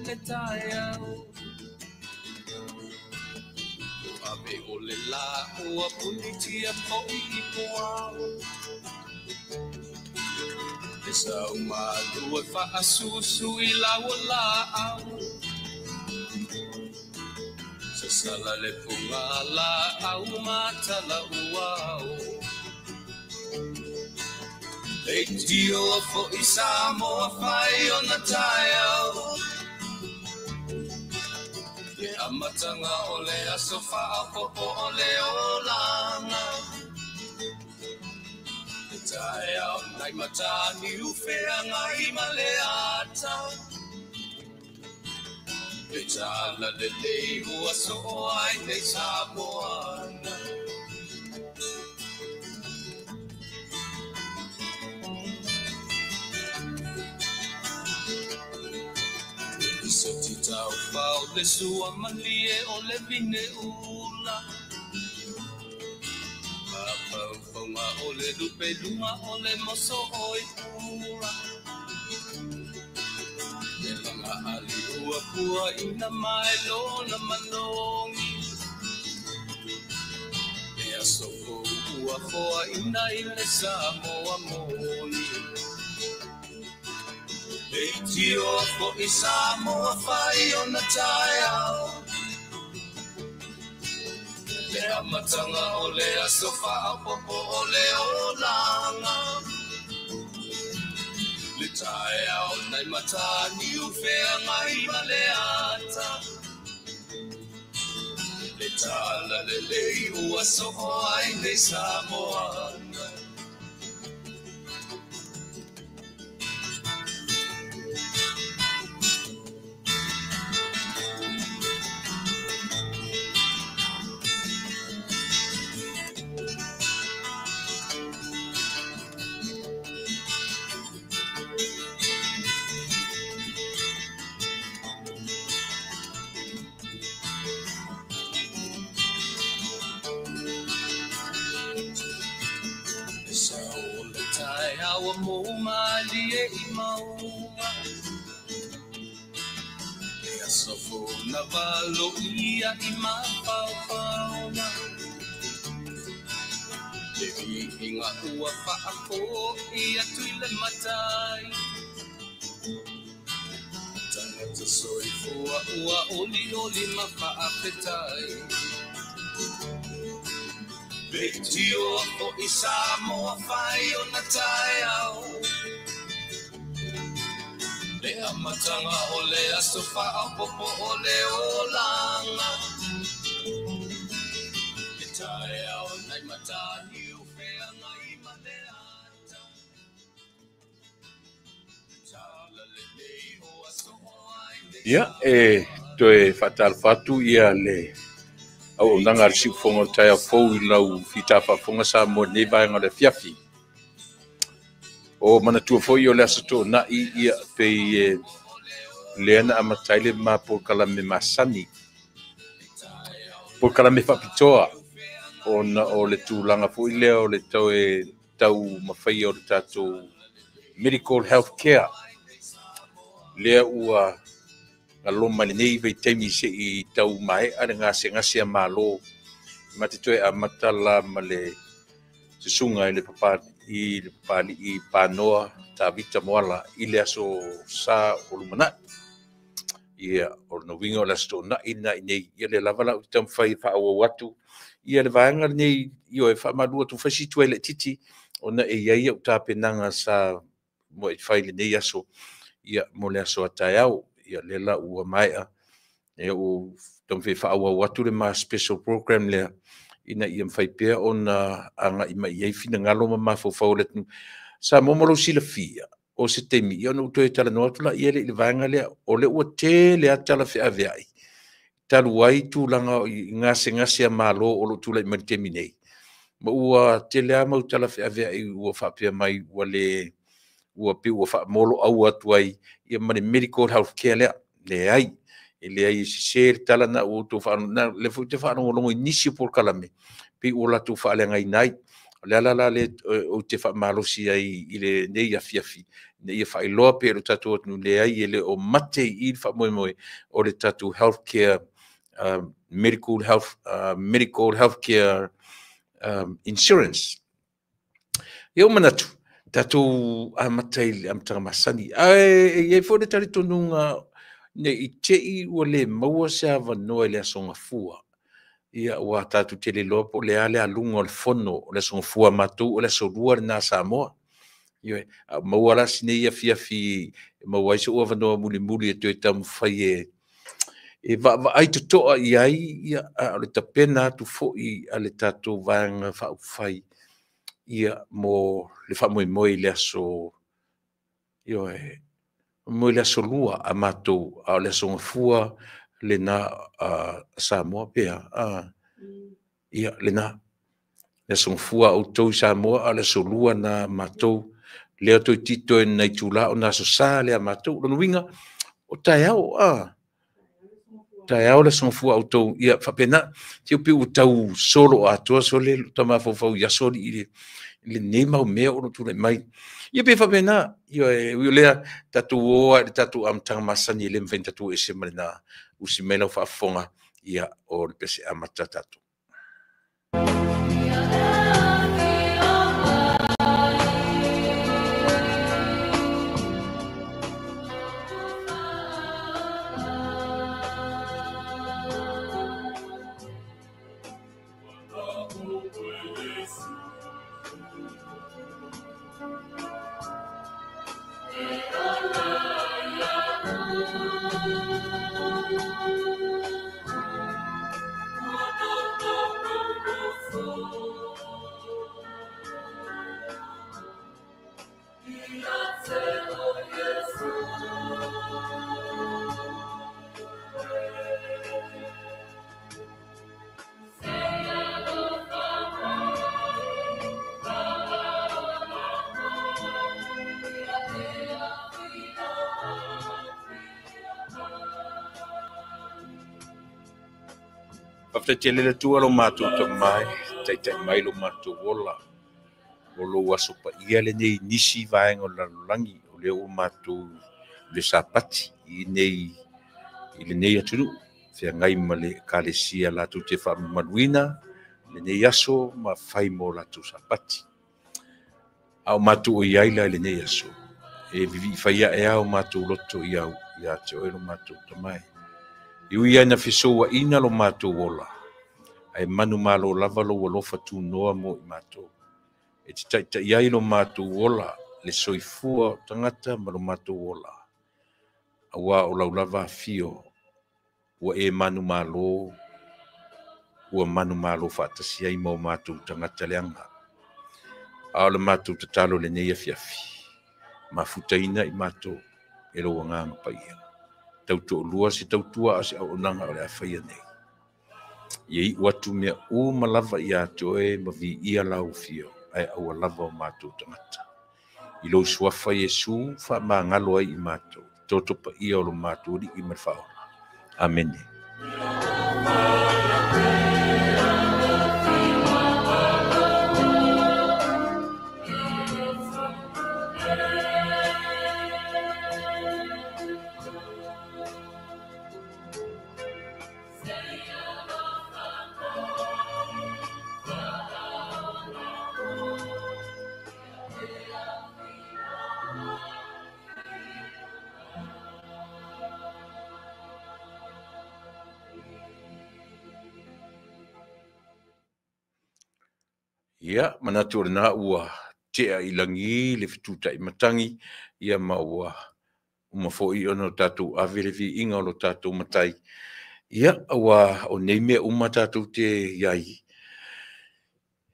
le taeao. Ave o le la ua punitia fo'i i puao. Le saumalu e faasusu i lau laau. Sasala le puga laau matala uao. Leitio fo'i Samoa fai ona taeao. Le amataga o le aso faaopopo o le olaga. Le taeao nai mataniu feagai ma le ata. Le tala lelei ua soo ai nei Samoana. Le tau fao le sua malie o le vine ula. Mafaufaunga o le lupe lunga o le moso o i pula. Le laga ali ua pua ina mai lona manogi. Le aso fou ua foa ina i le Samoa moni. Leitio fo'i Samoa fai ona taeao. Le amataga o le aso faaopopo o le olaga. Le taeao nai mataniu feagai ma le ata. Le tala lelei ua soo ai nei Samoana. Taeao mo malie i mauga. Le aso fou na valo ia i mafaufauga. Le viiga ua faafo'i atu i le matai. Tagata soifua ua olioli ma faafetai. Leitio fo'i Samoa fai ona taeao. Le amataga o le aso faaopopo o le olaga. Le taeao nai mataniu feagai ma le ata. Tala lelei ua soo ai nei. Ia, e toe faatalofa atu ia le auaunaga a le siufofoga o le taeao fou i lau fitafafofoga Samoa i lenei vaega o le afiafi. O manatua foi o le aso toonai ia pei e lea na amata ai le ma polokalame masani. Polokalame faapitoa ona o le tulaga foi lea o le toe tau mafaia o le tatou medical health care. Lea ua galoma i lenei vaitaimi se'i tau maea le gasegase a malo. Ma te toe amata la ma le susuga i le papali'i Panoa Tavita Moala i le aso sa o lumanai. Ia, o le uiga o le aso toonai lena i nei. Ia lea lava la ou te taumafai e faaauau atu ia le vaega lenei ioe faamalu atu fai si tuai laitiiti ona e i ai au tapenaga sa mo e fai lenei aso ia mo le aso a taeao. Ia lea la ua maea ia ua taumafai e faaauau atu le ma special program lea ina ia mafai pea ona agai mai i ai finagalo ma mafaufau o le atunuu. Samoa mo lou silafia o se taimi ia ona ou toe talanoa atu laia lea i le vaega lea o lea ua tele lava tala feaveai talu ai tulaga i gasegase a malo o loo tulai mai i le taimi nei. Ma ua tele lava mau tala feaveai ua faapea mai ua le ua pei ua faamoloau atu ai ia ma le medical health care lea. Leai, e leai e sese le tala na ua outou le foi te faalogologo i nisi o polokalame pei ua latou faaleagaina ai. O le ala la lea ou te faamalosi ai i lenei afiafi, ina ia faailoa pea i lo tatou atunuu, leai e le o mate i i le faamoemoe o le tatou healthcare, medical health, medical healthcare insurance. Ia ua manatu, tatou amata i le amataga masani. Ae e i ai foi le talitonuga ne i te i ua le maua se avanoa i le Aso Gafua. Ia ua tatou te le iloa po o le a le aluga o le fono o le Aso Gafua a matou, o le Aso Lua lena a Samoa. Ioe, a maua la si nei afiafi e maua ai so'u avanoa mulimuli e toe taumafai e vaavaai toto'a i ai, ia, a o le tapena atu foi a le tatou Vaega Faaupufai, ia, mo le faamoemoe i le aso, ioe, mo le Aso Lua a matou, a o le Aso Gafua lena a Samoa pe a, ia, lena. Le Aso Gafua a outou i Samoa, a o le Aso Lua na matou, lea toeitiiti toe nai itula ona Aso Sa lea a matou. Lona uiga, o taeao, a taeao le Aso Gafua a outou, ia faapena. Te pei ua tau solo atoa sole lo ta mafaufau i aso alii i lenei mau mea o lo o tulai mai. Ia pe faapena, ioe, ui o lea, tatou o lava i le tatou amataga masani e le mafai ona tatou ese ma lena. Usi mai lau faafofoga, ia, o le pese amata tatou. Faafetai tele le Atua lo matou tamai, taitai mai lo matou ola. O lou aso paia lenei i nisi vaega o le lalolagi, o lea ua matou le Sapati i nei i lenei atunuu, feagai ma le Ekalesia latou te faamamaluina lenei aso ma fai mo latou Sapati. A o matou o i ai la i lenei aso, e vivii fai ae lava o matou loto i au, ia te oe lo matou tamai. E ui lava ina fesouaina lo matou ola, ae manumalo lava lou alofa tunoa mo i matou. E te taitai ai lo matou ola, le soifua o tagata ma lo matou ola. Aua o lau lava afio, ua e manumalo, ua manumalo faatasi ai ma o matou tagata leaga. A o le matou tatalo i lenei afiafi, mafutaina i matou e lou Agaga Paia. Tautoalua se tautua a o se auaunaga o le a faia nei. Ia iu atu mea uma lava ia te oe ma viia lau afio, ae aua lava o matou tagata. I lou suafa Iesu faamagalo ai i matou, toto paia o lo matou Alii ma le Faaola. Amene. Ia, manatu o lena ua tea i lagi le fetutai matagi, ia ma ua uma foi ona o tatou ave le viiga o lo tatou Matai. Ia, aua o nei mea uma tatou te i ai,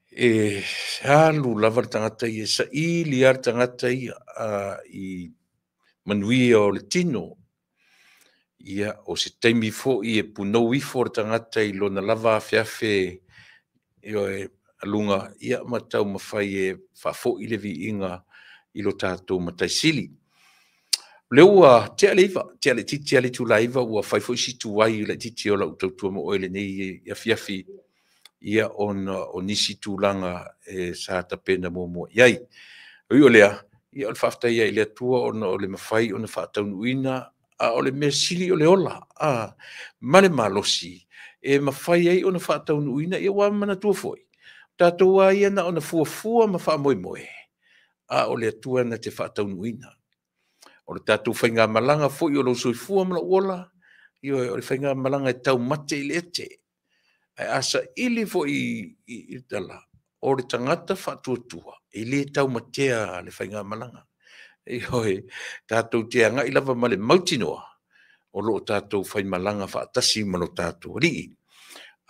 e alu lava le tagata ia, e saili lava le tagata ia i manuia o le tino. Ia, o se taimi foi e punou ifo le tagata i lona lava afeafe, ioe, aluga, ia, ma taumafai e faafoi le viiga i lo tatou Matai Sili. O lea ua tea le 9, tea laitiiti lava le itula 9, ua fai foi si tuai laitiiti o lau tautua mo oe i lenei afiafi. ia ona o nisi tulaga e sa tapena muamua i ai. Ui o lea, ia o le faafetai ai i le Atua ona o le mafai ona faataunuuina, a o le mea sili o le ola ma le malosi e mafai ai ona faataunuuina, ia ua manatua foi tatou a ia na ona fuafua ma faamoemoe, a o le Atua na te faataunuuina. O le tatou faigamalaga foi o lou soifua ma lou ola, ioe, o le faigamalaga e taumate i le ete. Ae a saili foi i le tala, o le tagata faatuatua, e le taumatea le faigamalaga. Ioe, tatou te agai lava ma le mautinoa, o lo o tatou faimalaga faatasi ma lo tatou Alii.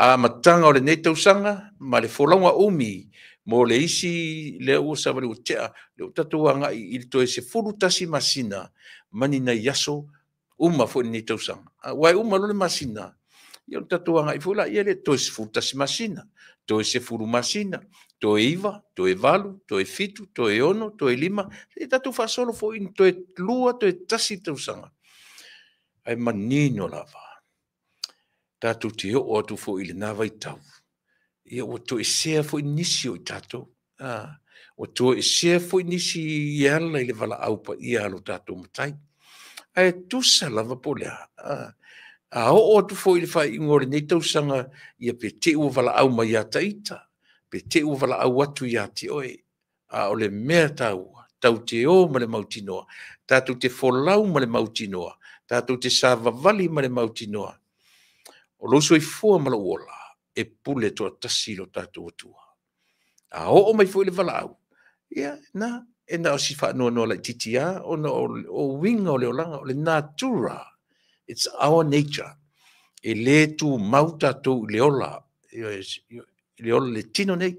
Amataga o lenei tausaga ma le folauga umi mo le isi lea ua savali ua tea, lea ua tatou agai i le toe 11 masina ma ni nai aso uma foi lenei tausaga. Aua e uma loa le masina, ia ona tatou agai foi laia lea toe 11 masina, toe 10 masina, toe 9, toe 8, toe 7, toe 6, toe 5, ia tatou faasolo foi i toe 2, toe 1 tausaga. Ae manino lava, tatou te oo atu foi i lena vaitau, ia ua toesea foi nisi o i tatou. Ua toesea foi nisi i ala i le valaau paia a lo tatou Matai. Ae tusa lava po o le a, a oo atu foi i le faaiuga o lenei tausaga, ia pe te i ua valaau mai ia taita, pe te i ua valaau atu ia te oe. A o le mea taua, tatou te o ma le mautinoa, tatou te folau ma le mautinoa, tatou te savavali ma le mautinoa. O lou soifua ma lou ola, e pule toatasi lo tatou Atua. A oo mai foi le valaau, ia na, e na o si faanoanoa laitiiti lava, ona o uiga o le olaga, o le natura, it's our nature. E le tumau tatou i le ola, i le ola le tino nei.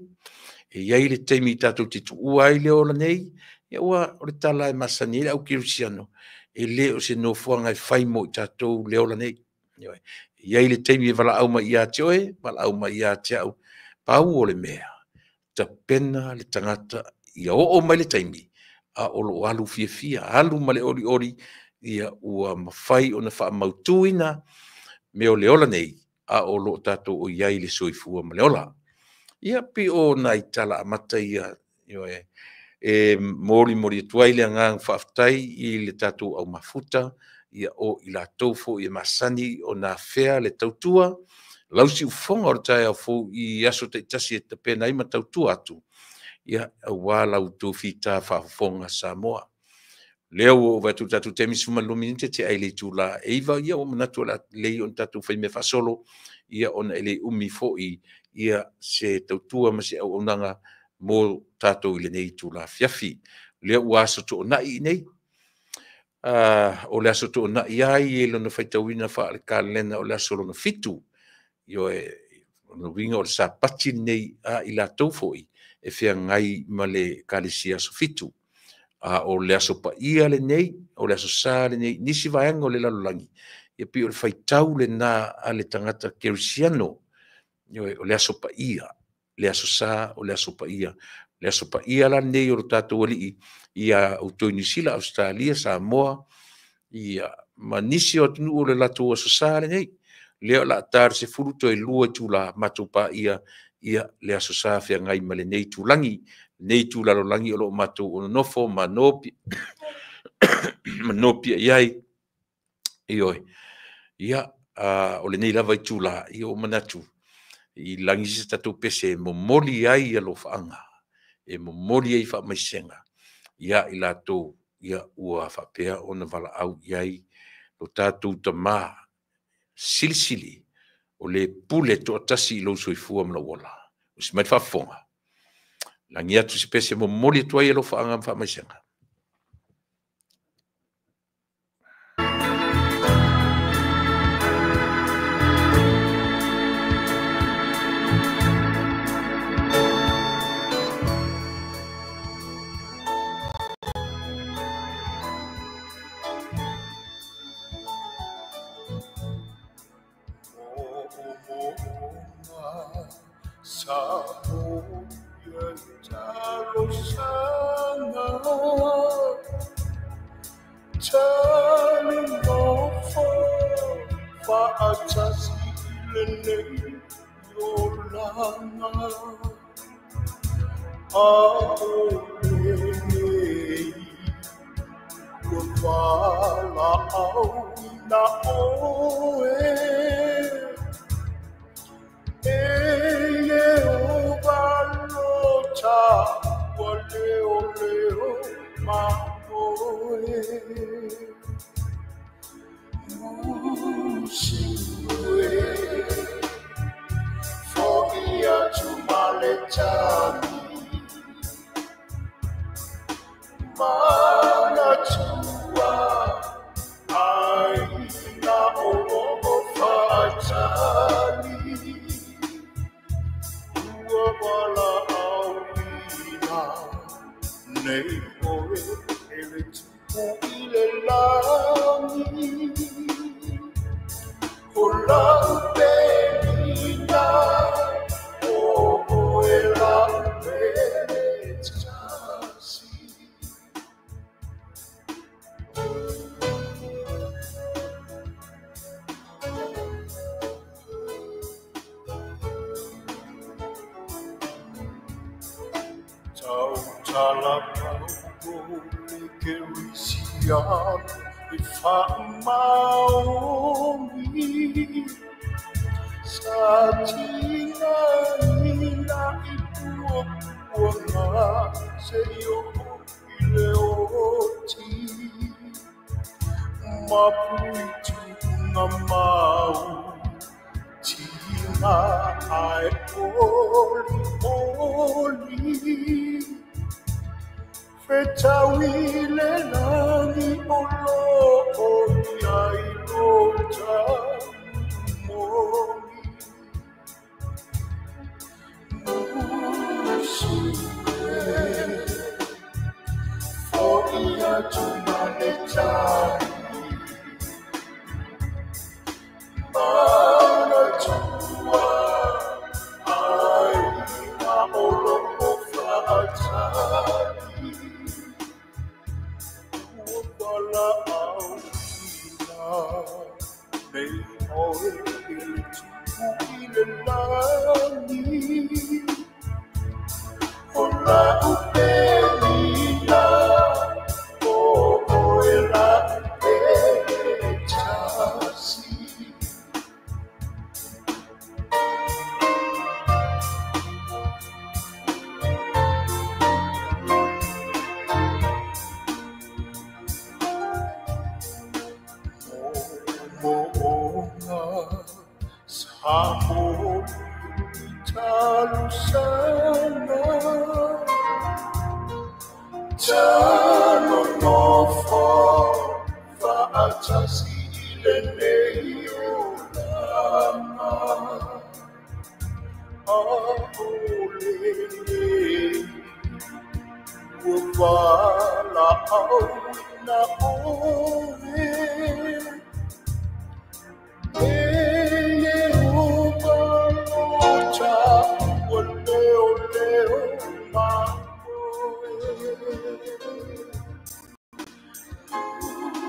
E i ai le taimi tatou te tuua ai le ola nei, ia ua o le tala e masani ai le au kerisiano, e le o se nofoaga e fai mo i tatou le ola nei. E i ai le taimi e valaau mai ia te oe, valaau mai ia te au, pau o le mea, tapena le tagata ia oo mai le taimi, a o lo o alu fiafia, alu ma le olioli, ia ua mafai ona faamautuina mea o le ola nei, a o lo o tatou o i ai le soifua ma le ola. Ia pei o nai tala amata ia, ioe, e molimoli atu ai le agaga faafetai i le tatou aumafuta, ia o i latou foi e masani ona afea le tautua, lausiufofoga o le taeao fou i aso taitasi e tapena ai ma tautua atu, ia aua la outou fita faafofoga Samoa. Lea ua ou vaai atu i le tatou taimi 12 minute te ai le itula e 9, ia ua manatu o le a lelei ona tatou faimea faasolo, ia ona e le umi foi ia se tautua ma se auaunaga mo tatou i lenei itula afiafi. Lea ua aso toonai i nei, o le aso toonai ai e lona faitauina faale-kalena o le aso lona 7, ioe, o lona uiga o le Sapati lenei a i latou foi e feagai ma le Ekalesia aso 7. A o le aso paia lenei, o le aso sa lenei, nisi vaega o le lalolagi, ia pei o le faitau lena a le tagata kerisiano, ioe, o le aso paia, le aso sa o le aso paia. Le aso paia la lenei o lo tatou Alii, ia outou i Niu Sila, Australia, Samoa, ia ma nisi o atunuu o le latou aso sa lenei. Lea o le a ta le 10 toe 2 itula matou paia, ia le aso sa feagai ma lenei itulagi, lenei itulalolagi o lo o matou ononofo ma nopia i ai. Ioe, ia, o lenei lava itula, ia ua manatu i lagi se tatou pese e momoli ai alofaaga, e momoli ai faamaisega ia i latou, ia ua faapea ona valaau i ai lo tatou Tama silisili, o le pule toatasi i lou soifua ma lou ola. Usi mai le faafofoga, lagi atu se pese momoli atu ai alofaaga ma faamaisega. tulaga A'ole nei ua valaauina oe E Ieova lota ua leoleo ma oe Musue Fo'i atu ma le tagi Manatua ʻāina o lo'o fa'atali Ua valaauina nei oe e le Tupu i le lagi O la'u pelina o oe la'u pele tasi. Tautala pau le kerisiano e fa'amaoni Sa tigaina i puapuaga se'i o'o i le oti Mapu i tuugamau tiga ae olioli Fetaui le lagi o lo'o i ai lo taumoli Musue Fo'i atu ma le tagi Manatua ʻāina o lo'o fa'atali Ua valaauina nei oe e le Tupu i le lagi O la'u pelina o oe la'u pele tasi. Mo'omo'oga sa moli i talosaga Talonofo fa'atasi i lenei olaga A'ole nei ua valaauina oe E Ieova lota ua leoleo ma oe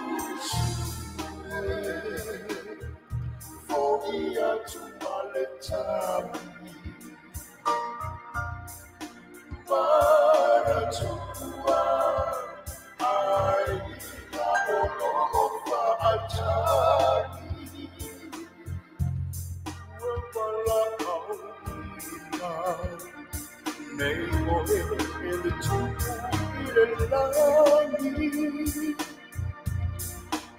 Musue Fo'i atu ma le tagi Manatua ʻāina o lo'o fa'atali Ua valaauina nei oe e le Tupu i le lagi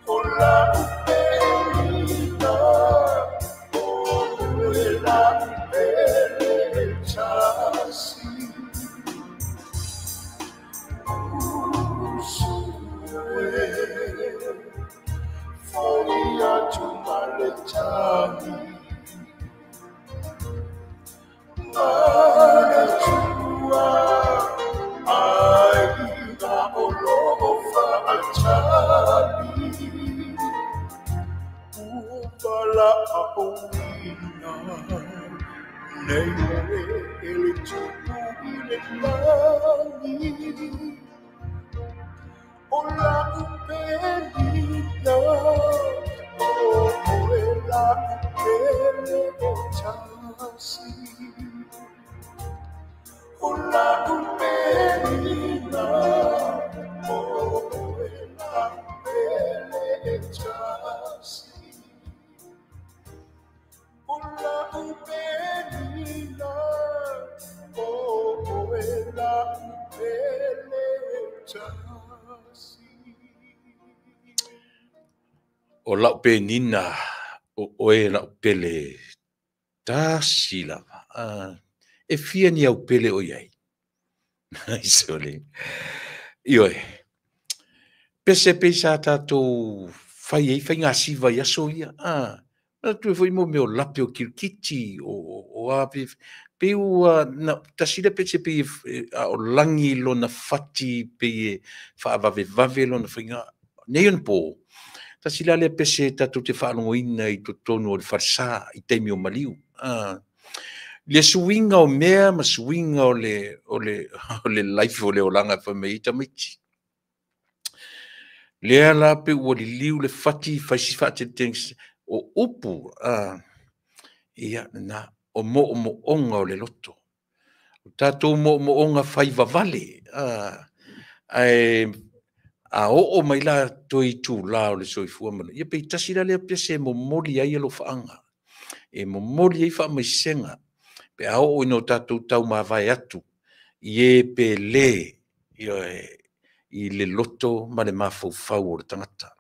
O la'u pelina o oe la'u pele tasi. Musue Fo'i atu ma le tagi Manatua ʻāina o lo'o fa'atali Ua valaauina nei oe e le Tupu i le lagi O la'u pelina o oe la'u pele tasi. O la'u penina, o oe la'u pele e tasi. O la'u penina, o oe la'u pele e tasi. O la'u penina, o oe la'u pele tasi lava. E fia ni au pele o i ai? Sole. Ioe. Pese pei sa tatou fai ai faigasiva i aso ia. Manatua foi mo mea o lape o kirikiti, o a pe, pei ua na, tasi lea pese pei a o lagi lona fati, pei e faavavevave lona faiga. Nei ona po, tasi la lea pese tatou te faalogoina i totonu o le falesa i taimi o maliu. Le suiga o mea ma suiga o le life o le olaga e fai mai ai tamaiti. Lea la pe ua liliu le fati fai si faateletele o upu, ia na, o mo'omo'oga o le loto. O tatou mo'omo'oga fai vavale, ae a oo mai la toe itulā o le soifua ma ia pei tasi la lea pese e momoli ai alofaaga, e momoli ai faamaisega, pe a oo ina o tatou taumavae atu, i e pe le, i le loto ma le mafaufau o le tagata.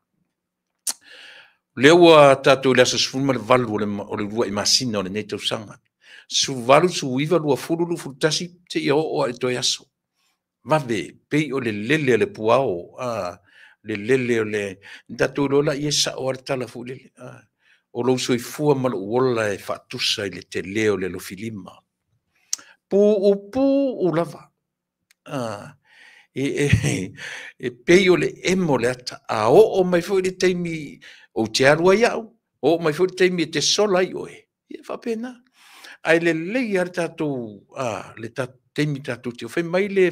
Lea ua tatou i le aso 18 o le uluai masina o lenei tausaga. 18, 19, 20, 21, seia oo lava i toe aso. Vave, pei o le lele o le puao, le lele o le... Tatou iloa la ia e sao lava le tala foi lele. O lou soifua ma lou ola e faatusa i le tele o le alofilima. Puupuu lava. E pei o le emo le ata. A oo mai foi le taimi ou te alu ai au, oo mai foi le taimi e te sola ai oe, ia faapena. Ae lelei lava le tatou, le taimi tatou te fai mai le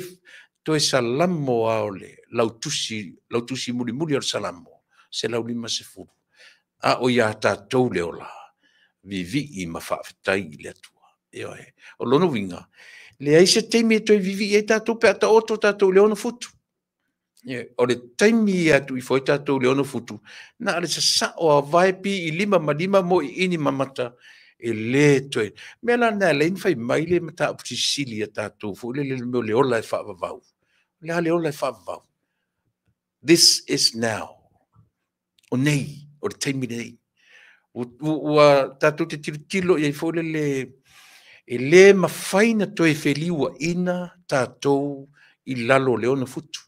toe salamo a o le lautusi mulimuli o le salamo, 150. A o ia tatou le ola, vivii ma faafetai i le Atua. Ioe. O lona uiga, leai se taimi e toe vivii ai tatou pe a taoto tatou i le 6 futu. O le taimi e atu ifo ai tatou i le 6 futu, na o le sasao a vae pi i lima ma lima mo i ini ma mata, e le toe. Mea la na lein fai mai le mataupu sisili a tatou foi le mea o le ola e faavavau. O le a le ola e faavavau? This is now. O nei, o le taimi nei. Ua tatou te tilotilo i ai foi lele, e le mafai na toe feliuaina tatou i lalo o le 6 futu.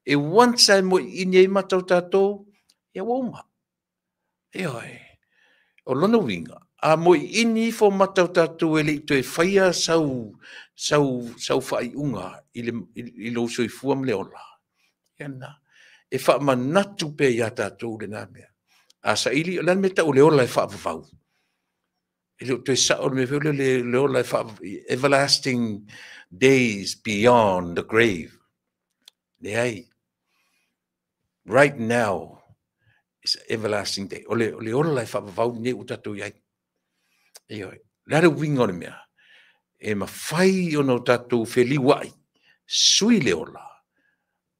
E once ai mo i ini ai matau tatou, ia ua uma. Ioe. O lona uiga, a mo i ini ifo matau tatou e le i toe faia sau faaiuga i lou soifua ma le ola. Ia na, e faamanatu pea ia tatou lena mea. A saili, o le a le mea tau o le ola e faavavau. E le o toe sao le mea foi lele le ola e faavavau. Everlasting days beyond the grave. Leai. Right now is everlasting day. O le ola e faavavau nei ua tatou i ai. Ioe. Le a le uiga o le mea? E mafai ona o tatou feliuai, sui le ola,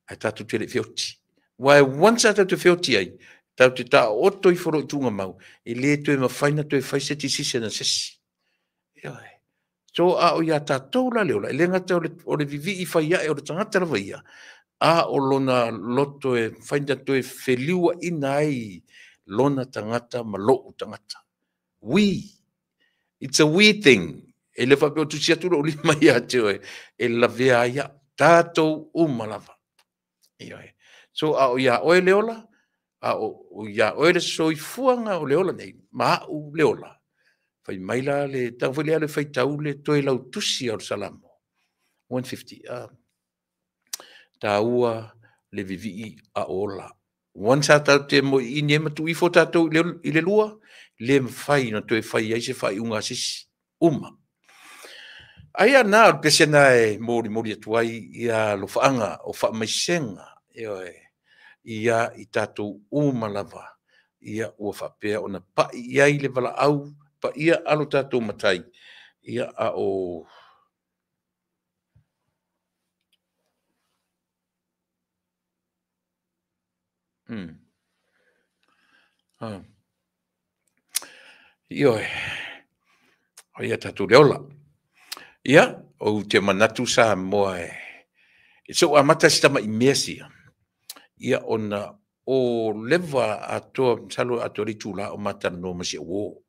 ae tatou te le feoti. Aua e once a tatou te feoti ai, tatou te taoto ifo loa i tuugamau, e le toe mafai na toe fai se decision a se isi. Ioe. So a o ia tatou la le ola, e le gata o le vivii fai ae o le tagata lava ia, a o lona loto e mafai na toe feliuaina ai lona tagata ma lou tagata. We. It's a we thing. E le faapea o tusi atu lou lima ia te oe, e lavea ai au. Tatou uma lava. Ioe. So a o ia oe le ola, a o ia oe le soifuaga o le ola nei, ma au le ola. Fai mai la le tau foi lea le faitau le toe lautusi o le Salamo. 150. Taua le vivii a ola. Once a tatou te mo i ini e matu ifo tatou i le lua, le mafai na toe fai ai se faaiuga a se isi. Uma. Ai a na o le pese na e molimoli atu ai ia alofaaga o faamaisega, ioe, ia i tatou uma lava, ia ua faapea ona pai i ai le valaau, paia alo tatou matai, ia a o Ioe, o ia tatou le ola. Ia, ou te manatu Samoa e, e sou amata si tama i mea sia. Ia, ona o leva atoa, masalo atoa le itula o ma talanoa ma si au uo.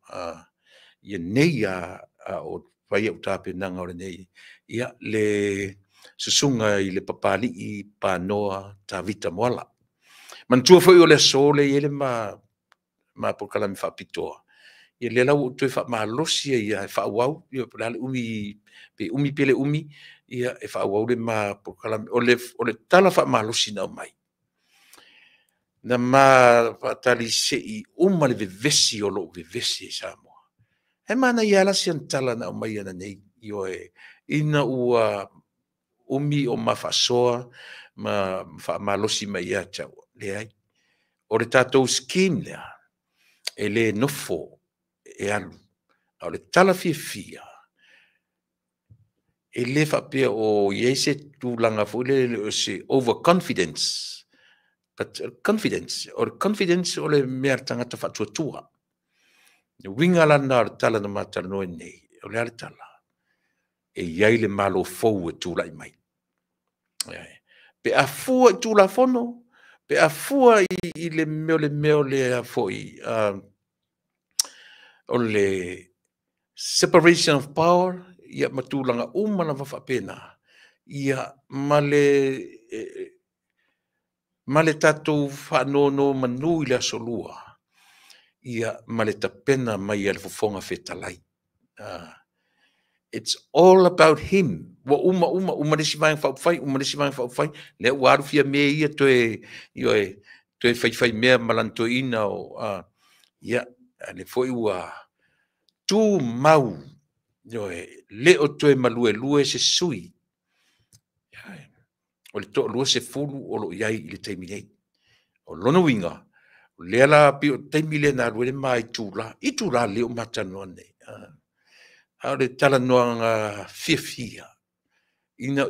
Ia nei a, o fai au tapenaga o lenei, ia, le susuga i le Papali'i Panoa Tavita Moala. Manatua foi o le aso lea e i ai le ma polokalame faapitoa, ia lea la ua ou toe faamalosi ai lava e faaauau, ia po o le a le umi, pe umi pe le umi, ia e faaauau le ma polokalame. O le tala faamalosi na aumai, na ma faatali se i uma le vevesi o lou vevesi e Samoa. E manaia lava la si ana tala na aumai ananei, ioe, ina ua umi o ma faasoa ma faamalosi mai ia te au, leai. O le tatou scheme lea, e le nofo e alu, a o le tala fiafia, e le faapea o i ai se tulaga foi lele o se overconfidence, but confidence, o le confidence o le mea a le tagata faatuatua. Le uiga la lena o le tala na ma talanoa nei, o le a le tala? E i ai le Malo fou e tulai mai. Pe a fua i Tulafono, pe a fua i le mea o le foi, o le separation of power, ia ma tulaga uma lava faapena, ia ma le tatou faanonomanu i le Aso Lua, ia ma le tapena mai a le Fofoga Fetalai. It's all about him. Ua uma uma, uma le isi vaega faaupufai, uma le isi vaega faaupufai, lea ua alu fia me ia toe, ioe, toe faifai mea ma lana toeaina o, ia, a lea foi ua tumau, ioe, le o toe maluelue se sui. O le 20 o lo o i ai i le taimi nei. O lona uiga, o lea la pei o le taimi lea na alu ai le ma itula, itula lelei o ma talanoa nei. A o le talanoaga fiafia, ina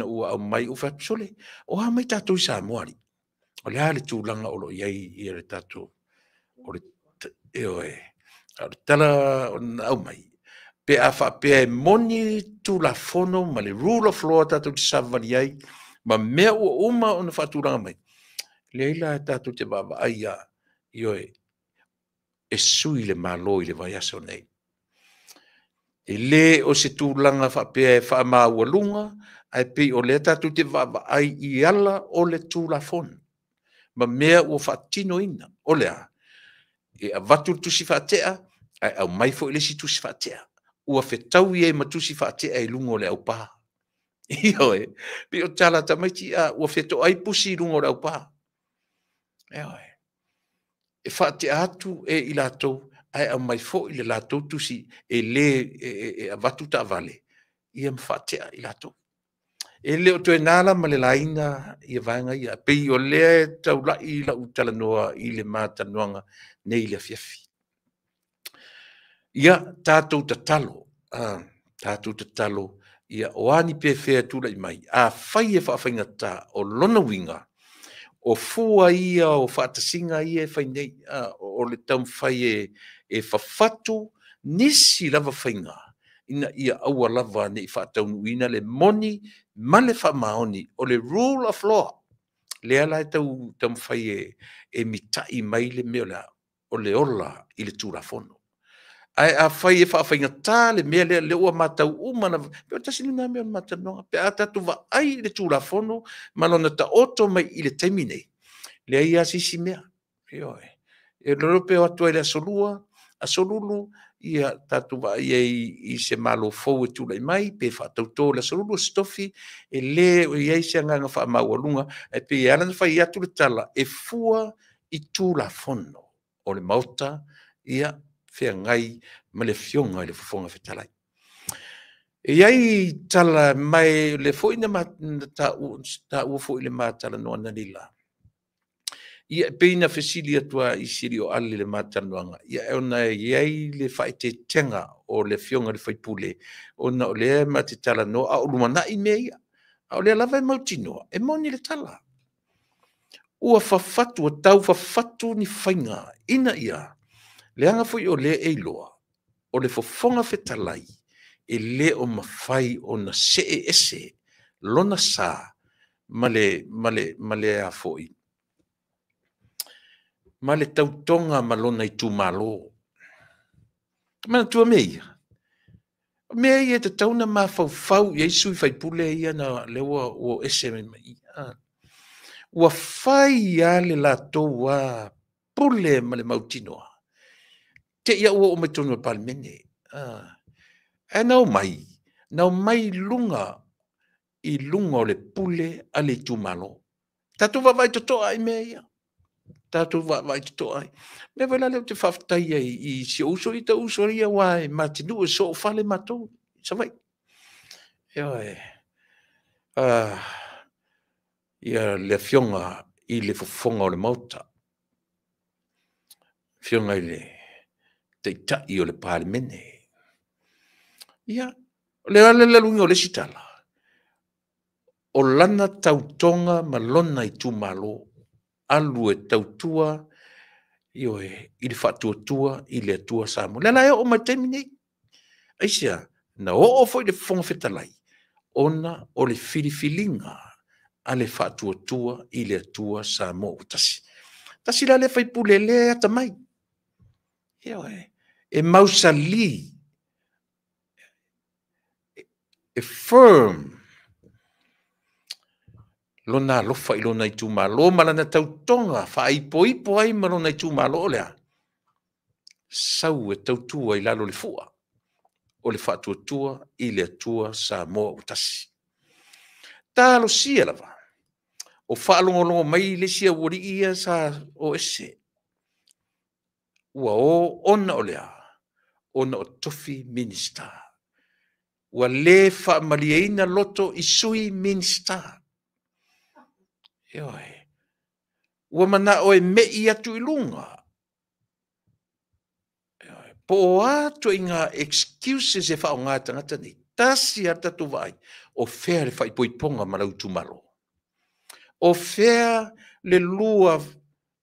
ua aumai, ua fai atu, sole, o a mai tatou i Samoa alii? O le a le tulaga o lo o i ai ia le tatou, o le, ioe, a o le tala na aumai, pe a faapea e moni Tulafono ma le rule of law tatou te savavali ai, ma mea ua uma ona faatulaga mai, leai la tatou te vaavaai ia, ioe, e sui le Malo i le vaiaso nei. E le o se tulaga faapea e faamaualuga, ae pei o lea tatou te vaavaai i ala o le Tulafono ma mea ua faatinoina. O le a? E avatu le tusi faatea, ae aumai foi le isi tusi faatea. Ua fetaui ai ma tusi faatea i luga o le aupa. Ioe, pei o tala tamaiti, ua fetoai pusi i luga o le aupa. Ioe, e faatea atu e i latou, ae aumai foi le latou tusi e le e avatu taavale, ia ma faatea i latou. E le o toe nā la ma le laina ia vaega ia. Pei o lea e taulai lau talanoa i le ma talanoaga nei i le afiafi. Ia, tatou tatalo, ia o a ni pefea tulai mai, afai e faafaigata, o lona uiga, o fua ia o faatasiga ia e fai nei, o le taumafai e fafatu nisi lava faiga, ina ia aua lava nei faataunuuina le moni ma le faamaoni, o le rule of law. Lea la e taumafai e mitai mai le mea o le a, o le ola i le Tulafono. Ae afai e faafaigata le mea lea, lea ua matau uma lava, pe o tasi lena mea o le matalanoaga, pe a tatou vaai i le Tulafono ma lona taoto mai i le taimi nei, leai lava se isi mea. Ioe. E lolo pe o atu ai le Aso Lua, Aso Lulu, ia tatou vaai ai i se Malo fou e tulai mai, pe faatauto le Aso Lulu, Aso Tofi, e le o i ai se agaga faamaualuga, ae pei e ala ona fai atu le tala, e fua i Tulafono o le Maota, ia feagai ma le Afioga i le Fofoga Fetalai. E i ai tala mai le foi na taua foi le matalanoaga analeila. Ia pei na fesili atu a i sili o ale le matalanoaga, ia ona e i ai le faaeteetega o le Afioga i le Faipule, ona o lea ma te talanoa, a o lumanai mea ia. A o lea lava e mautinoa, e moni le tala. Ua fafatu, ua tau fafatu ni faiga ina ia leaga foi o lea e iloa o le Fofoga Fetalai e le o mafai ona see ese lona sa ma le ma le ma le a foi ma le tautoga ma lona itumalo. Manatua mea ia? O mea ia e tatau ona mafaufau i ai sui usufono ia na lea ua o ese mai ma i. Ua fai lava le latou a pule ma le mautinoa te i ua oo mai totonu o le Palemene. Ae na omai, na omai i luga i luga o le pule a le itumalo. Tatou vaavaai totoa i mea ia. Tatou vaavaai totoa ai. O le mea foi la lea ou te faafetai ai i si ou uso ia, tau uso ia aua e matinuu e soofale matou i Savaii. Ioe. Ia le Afioga i le Fofoga o le Maota, Afioga i le Taitai o le Palemene. Ia, o le a le uiga o le isi tala? O lana tautoga ma lona itumalo, alu e tautua, ioe, i le faatuatua i le Atua Samoa. O lea la e oo mai i le taimi nei. Aisea? Na oo foi le Fofoga Fetalai ona o le filifiliga a le faatuatua i le Atua Samoa ua tasi. Tasi la lea faipule lea e atamai. Ioe. E mausali, e firm lona alofa i lona itumalo ma lana tautoga faaipoipo ai ma lona itumalo. O le a? Sau e tautua i lalo o le fua o le faatuatua i le Atua Samoa ua tasi. Talosia lava o faalogologo mai le isi aualii ia sa o ese, ua o ona o le a? Ona o tofi Minisita. Ua le faamalieina loto i sui Minisita. Ioe. Ua manao e mei atu i luga. Ioe. Po o a ituaiga excuses e faaaoga e tagata nei, tasi lava le tatou vaai, o fea le faaipoipoga ma lau itumalo? O fea le lua,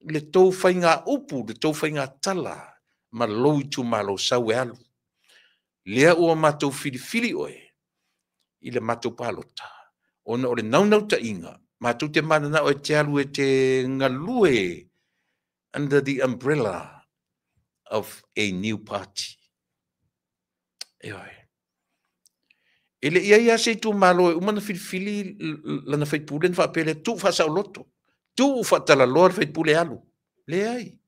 le tou faiga upu, le tou faiga tala ma lou itumalo sau e alu? Lea ua matou filifili oe i le matou palota, ona o le naunautaiga, matou te mananao e te alu e te galue under the umbrella of a new party. Ioe. E le i ai lava se itumalo e uma ona filifili lana faipule ona faapea lea, tuu faasaoloto, tuu faatalaloa le faipule e alu. Leai.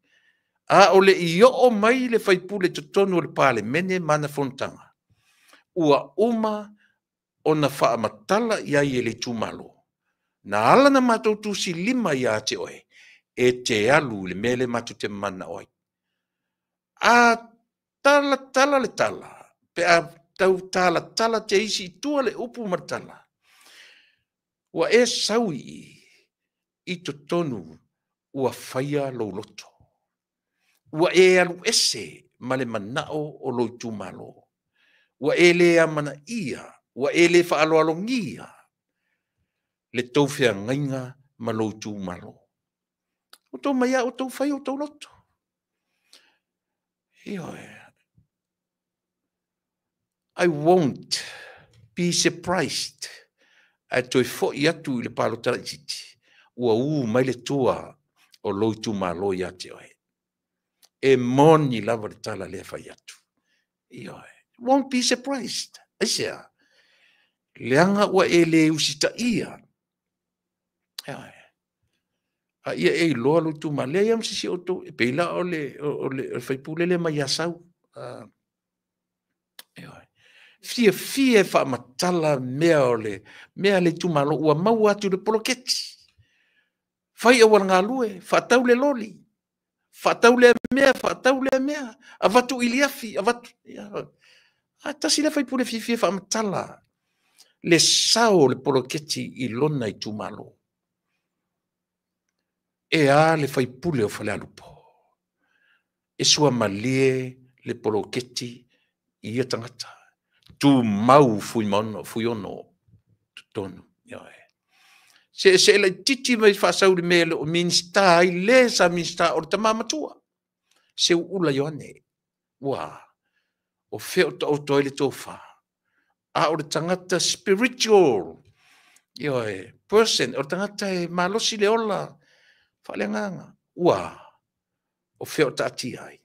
A o le i oo mai le faipule i totonu o le Palemene ma ana fonotaga, ua uma ona faamatala i ai e le itumalo, na ala ona matou tusilima ia te oe, e te alu i le mea lea matou te mananao ai. A tala tala le tala, pe a tau talatala te isi i tua le upu ma le tala, ua e sau i i, i totonu ua faia lou loto. Ua e alu ese ma le manao o lou itumalo. Ua e le amanaia, ua e le faaaloalogia le tou feagaiga ma lou itumalo. Outou mai a outou fai outou loto. Ioe. I won't be surprised ae toe foi atu i le palota laitiiti, ua u mai le tua o lou itumalo ia te oe. E moni lava le tala lea e fai atu. Ioe. Won't be surprised. Aisea? Leaga ua e le usitaia. Ioe. A ia e iloa lou itumalo. Leai lava ma se isi o outou, e pei la o le faipule lea mai Asau. Ioe. Fiafia e faamatala mea o le mea a le itumalo ua maua atu i le poloketi. Fai auala galue, faatau le loli, faatau lea mea, faatau lea mea, avatu iliafi, avatu. A tasi lea faipule fiafia e faamatala le sao o le poloketi i lona itumalo. E a le faipule o Falealupo? E suamalie le poloketi i ia tagata. Tumau Fuiono totonu. Ioe. Seesee laitiiti mai faasau i le mea e le o Minisita ai le sa Minisita o le tama matua, Seuula Ioane. Ua o fea o taoto ai le tofa? A o le tagata spiritual, ioe, person, o le tagata e malosi le ola faaleagaga. Ua o fea o taatia ai?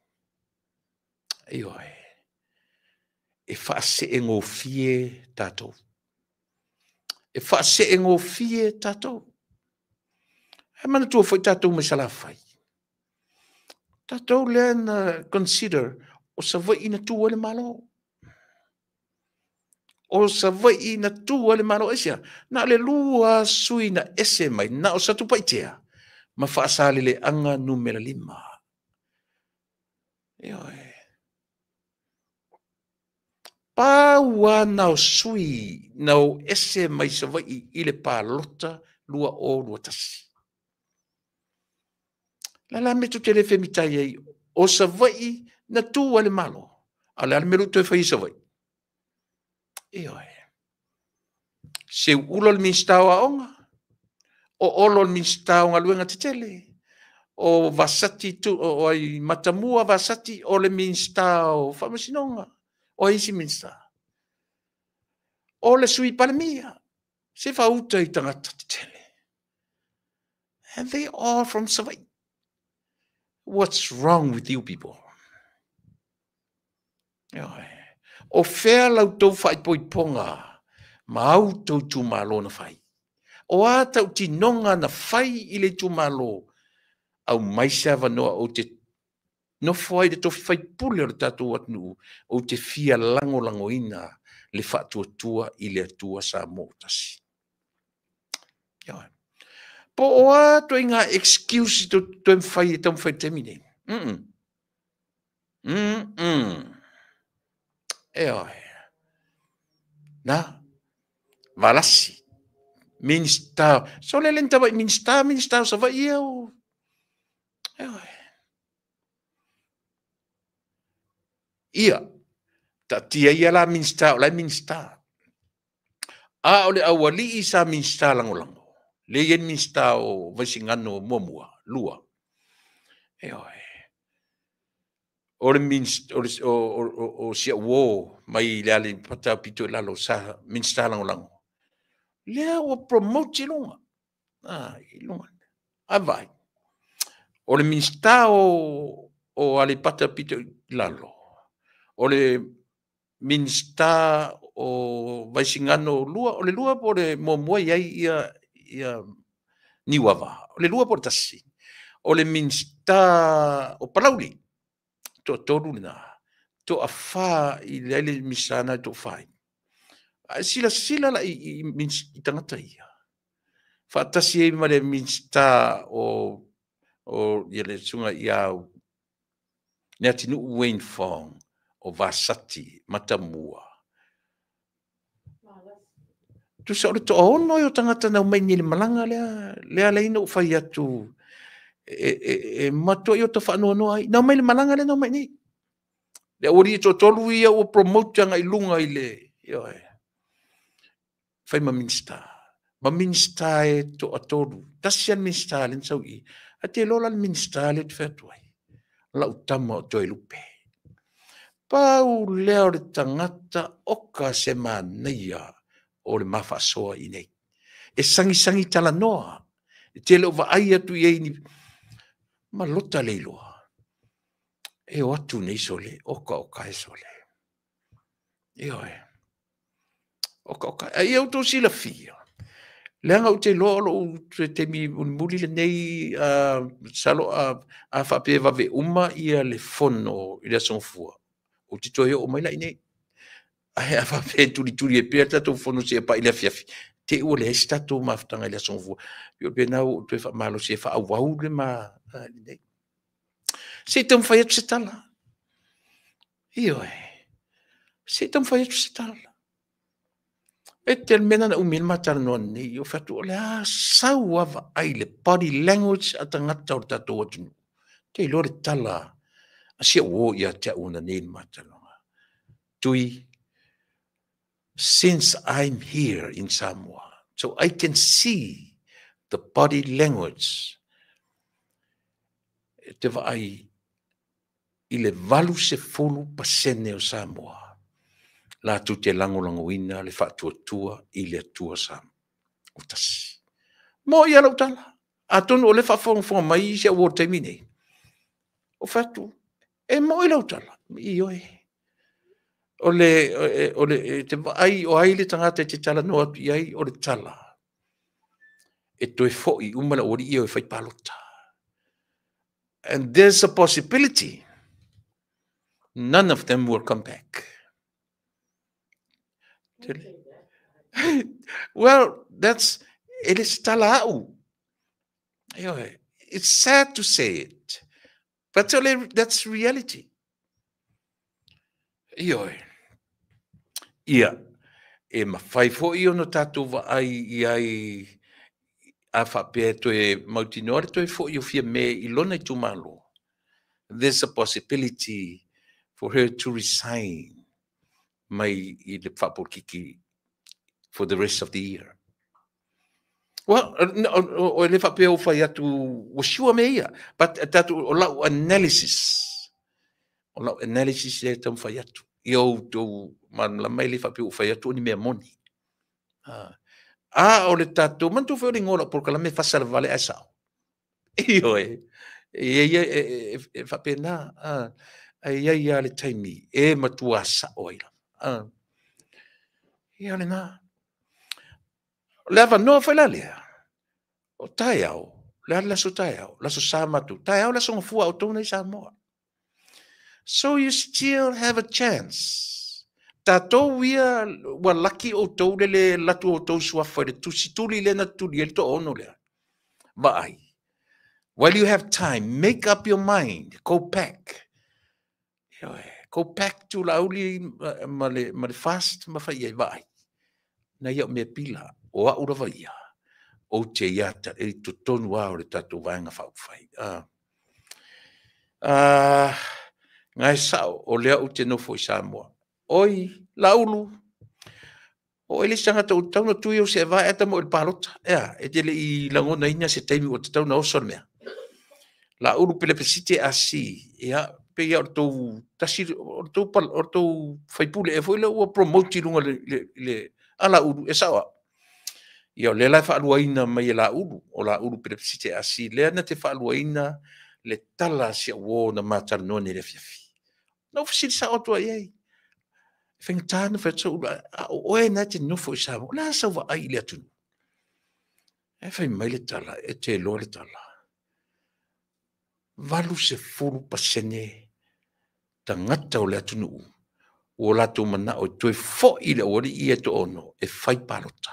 Ioe, e faaseegofie tatou. E faaseegofie tatou. E manatua foi tatou mai Salafai. Tatou lea na consider o Savaii na tu ai le Malo. O Savaii na tu ai le Malo. Aisea? Na o le 2 sui na ese mai, na o Satupaitea ma Faasaleleaga numera 5. Ioe. Pau lava na o sui na o ese mai Savaii i le palota 2021. La la mea tou te le femitai ai, o Savaii na tu ai le Malo. A o le a le mea lea ua toe fai e Savaii? Ioe. Seuula o le Minisita o Aoga, o Olo o le Minisita o Galuega Tetele, o Vasati tu, o ai Matamua Vasati o le Minisita o Faamasinoga, o ai isi Minisita? O le Sui Palemia, se faauta i tagata tetele. And they all from Savaii. What's wrong with you people? Ioe. O fea lau tou faaipoipoga ma au tou itumalo na fai? O a tautinoga na fai i le itumalo? Aumai se avanoa ou te nofo ai le tofi faipule o le tatou atunuu, ou te fia lagolagoina le faatuatua i le Atua Samoa tasi. Ioe. Po o a ituaiga excuse tou te toe mafai e taumafai i le taimi lenei? Ioe. Na, Valasi, Minista, sole le ni Minista, Minista o Savaii ia o... Ioe. Ia, taatia ia la Minista, o la e Minista. A o le aualii sa Minista lagolago, le i ai le Minista o Vaisigano muamua, lua. Ioe. O le Minista, o si au uo mai le Aleipata pito i lalo sa Minista lagolago. Lea ua promote i luga. I luga. A vai. O le Minista o Aleipata pito i lalo. O le Minista o Vaisigano lua, o le lua po o le muamua i ai ia Niuava. O le lua po o le tasi. O le Minista o Palauli. Toatolu lena. Toafa i le ai le Minista na toafai. Ae silasila la i tagata ia. Faatasi ai ma le Minista o ia le susuga ia Leatinuu Wayne Fong o Vasati Matamua. Tusa o le toaono ai o tagata na omai nei i le malaga lea, lea lea ina ou fai atu e matua i o ta faanoanoa ai. Na omai le malaga lea na omai nei. Le aualii e toatolu ia ua promote agai luga i le, ioe, fai ma Minista. Ma Minista e toatolu. Tasi le Minista le na sau i. A te iloa la le Minista lea ou te fai atu ai. Lau tama o Toelupe. Pau lea o le tagata oka se manaia o le mafaasoa i nei. E sagisagi talanoa. E tele o vaai atu i ai ni ma lota le iloa. E o atu nei sole, oka oka e sole. Ioe. Oka oka. Ai ia outou silafia. Leaga ou te iloa o lou taimi mulimuli lenei, masalo a faapea e vave uma ia le fono i le Aso Gafua, ou te toe oo mai la i nei. Ae a faapea e tulituli e pea le tatou fono seia pai i le afiafi, te i ua leai se tatou mafutaga i le Aso Gafua. Pei o pena ua ou toe faamalosi e faaauau le ma lenei. Se i taumafai atu se tala. Ioe. Se i taumafai atu se tala. E te le mea na umi ai le matalanoa nei, o fai atu o le a sau a vaai le body language a tagata o le tatou atunuu. Te iloa le tala a si au o ia te au ona nei le matalanoa. Tui, since I'm here in Samoa, so I can see The body language. E te vaai i le 80% o Samoa latou te lagolagoina le faatuatua i le Atua Samoa o tasi. Mo ia lau tala. Atonu o le faafogafoga mai si au o taimi nei. O fatu, e mo i lau tala. Ioe. O le te vaai o ai le tagata e te talanoa atu i ai o le tala. E toe foi uma le aualii ia e fai palota. And there's a possibility none of them will come back. Well, that's, e le se tala au. It's sad to say it, but that's reality. Ioe. Ia, e mawhai foi ono tātou vaai i ai a whapea toe mautinoa le toe foi o Fiame i lona itumalo. There's a possibility for her to resign mai i le faapolokiki for the rest of the year. Well, o le faapea o fai atu ua sure me ia, but tātou o lau analysis, le taumafai atu. Ia outou malamalama mai le faapea o fai atu o ni mea moni. A o le tātou, manatua foi o le igoa o lau polokalame fasalavale ae sao. Ioe, e e faapena, ai ai a le taimi, e matua sao ai lava. Ia o lena. O le avanoa foi la lea, o taeao, le a le aso taeao, le aso sa matou, taeao le aso gafua outou nei Samoa. So you still have a chance. Tātou ia ua laki outou le le latu outou suafa i le tusituli lea na tuli ai le toaono lea. Vaai. While you have time, make up your mind. Go back. Ioe, go back to Laauli ma le fast ma fai ai vaai. Na ia o mea pila, o au lava ia, o te iata, e totonu a o le tātou vaega faaupufai. Ngai sao, o lea ou te nofo i Samoa. Oi, Laulu, o ele isi tagata ua tatau ona tui au se vae ata mo i le palota. Ea, e te le i lagonaina se taimi ua tatau ona oso le mea. Laulu Pelepesite AC, ia, pei ia o le tou tasi, o le tou, o le tou faipule e foi lea ua promote i luga le a Laulu, e sao au. Ia, o lea la e faaluaina mai e Laulu, o Laulu Pelepesite AC, lea na te faaluaina le tala a si au uo na ma talanoa nei i le afiafi. Na ou fesili sao atu ai ai. E faigata ona fai atu sau ulu, a o oe na e te nofo i Samoa, o le a sau vaai i le atunuu? E fai mai le tala, e te iloa le tala. 80% tagata o le atunuu ua latou manao e toe foi i le aualii ia e toaono e fai palota.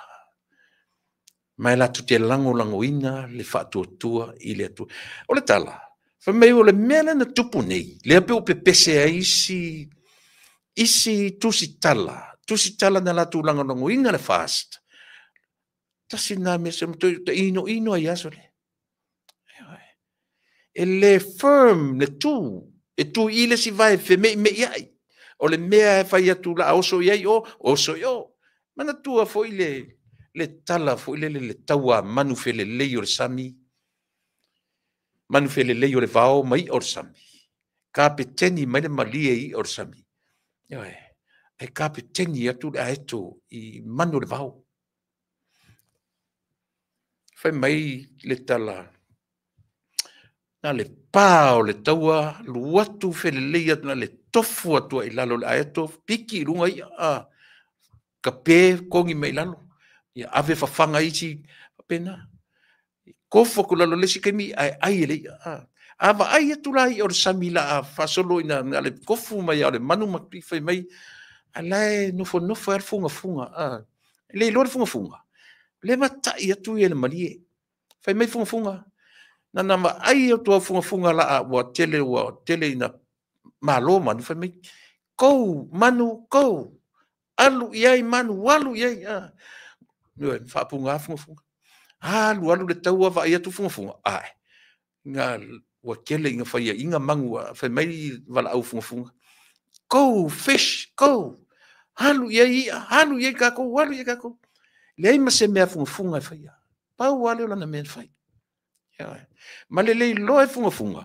Ma e latou te lagolagoina le faatuatua i le Atua. O le tala, fai mai o le mea lea na tupu nei, lea pei ua pepese ai isi tusitala na latou lagolagoina le fast. Tasi na mea se toe inoino ai aso le. E le firm le tu, e tu i le si vae femeimei ai. O le mea e fai atu la oso i ai o, oso i o. Manatua foi le tala foi le le taua manu felelei o le sami, manu felelei o le vao mai o le sami. Kapeteni mai le malie i o le sami. Ioe, e kapeteni atu le aeto i manu le vao. Fai mai le tala, na le pā o le taua, luatu felelei atu, na le tofu atu ai lalo le aeto, piki i lunga ia, ka pē kongi mai lalo. Ia ave fafaga isi, pena. Kofo ku lalo le si kaimi, ai ai e le ia. A vaai atu la i o le sami la a faasolo ina na le kofu mai o le manu ma fai mai, a la e nofo nofo e funga funga. Le iloa le funga funga. Le matai atu ia le malie. Fai mai funga funga. Na na vaai atu au funga funga la a ua tele ina malo manu fai mai. Kou, manu, kou. Alu i ai manu, alu i ai. Nue, faapunga funga funga. Alu, alu le taua vaai atu funga funga. Ai, ngā ua kele inga whaia inga mangu fai mai wala au funga funga. Go, fish, go. Alu i ai, alu i ai kākou, alu i ai kākou. Leai ma se mea funga funga e whaia. Pau lava lea o lana mea na fai. Ioe. Ma le leiloa e fugafuga,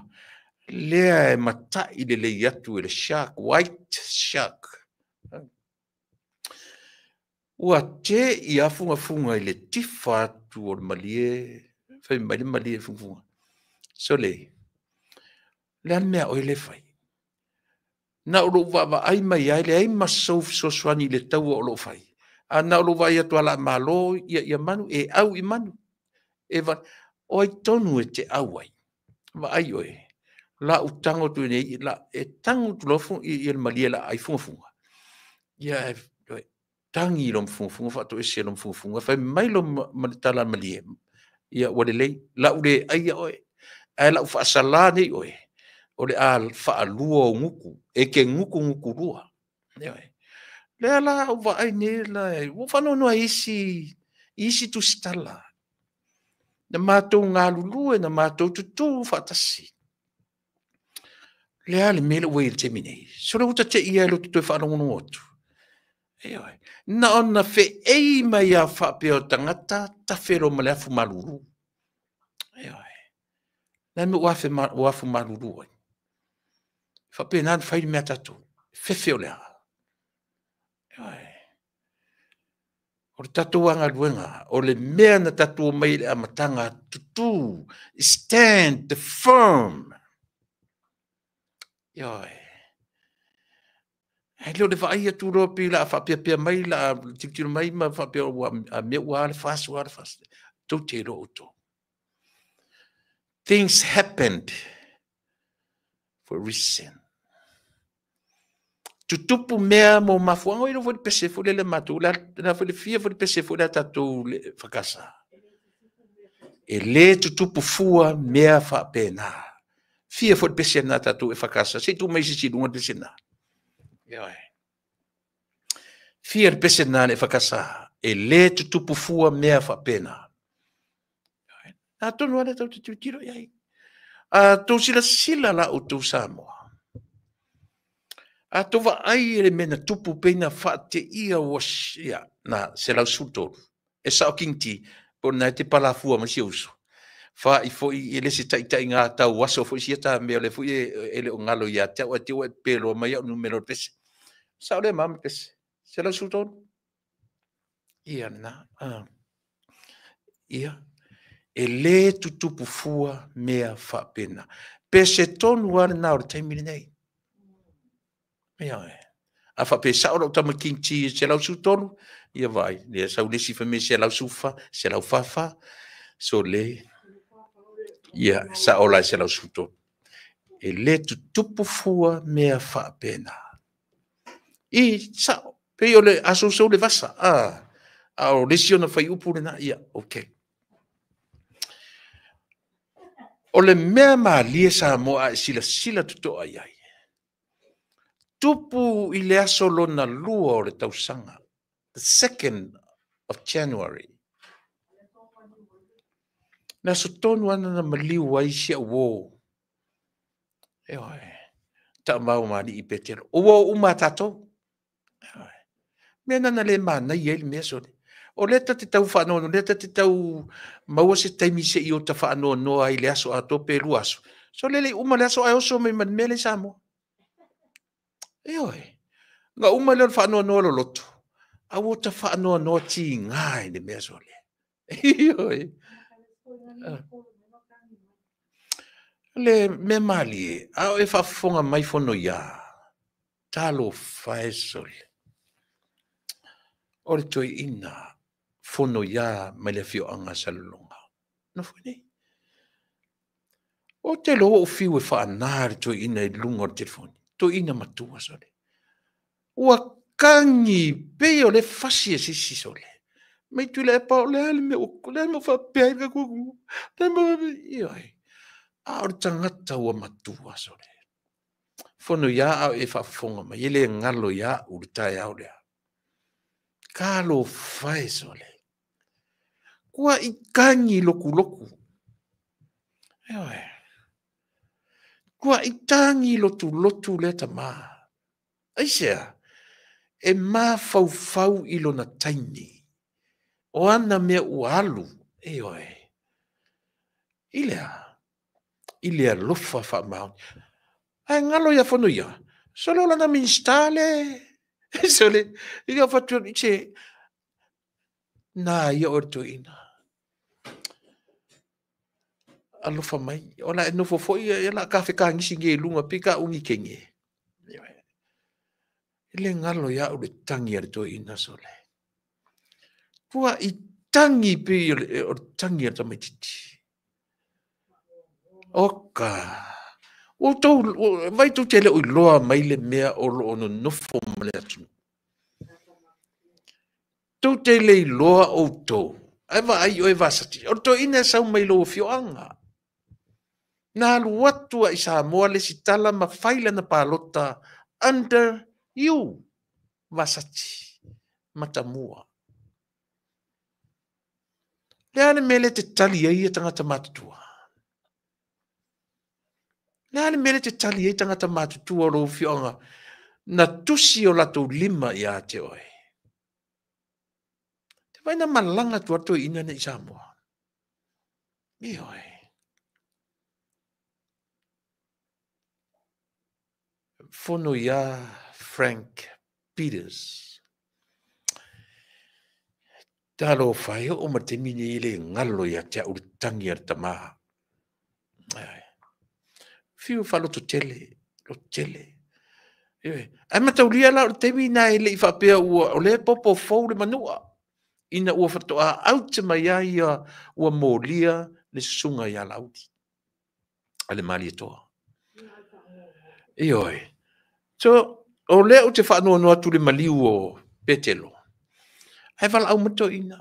lea e matai lelei atu e le shark, white shark. Ua te i a fugafuga i le tifa atu o le malie, fai mai le malie i fugafuga. Sole, le a le mea a oe lea e fai? Na o lou vaavaai mai lava e leai ma sou fesoasoani i le taua o lo o fai. A na o lou vaai atu lava o le a malo ia manu, e au i manu. E va... O ai tonu e te au ai? Vaai oe, la ou tago atu nei, la, e tago atu loa i le malie o le a ai fugafuga. Ia, e, tagi loma fugafuga, faatoese loma fugafuga, fai mai loma ma le tala malie, ia ua lelei, lau le aia oe, ae lau faasala nei oe, o le a faalua ou gutu, e te gutu gutu lua. Ioe. Lea la ou vaai nei la, ua faanoanoa i isi, isi tusitala. Na matou galulue, na matou tutū faatasi. Le a le mea lea ua i le taimi nei? Sole ua tateia e loto toe faalogologo atu. Ioe. Na ona feei mai a faapea o tagata tafe loa ma le afu malulu. Ioe. Le mea ua afe ua afu malulu ai. Faapena na fai le mea a tatou. Fefe o le a? Ioe. O le tatou galuega, o le mea na tatou omai i le amataga, tutū, stand the firm. Ioe. Ae le o le vaai atu loa pei o le a faapeapea mai, la a tilotilo mai ma faapea ua a mea ua a le FAST, ua a le FAST. Tou te iloa outou. Things happened for a reason. Tutupu mea mo mafuaaga. Oi foi le pese foi lele matou, la la foi le fia foi le pese foi le tatou le fakasa. E le tutupu fua mea faapena. Fia foi le pese na tatou e fakasa. Se i tuu mai se isi i luga le pese na. Ioe. Fia le pese na le fakasa. E le tutupu fua mea faapena. Ioe. Atonu lava lea tatou te tilotilo i ai. A tou silasila la outou Samoa, a tou vaai i le mea na tupu pei na faateia ua ia, na 113, e sao King T, po o lena e te palafua mai si ou uso. Faai foi e le se taitaiga tau aso foi sia ta mea o lea foi e le o galo ia te au, ae te ua e peloa mai au numera o le pese. Sao lea ma pese. 113. Ia lena. Ah. Ia. E le tutupu fua mea faapena. Pese tonu lava lena o le taimi lenei. Ia e. A faapea sao lau tama King T e 113, ia vaai, lea sau le isi fai mai 114, 144, so le, ia, sao la e 113. E le tutupu fua mea faapena. I, sao, pei o le asousou le vasa, a, a o le isi ona faiupu lena, ia, okay. O le mea malie Samoa a e silasila totoa i ai, tupu i le aso lona lua o le tausaga, the 2nd of January. Le aso tonu ana na maliu ai si au uō. Ioe, taamao ma alii Petero. O uō uma a tatou. Ioe. Mea na na le manaia ai le mea sole. O lea ta te tau faanoanoa, lea ta te tau maua se taimi se i o ta faanoanoa ai i le aso atoa pe lua aso. So le le uma le aso ae oso mai ma le mea lea i Samoa. Ioe. Na uma lea o le faanoanoa loloto, a ua ta faanoanoa tiga i le mea sole. Ioe. Le mea malie, a o e faafofoga mai fono ia, talofa e sole. O le toeaina fono ia mai le afioaga Salelologa. Nofo nei. O te loa ou fiu e faana le toeaina i luga o le telefoni. Toeaina matua sole. Ua kagi pei o le fasi e se isi sole. Mai Tuilaepa o le a le mea o le a le mea faapea ai le tatou le mea ioe. A o le tagata ua matua sole. Fono ia a o e faafofoga mai, e le galo ia au le taeao lea. Talofa e sole. Kua i tagi lokuloku. Ioe. Kua i tagi lotulotu lea tamā. Aisea? E mafaufau i lona taimi. O ana mea ua alu, Ioe. I le a? I le alofa faamaoni. Ae galo ia fono ia. Solo lana Minista le. Sole. I le fatu se na ia o le toeaina. Alofa mai. O la e nofo foi ia la ka fekagisi nge lunga pe ka ungi kenge. E le galo ia au le tangi a le toeaina sole. Tua i tangi pe o le tangi a le tamaitiiti. Oka. Ua outou, vai tou te le o iloa mai le mea o lo o nonofo ma le atunuu. Tou te le iloa outou. Ae vaai oe Vasati. O le toeaina e sau mai lou afioaga. Na alu atu ai Samoa le sitala ma fai lana palota under you, Vasati, Matamua. Le a le mea le te tali ai ia tagata matutua? Le a le mea le te tali ai tagata matutua o lou afioaga na tusi o latou lima ia te oe? Te vai na malaga atu a toeaina nei i Samoa. Ioe. Fono ia Frank Peters. Talofa e oo ma le taimi lenei e le galo ia te au le tagi a le tama. Fiu faalototele, lototele. Ae mataulia la o le taimi na e le i faapea ua o lea popo fou le manua ina ua faatoa aute mai ai ia ua molia le susuga ia Laauli a le Malietoa. Ioe. So, o lea ou te faanoanoa atu i le maliu o Petelo. Ae valaau mai toeaina.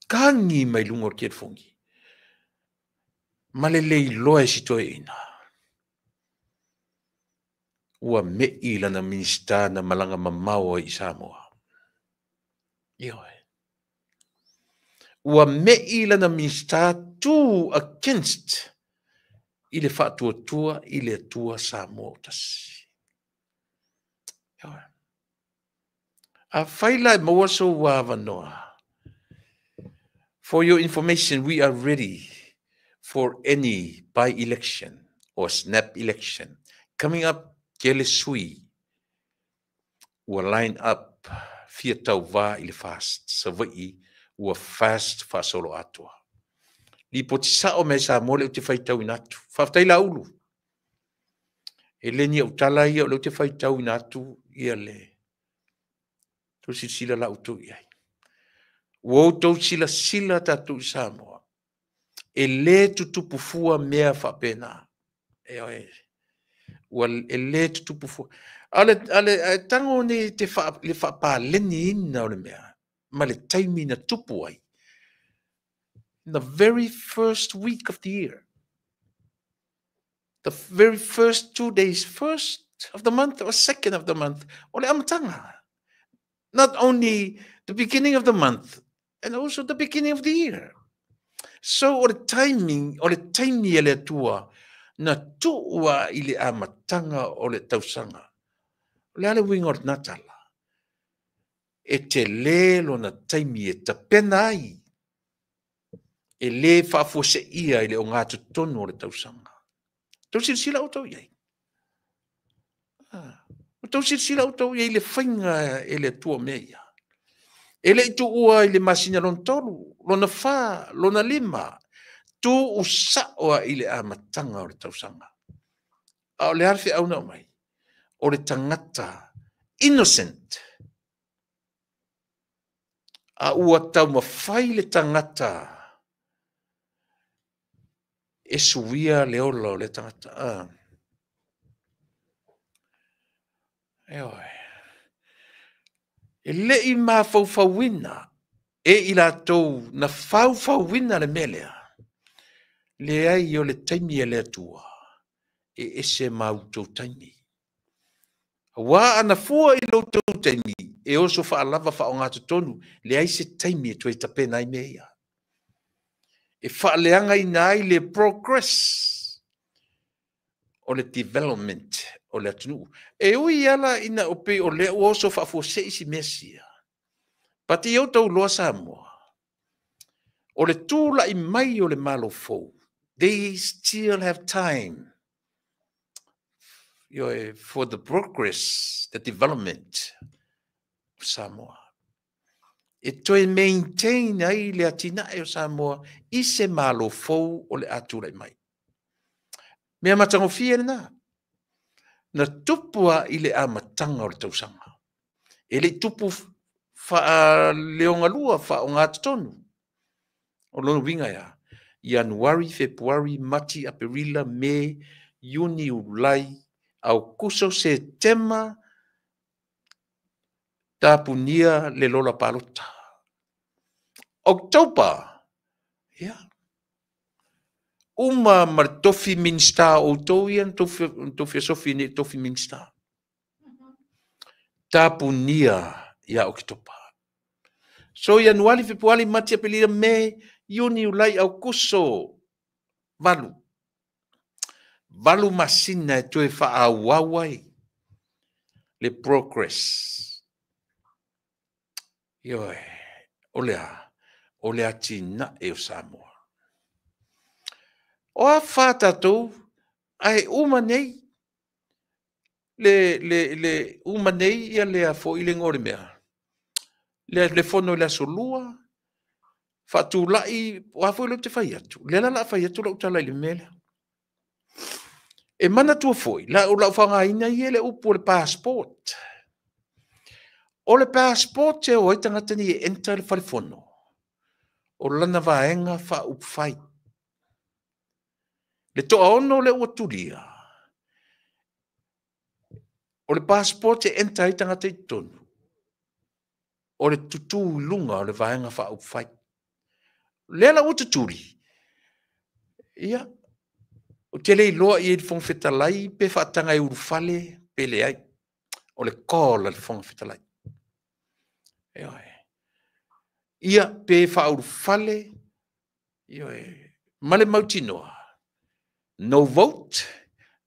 Tagi mai luga o le telefoni. Ma le le iloa e si toeaina. Ua mei lana Minista na malaga mamao ai i Samoa. Ioe. Ua mei lana Minista tu against i le faatuatua i le Atua Samoa o tasi. Ioe. Afai la e maua sou avanoa. For your information, we are ready for any by-election or snap election. Coming up, kele sui ua line up fia tauvā i le fast. Savaii ua fast faasolo atoa. Lipoti sao mai Samoa le ou te faitauina atu. Faafetai Laulu. E le ni au tala ia o le ou te faitauina atu ia le tou silasila la outou i ai. Ua outou silasila tatou i Samoa. E le tutupu fua mea faapena. E oe. Ua e le tutupu fua. A le tago nei te le faapaleniina o le mea ma le taimi na tupu ai. In the very first week of the year. The very first 2 days, first of the month or second of the month. O le amataga. Not only the beginning of the month, and also the beginning of the year. So o le timing, o le taimi e le Atua, na tuua i le amataga o le tausaga. O le a le uiga o lena tala? E tele lona taimi e tapena ai, e le faafuaseia i le ogatotonu o le tausaga. Tou silasila outou i ai. Tou silasila outou i ai i le faiga e le Atua o mea ia. E le i tuua i le masina lona 3, lona 4, lona 5, tuu saoa i le amataga o le tausaga. A o le a le feau na aumai? O le tagata innocent. A ua taumafai le tagata e suia le ola o le tagata. Ioe. E le i mafaufauina e i latou na faufauina le mea lea. Leai o le taimi e le Atua e ese ma outou taimi. Aua ana fua i lo outou taimi e oso faalava faaogatotonu, leai se taimi e toe tapena ai mea ia. E faaleagaina ai le progress o le development o le atunuu. E ui ala ina o pei o lea ua oso faafuasei si mea sia. Pati i outou loa Samoa. O le tulai mai o le Malo fou, they still have time for the progress, the development of Samoa. E toe maintain ai le atinae o Samoa i se Malo fou o le a tulai mai. Mea matagofie lena. Na tupu lava i le amataga o le tausaga. E le i tupu faaleogalua, faaogatotonu. O lona uiga e a? Ianuari, Fepuari, Mati, Aperila, Me, Iuni, Iulai, Aokuso, Setema, tapunia le lola palota. October, ia, uma ma le tofi Minista o outou ia na tou fesofi nei i le tofi Minista. Tapunia ia Oketopa. So Ianuali, Fepuali, Mati, Aperila, Me, Iuni, Iulai, Aokuso, 8. 8 masina e toe faaauau ai le progress. Ioe, o le a? O le atinae o Samoa. O a fa tatou, ae uma nei, le, le, le, uma nei ia lea foi le igoa o le mea, le, le fono i le aso Lua, faatulai, o a foi lea ou te fai atu, lea la o le a fai atu lau tala i le mea lea. E manatua foi, la, o lau faaaogaina ia le upu o le passport. O le passport e o ai tagata nei e enter le fale fono, o lana vaega faaupufai. Le toaono lea ua tulia, o le passport e enter ai tagata i totonu, o le tutū i luga o le vaega faaupufai. Lea la ua tutuli, ia, ou te le iloa i ai le Fofoga Fetalai pe faataga e ulufale pe leai. O le call a le Fofoga Fetalai. Ioe. Ia, pe faaulufale, ioe, ma le mautinoa, no vote,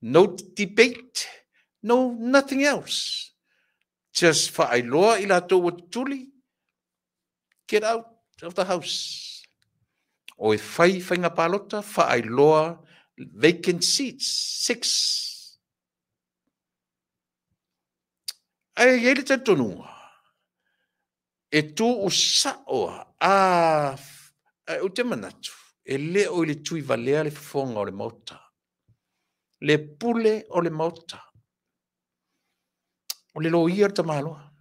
no debate, no nothing else. Just faailoa i latou ua tutuli, get out of the house. O e fai faiga palota, faailoa vacant seats, 6. Ae i ai le talitonuga, e tuusao a, ae ou te manatu, e le o i le tuivalea le fofoga o le Maota, le pule o le Maota, o le loia o le tamaloa.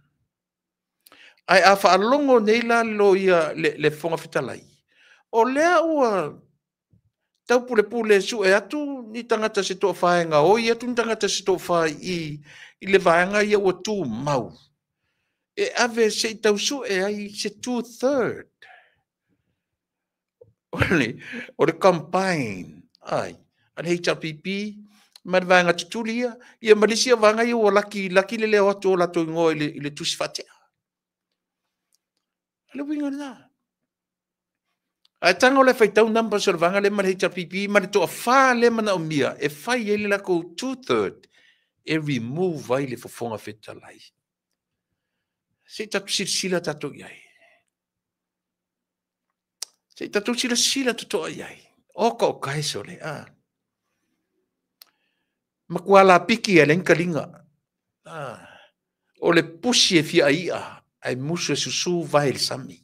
Ae a faalogo nei la le loia, le Fofoga Fetalai, o lea ua taupulepule sue atu ni tagata se toafa e gaoi atu ni tagata se toafa i le vaega ia ua tumau, e ave se i tau sue ai se 2/3 o le combine ai a le HRPP ma le vaega tutuli ia, ia ma le isi vaega ia ua laki, laki le leo atu o latou igoa i le tusi faatea. O le uiga lena. Ae tago la e faitau numbers o le vaega lea ma le HRPP ma le toafa lea manaomia e fai ai le latou 2/3 e remove ai le Fofoga Fetalai. Se i tatou silasila tatou i ai. Se i tatou silasila totoa i ai. Oka o kae sole, a. Matua lapiki e leai ni taliga. A. O le pusi e fia ai i'a, ae musu e susu vae i le sami.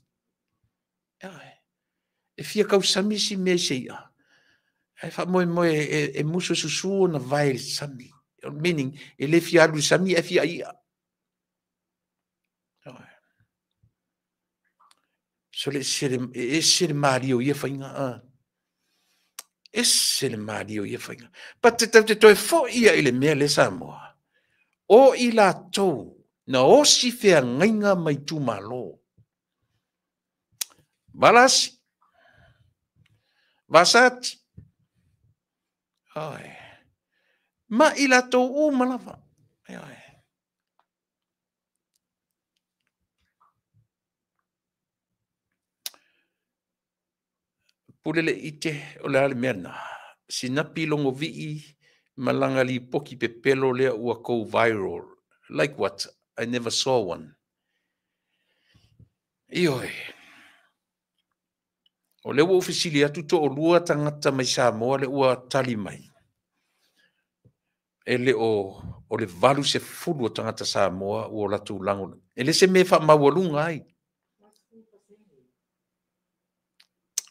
E fia tausami si mea i se i'a, ae faamoemoe e musu e susu ona vae i le sami. Meaning, e le fia alu i le sami ae fia ai i'a. So le e ese le malie o ia faiga. A. Ese le malie o ia faiga. But te tau te toe foi ia i le mea lea Samoa. O i latou na osi feagaiga ma itumalo. Valasi. Vasati. Oi. Ma i latou uma lava. Oi. Pule le ite o le a le mea lena. Sinapi logovii ma lana lipoti pepelo lea ua go viral. Like what? I never saw one. Ioe. O lea ua ou fesili atu toalua tagata mai Samoa lea ua tali mai. E le o, o le 80 o tagata Samoa ua o latou lago. E le se mea faamaualuga ai.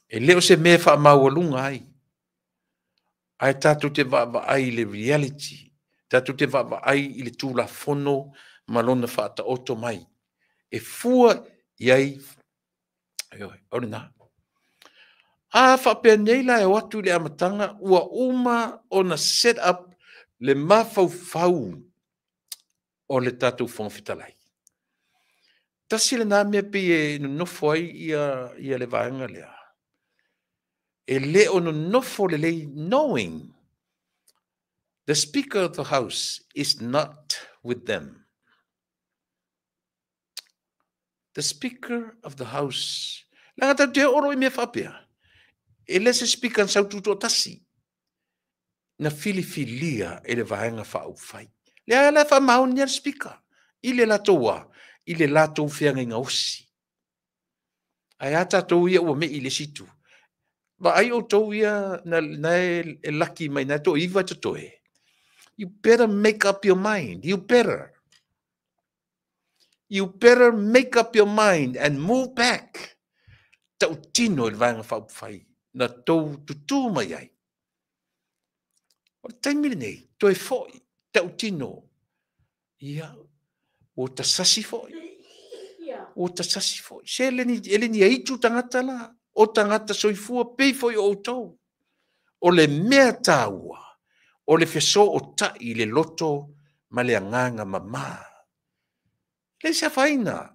E le o se mea faamaualuga ai. Ae tatou te vaavaai i le reality. Tatou te vaavaai i le Tulafono ma lona faataoto mai. E fua i ai, o lena. A faapea nei la e o atu i le amataga, ua uma ona set up le mafaufau o le tatou Fofoga Fetalai. Tasi lena mea pei e nonofo ai ia le vaega lea. E le o nonofo lelei, knowing the Speaker of the House is not with them. The Speaker of the House. Leaga tatou te oo loa i mea faapea, e le se Speaker na sau tutoatasi, na filifilia e le Vaega Faaupufai. Lea la e faamaoni le Speaker i le latou a, i le latou feagaiga osi. Ae a tatou ia ua mei i le isi itu. Vaai outou ia na e laki mai na toa-9 e totoe. You better make up your mind. You better. You better make up your mind and move back. Tautino i le Vaega Faaupufai na tou tutū mai ai. O le taimi lenei, toe foi, tautino. Ia, ua tasasi foi. Ua tasasi foi. Se e le ni aitu tagata la, o tagata soifua pei foi o outou. O le mea tāua, o le fesootai i le loto ma le agaga mamā. Le se afaina,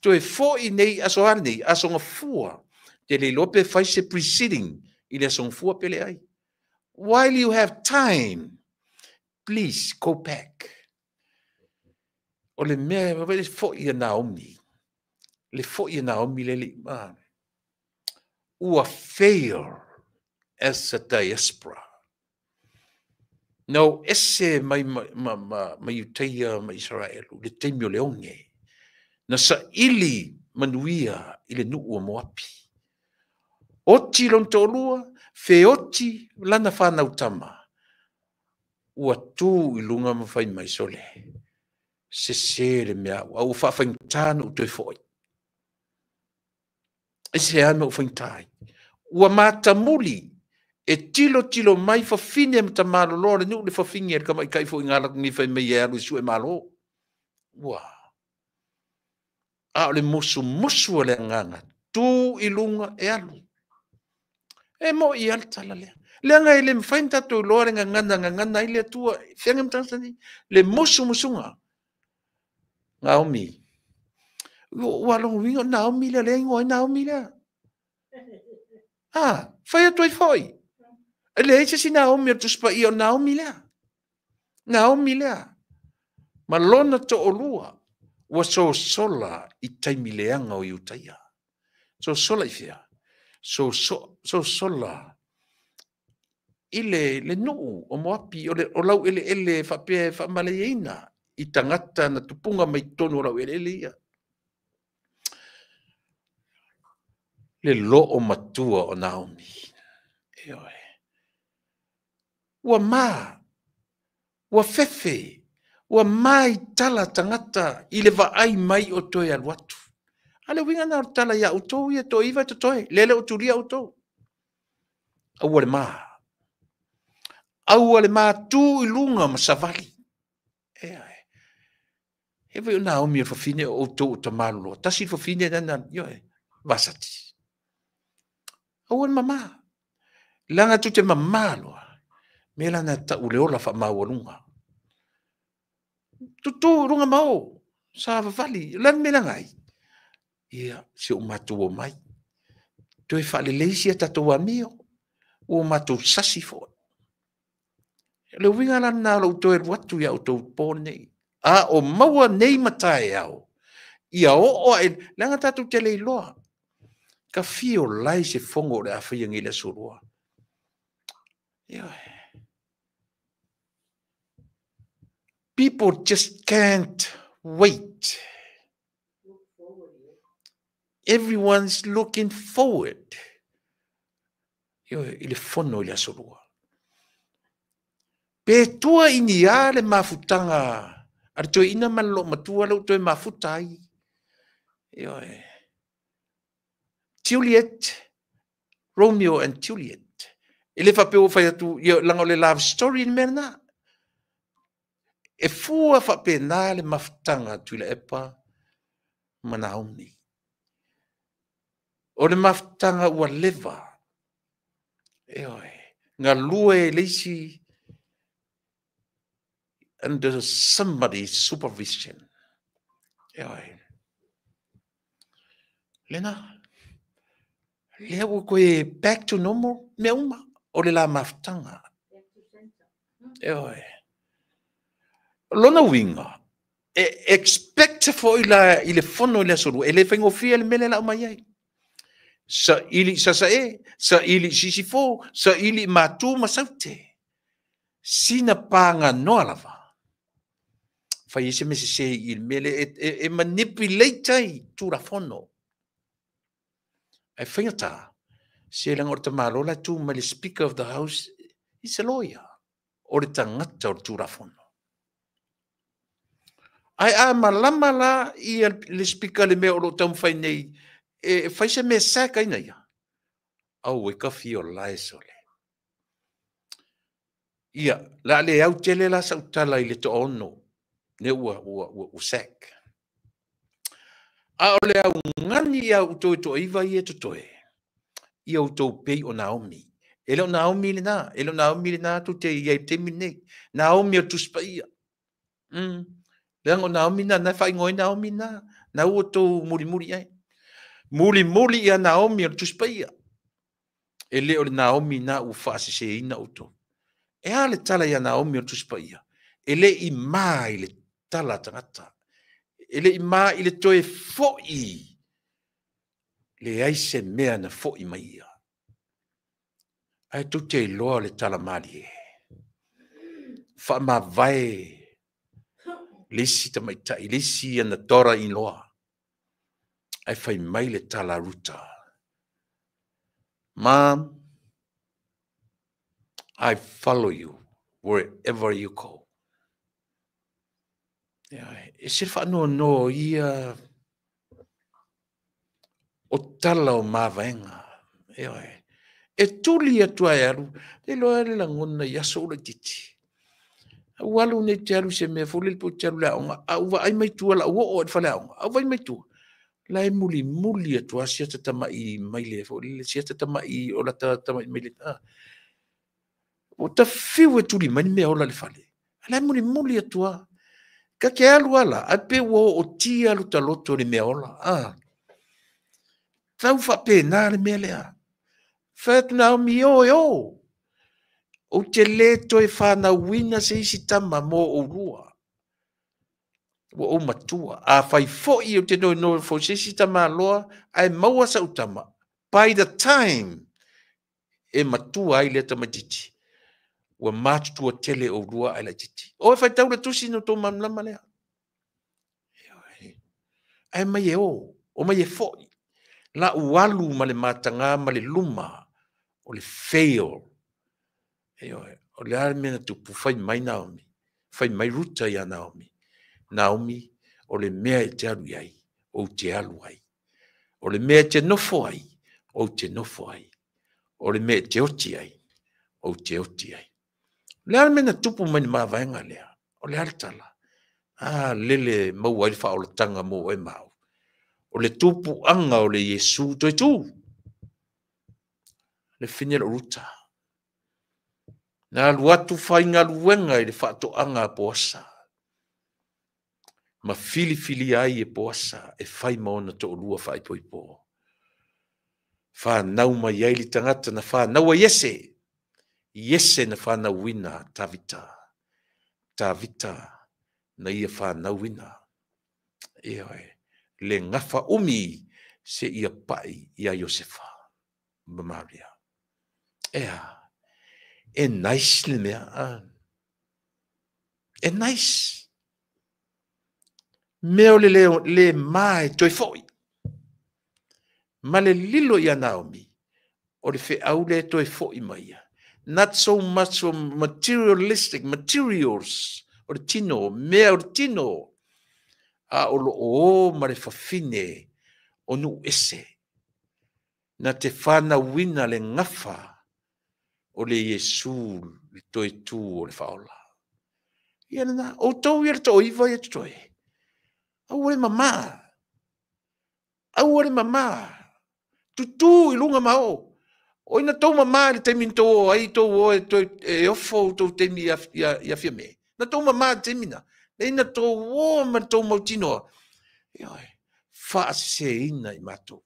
toe foi nei aso a nei, aso gafua, te le iloa pe fai se preceding i le aso gafua pe leai. While you have time, please go back. O le mea, le foi a Naomi, le foi a Naomi le le, ua fail as a diaspora. Na o ese mai ma Iutaia ma Israelu, le taimi o le oge, na saili manuia i le nuu o Moapi. Oti lona toalua, feoti lana whanau tama. Ua tū i lunga ma fai mai sole. Se se le mea, ua whawhaingtā na u toe foi. E se ana u whaingtāi. Ua mātamuli e tilo tilo mai fafine ma tamalolo le nuu le fafingi e le kamaikai fo i ngā laku ngi fai mai e alu i sue malo. Ua. A o le musu musu o le anganga, tū i lunga e alu. E mo i al tala lea. Leaga e le mawhai ni tātou loa le ngangana, ngangana i le atua, whianga mtangata ni, le musu musunga. Naomi. Ua longo wingo, Naomi lea, lea ingoa Naomi lea. Ah, whai atu ai foi. E le eise si Naomi o tuspa i o Naomi lea. Naomi lea. Ma lona to'olua, ua sosola i taimi leaga o Iutaia. Sosola i fea. Sosola i le nuu o Moapi, o lau ele ele whapea whaamaleina i tangata na tupunga mai tonu o lau ele ele ia. Le loo matua o Naomi. E oe. Ua mā, ua fefe, ua mai tala tangata i le vaai mai o toe alu atu. A le winga na o tala ia utou ia to iwa to toe, lele o turia utou. Aua le mā. Aua le mā tū i lunga ma savali. E ai. E vai o Naomi e whawhine o outou o tamalolo. Tasi whawhine nana, ioe, vasati. Aua le mamā. Langa tu te mamā loa. Me lana ta ule ola wha maua lunga. Tutu runga mao. Sa vavali. Lan me langai. Ia, se o mātou o mai. Toe whaaleleisi a tātou amio. O mātou sasi foi. Le winga la nā lo toe ruatu ia o tau pō nei. A o maua nei matae au. Ia o o e, langa tātou te leiloa. Ka fio lai se fongo le awhia ngi le surua. Ia. People just can't wait. Everyone's looking forward. Ioe, i le fono i le Aso Lua. Pe tua i ni a le mafutaga a le toeaina ma le loomatua lea ua toe mafuta ai. Ioe. Juliet, Romeo and Juliet. E le faapea ua fai atu, ia, leaga o le love story le mea lena. E fua faapena le mafutaga a Tuilaepa ma Naomi. O le mafutaga ua leva. Ioe. Galue le isi under somebody's supervision. Ioe. Lena. Lea ua toe back to normal mea uma o le la mafutaga. Ioe. Lona uiga, e expect foi la i le fono i le Aso Lua, e le faigofie le mea lea o le a aumai ai. Saili i Sasae, saili i Sisifo, saili i Matu ma Saute. Sina paganoa lava. Fai ai se mea sese i le mea lea e manipulate ai Tulafono. Ae faigata, se leaga o le tamaloa la e tu mai le Speaker of the House, he's a lawyer. O le tagata o le Tulafono. Ae a malama la ia le Speaker le mea o lo o taumafai nei e fai se mea sac ai na ia, aue ka fio lae sole. Ia, le a le au tele la sau tala i le toaono, lea ua sac. A o le augani ia outou e toaiva ia e totoe, ia outou pei o Naomi. E le o Naomi lena, e le o Naomi lena tou te i ai i le taimi lenei. Naomi o le Tusi Paia. Leaga o Naomi na, na e faaigoa ai Naomi na, na ua outou mulimuli i ai. Mulimuli ia Naomi o le Tusi Paia. E le o le Naomi na ua faaseseina outou. E a le tala ia Naomi o le Tusi Paia? E le i ma i le tala a tagata. E le i ma i le toe foi. Leai se mea na foi mai ia. Ae tou te iloa le tala malie. Faamavae le isi tamaitai, le isi ana daughter-in-law. Ae fai mai le tala a Ruta, Mom, I follow you wherever you go. E se faanoanoa o ia o tala o mavaega. Ioe. E tuli atu ai alu, le iloa le lagona i aso o laitiiti. Au alu nei te alu se mea foi lele po te alu le aoga, a ou vaai mai tua la ua oo i le fale aoga, a ou vaai mai tua, la e mulimuli atu a sia tamai maile foi lele, sia tamai o lata tamai maile. Ua tafiu e tuli mai le mea ola i le fale. A la e mulimuli atu a. Ka te alu ala, ae pe ua oo tia lo ta loto i le mea ola. Tau faapena le mea lea. Fai atu Naomi, o e o. Ou te le toe whanauina se isi tama mō oulua. Ua ou matua. A fai foi ou te noenoe foi se isi tama aloa, ae maua sau tama. By the time e matua ai lea tamaitiiti, ua matutua tele oulua ae laitiiti. O e faitau le tusi no tō malamalama lea. Ae mai e o, o mai e foi. La u alu ma le mataga ma le luma o le fail. Ioe, o le a le mea na tupu, fai mai Naomi, fai mai Ruta ia Naomi. Naomi, o le mea e te alu i ai, ou te alu ai. O le mea e te nofo ai, ou te nofo ai. O le mea e te oti ai, ou te oti ai. O le a le mea na tupu mai le mavaega lea? O le a le tala? A lele maua ai le faaolataga mo oe ma au. O le tupuaga o le Iesu toe tu. Le fine o Ruta. Na alu atu faigaluega i le faatoaga a Poasa. Ma filifilia ai e Poasa e fai ma ona toalua faaipoipo. Whanau mai ai le tagata na whanau a Iese. Iese na whanauina Tavita. Tavita na ia whanauina. Ioe, le gafa umi se ia pai ia Iosefa ma Maria. Ea, e nice le mea. E nice. Mea o le le ma e toe foi. Ma le lilo ia Naomi, O le feau lea e toe foi mai ia. Not so much of materialistic materials o le tino, mea o le tino, a o lo o ma le fafine o nuu ese. Na te fanauina le gafa o le Iesu le toe tu o le faaola. Ia lena, outou ia le toaiva ia totoe. Aua le mamā. Aua le mamā. Tutū i luga ma oo. O ina tou mamā i le taimi na tou o ai, tou o e toe e ofo outou taimi ia, ia, ia Fiame. Na tou mamā i le taimi na. Lea na tou o ma le tou mautinoa. Ioe, faaseseina i matou.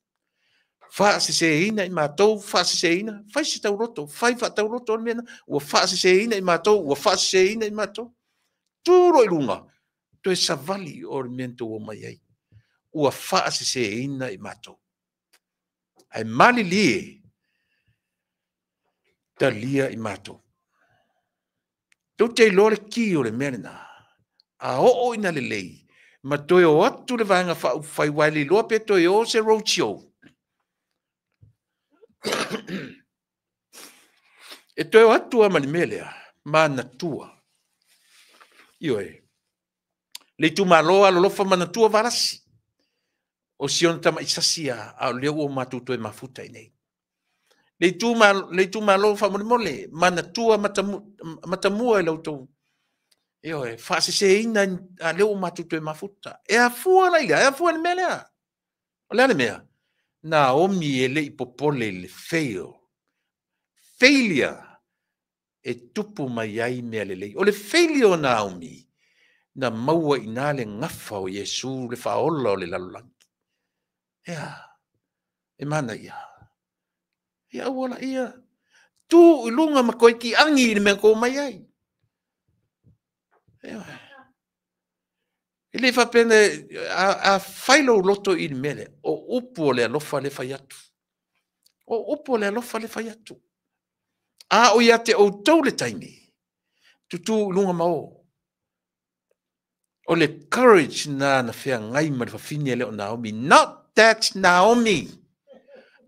Faaseseina i matou, faaseseina, fai se tauloto, fai faatauloto le mea na, ua faaseseina i matou, ua faaseseina i matou. Tu loa i luga, toe savali o le mea na tou omai ai. Ua faaseseina i matou. Ae malilie, talia i matou. Tou te iloa le ki o le mea lena. A oo ina lelei, ma toe o atu le Vaega Faaupufai aua e le iloa pe toe o se road show. E toe o atu lava ma le mea lea, manatua. Ioe. Le itumalo alolofa manatua Valasi. O si ona tamai sasi a, a o lea ua matou toe mafuta i nei. Le itumalo, le itumalo faamolemole, manatua matamua i la outou ioe, faaseseina a lea ua matou toe mafuta. E afua la i lea, e afua i le mea lea. O le a le mea? Naomi e le i popole i le fail. Failure e tupu mai ai mea lelei. O le failure o Naomi, na maua i ina le gafa o Iesu, le faaola o le lalolagi. Ea, e manaia. Ia aua laia, tu i luga ma toe tiagi i le mea na tou omai ai. Ioe. E le faapea a, a fai lou loto i le mea lea, o upu o le alofa le fai atu. O upu o le alofa le fai atu. A o ia te outou le taimi, tutū i luga ma o. O le courage na na feagai ma le fafine lea o Naomi. Not that Naomi.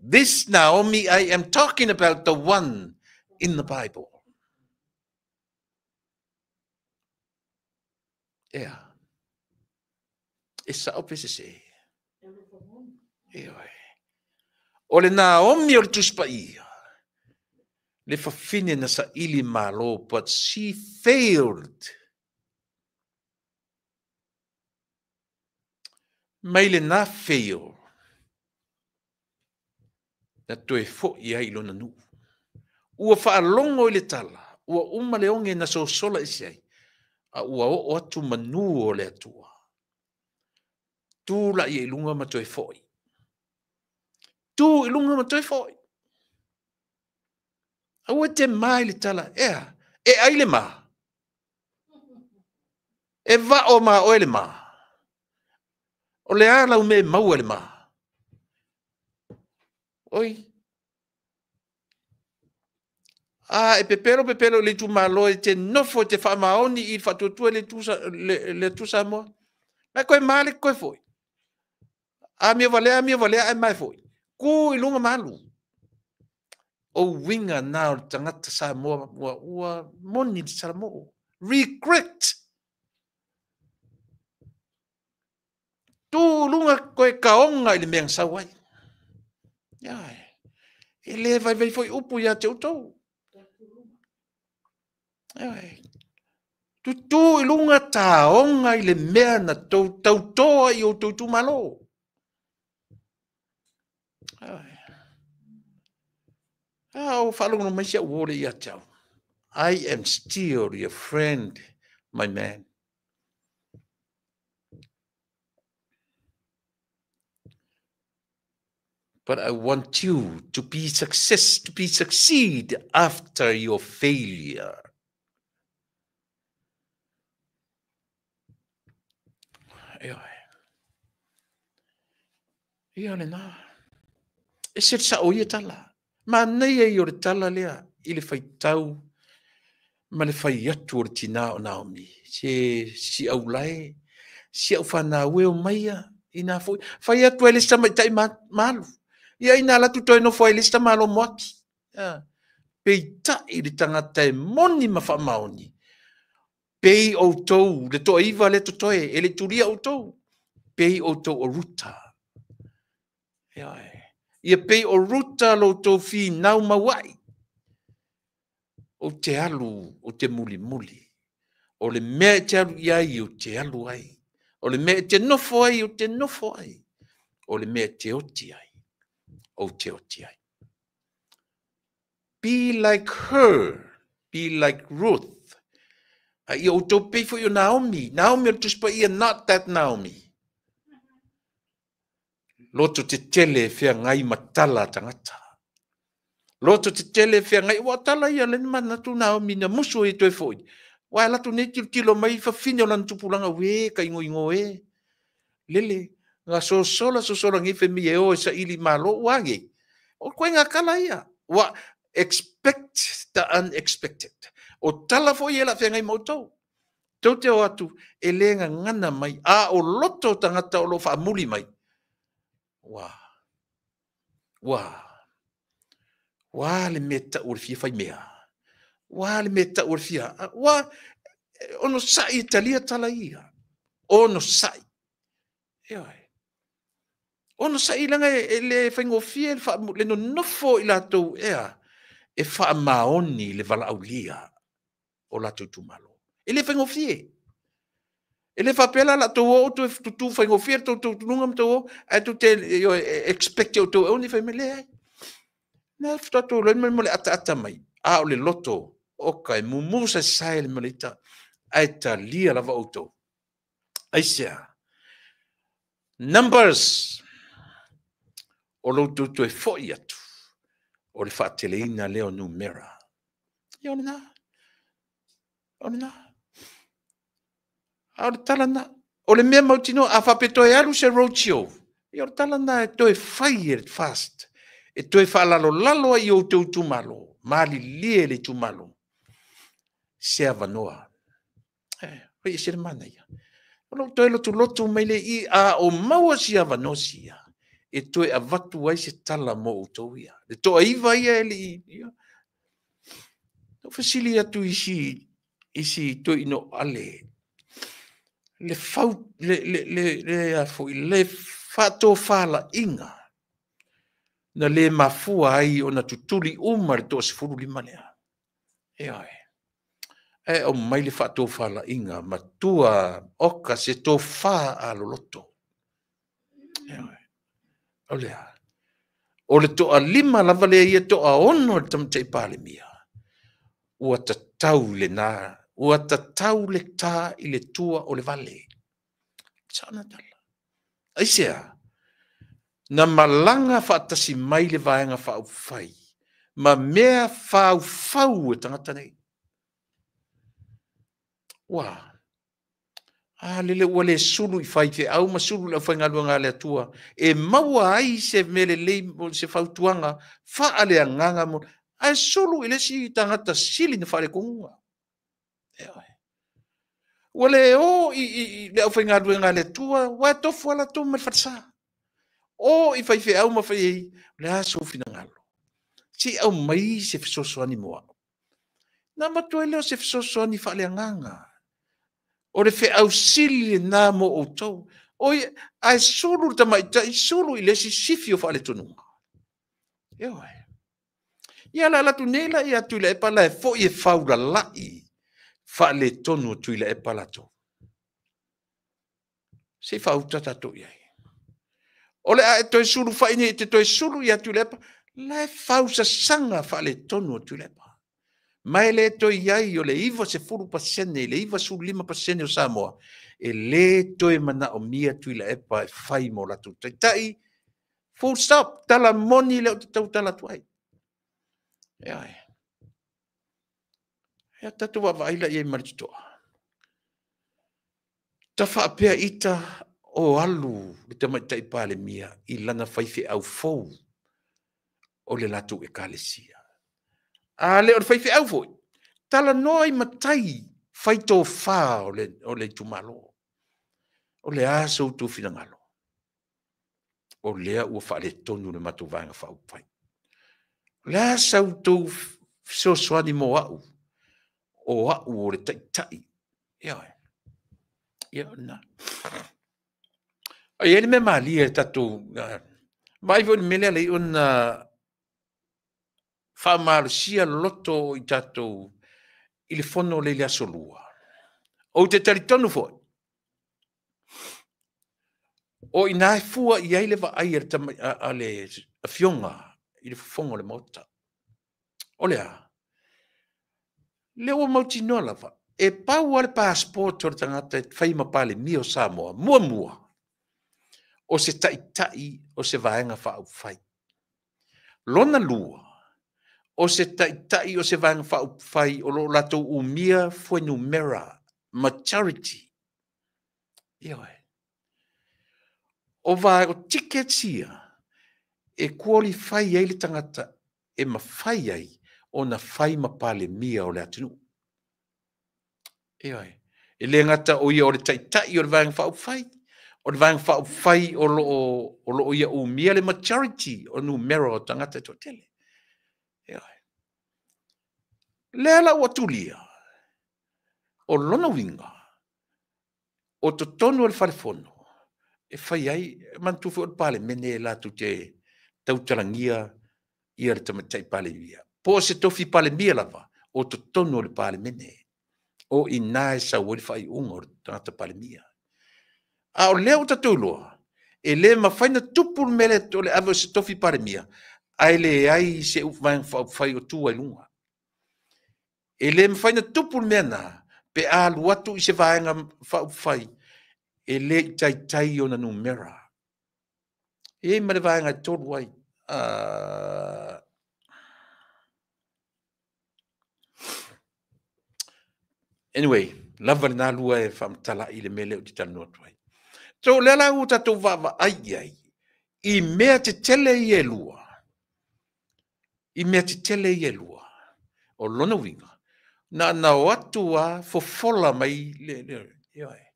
This Naomi, I am talking about the one in the Bible. Ea. E sao pe sese. Ioe. O le Naomi o le Tusi Paia, le fafine na saili malo, but she failed. Mai lena fail, na toe foi ai i lona nuu. Ua faalogo i le tala, ua uma le oge na sosola ese ai, a ua oo atu manu o le Atua. Tu laia i luga ma toe foi. Tu i luga ma toe foi. Aua e te ma i le tala, ea, e ai le ma. E vao ma oe le ma. O le a lau mea e maua i le ma? Oi. A e pepelo pepelo i le itumalo e te nofo e te faamaoni i le faatuatua i le le, le Atua Samoa. Na koe ma le koe foi. Amio valea, amio valea, ae mae foi. Ku i luga ma alu. O uiga na o le tagata Samoa ua, ua moni le Salamoo. Regret. Tu luga koe kaoga i le mea na sau ai. Ia, e le vaivai foi upu ia te outou. Ia, tutū i luga taoga i le mea na tou tautoa i outou itumalo. A o faalogologo mai si au uo lea ia te au. I am still your friend, my man. But I want you to be success, to be succeed after your failure. Ioe. Ia lena. E se le sao ia tala. Manaia ia o le tala lea i le faitau ma le fai atu o le tinā o Naomi. Se si au lae, si au fanau e o maia, ina foi. Fai atu ai le isi tamaitai malu. Ia ina alu atu toe nofo ai le isi tamaloa Moapi. Peitai le tagata e moni ma faamaoni, pei outou, le toaiva lea totoe, e le i tulia outou, pei outou o Ruta. Ia pei o Ruta lo outou finau mauai. Ou te alu, ou te mulimuli. O le mea e te alu i ai, ou te alu ai. O le mea e te nofo ai, ou te nofo ai. O le mea e te oti ai, ou te oti ai. Be like her, be like Ruth. A ia outou pei foi o Naomi. Naomi o le Tusi Paia, not that Naomi. Loto tetele e feagai ma tala a tagata. Loto tetele e feagai, ua tala ia le manatu Naomi na musu e toe foi. Ua alu atu nei tilotilo mai fafine o lana tupulaga, ue ka igoigo e. Lele, na sosola sosola nei fai mai e o e saili malo ua age. O koe ngā tala ia. Ua expect the unexpected. O tala foi e la feagai ma outou. Tou te o atu e le gagana mai. A o loto tagata o lo faamuli mai. Ua, ua, ua le mea tau o le fia fai mea. Ua le mea tau o le fia. Ua, ono sai e talia tala ia. Ono sai. Ioe. Ono sai langa e le faigofie le nonofo i latou ea e faamaoni le valaaulia o latou itumalo. E le faigofie. E le faapea la tou o toe tutu faigofie le tou tuluga ma tou o, ae tou te expect o tou e fai mai leai. Na faatoa tou iloa mo le ataata mai. A o le loto, oka e mumu saesae le malaita, ae talia lava outou. Aisea? Numbers. O lo outou toe foi atu. O le faateleina lea o numera. Ia o lena. O lena. A o le tala na. O le mea mautinoa, a faapea toe alu se roadshow, ia o le tala na e toe fai e le fast. E toe faalalolalo ai i outou itumalo. Malilie le itumalo. Se avanoa. Fai e se le manaia. O lou toe lotulotu mai le i a o maua si avanoa sia. E toe avatu ai se tala mo outou ia. Le toaiva ia e li. Ia. No fesili atu isi toe ino ale. Le fau, le, le, le, le, a foi, le faatofalaiga na le mafua ai ona tutuli uma le 15 lea. Ioe. E o mai le faatofalaiga matua oka se tofa a loloto. Ioe. O lea. O le toalima lava lea ia toaono le Tamaitai Palemia. Ua tatau le na, ua tatau le tā i le tua o le vale. Sana tala. Aisea? Na malanga faatasi mai le vaega faaupufai ma mea faufau e tagata nei. Ua, a lele ua le sulu i faifeau ma sulu i le aufaigaluega a le Atua e maua ai se mea lelei se fautuaga faaleagaga mo, ae sulu i le isi tagata sili na faaletonuga. Ua le o i le aufaigaluega a le Atua, ua e tofu ala latou ma le falesa. O i faifeau ma fai ai, o le a sou finagalo. Se i aumai se fesoasoani mo au. Na avatu ai lea o se fesoasoani faaleagaga. O le feausili lena mo outou. Oi, ae sulu le tamaitai, sulu i le isi sifi o faaletonuga. Ioe. Ia la alu atu nei la ia Tuilaepa la e foi e faulalai faaletonu o Tuilaepa latou. Se i faauta tatou i ai. O le a e toe sulu fai nei e te toe sulu ia Tuilaepa, la e fausasaga faaletonu o Tuilaepa. Ma e le toe i ai o le 90% i le 95% o Samoa, e le toe manaomia Tuilaepa e fai mo latou taitai. Full stop, tala moni le o te tautala atu ai. Ioe. Ia tatou vaavaai la i ai ma le totoa. Ta faapea ita o alu le Tamaitai Palemia i lana faifeau fou o le latou ekalesia. A le o le faifeau foi, talanoa i matai fai tofa o le itumalo. O le a sa outou finagalo. O lea ua faaletonu le matou vaega faaupufai. O le a sa outou fesoasoani mo au, o au o le taitai. Ioe. Ia, o lena. E i ai le mea malie le tatou, vaai foi i le mea lea e ala ai ona faamalosia loto o i tatou i le fono lea i le Aso Lua. Ou te talitonu foi, o i ina e fua i ai le vaai a le Afioga i le Fofoga o le Maota. O le a? Lea ua mautinoa lava, e pau lava le passport o le tagata e fai ma Palemia o Samoa, muamua, o se taitai o se Vaega Faaupufai. Lona lua, o se taitai o se Vaega Faaupufai o lo o latou umia fuainumera, majority. Ioe. O vaega, o tickets ia e qualify ai le tagata e mafai ai ona fai ma Palemia o le atunuu. Ioe. E le gata o ia o le taitai o le Vaega Faaupufai, o le Vaega Faaupufai o lo o ia umia le majority o numera o tagata e toatele. Ioe. Lea la ua tulia, o lona uiga, o totonu o le falefono e fai ai, manatua foi o le Palemene e latou te tautalagia ia le tamaitai Palemia. Po o se tofi Palemia lava, o totonu o le Palemene. O i ina e sau ai le faaiuga o le tagata Palemia. A o lea ua tatou iloa, e le mafai ona tupu le mea lea o le ave o se tofi Palemia, ae leai se Vaega Faaupufai o tu ai luga. E le mafai ona tupu le mea lena pe a alu atu i se Vaega Faaupufai e le i taitai ona numera. E i ai ma le vaega e tolu ai. Anyway, lava lena lua e faamatala i le mea lea ou te talanoa atu ai. So, lea la ua tatou vaavaai i ai i mea tetele ia e lua. I mea tetele ia e lua. O lona uiga, na o atu a fofola mai le, ioe,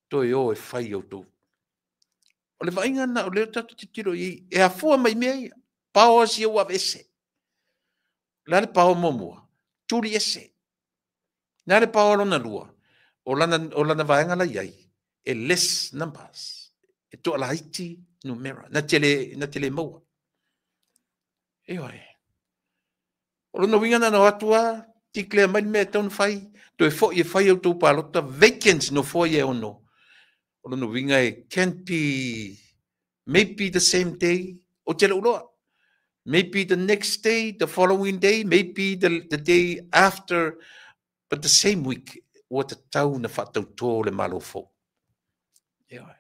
toe o e fai outou. O le vaaiga na o lea tatou tilotilo i ai, e afua mai mea ia. Powers ia ua aveese. O le a le power muamua? Tuli ese. O le a le power lona lua? O lana vaega la i ai, e less numbers. E toalaiti numera. Na te le maua. Ioe. O lona uiga na o atu a, declare mai le mea e tatau ona fai, toe foi e fai outou palota, vacant nofoa ia e ono. O lona uiga e can be, maybe the same day, o te lou loa. Maybe the next day, the following day, maybe the day after, but the same week, ua tatau na faatautō le Malo fou. Ioe.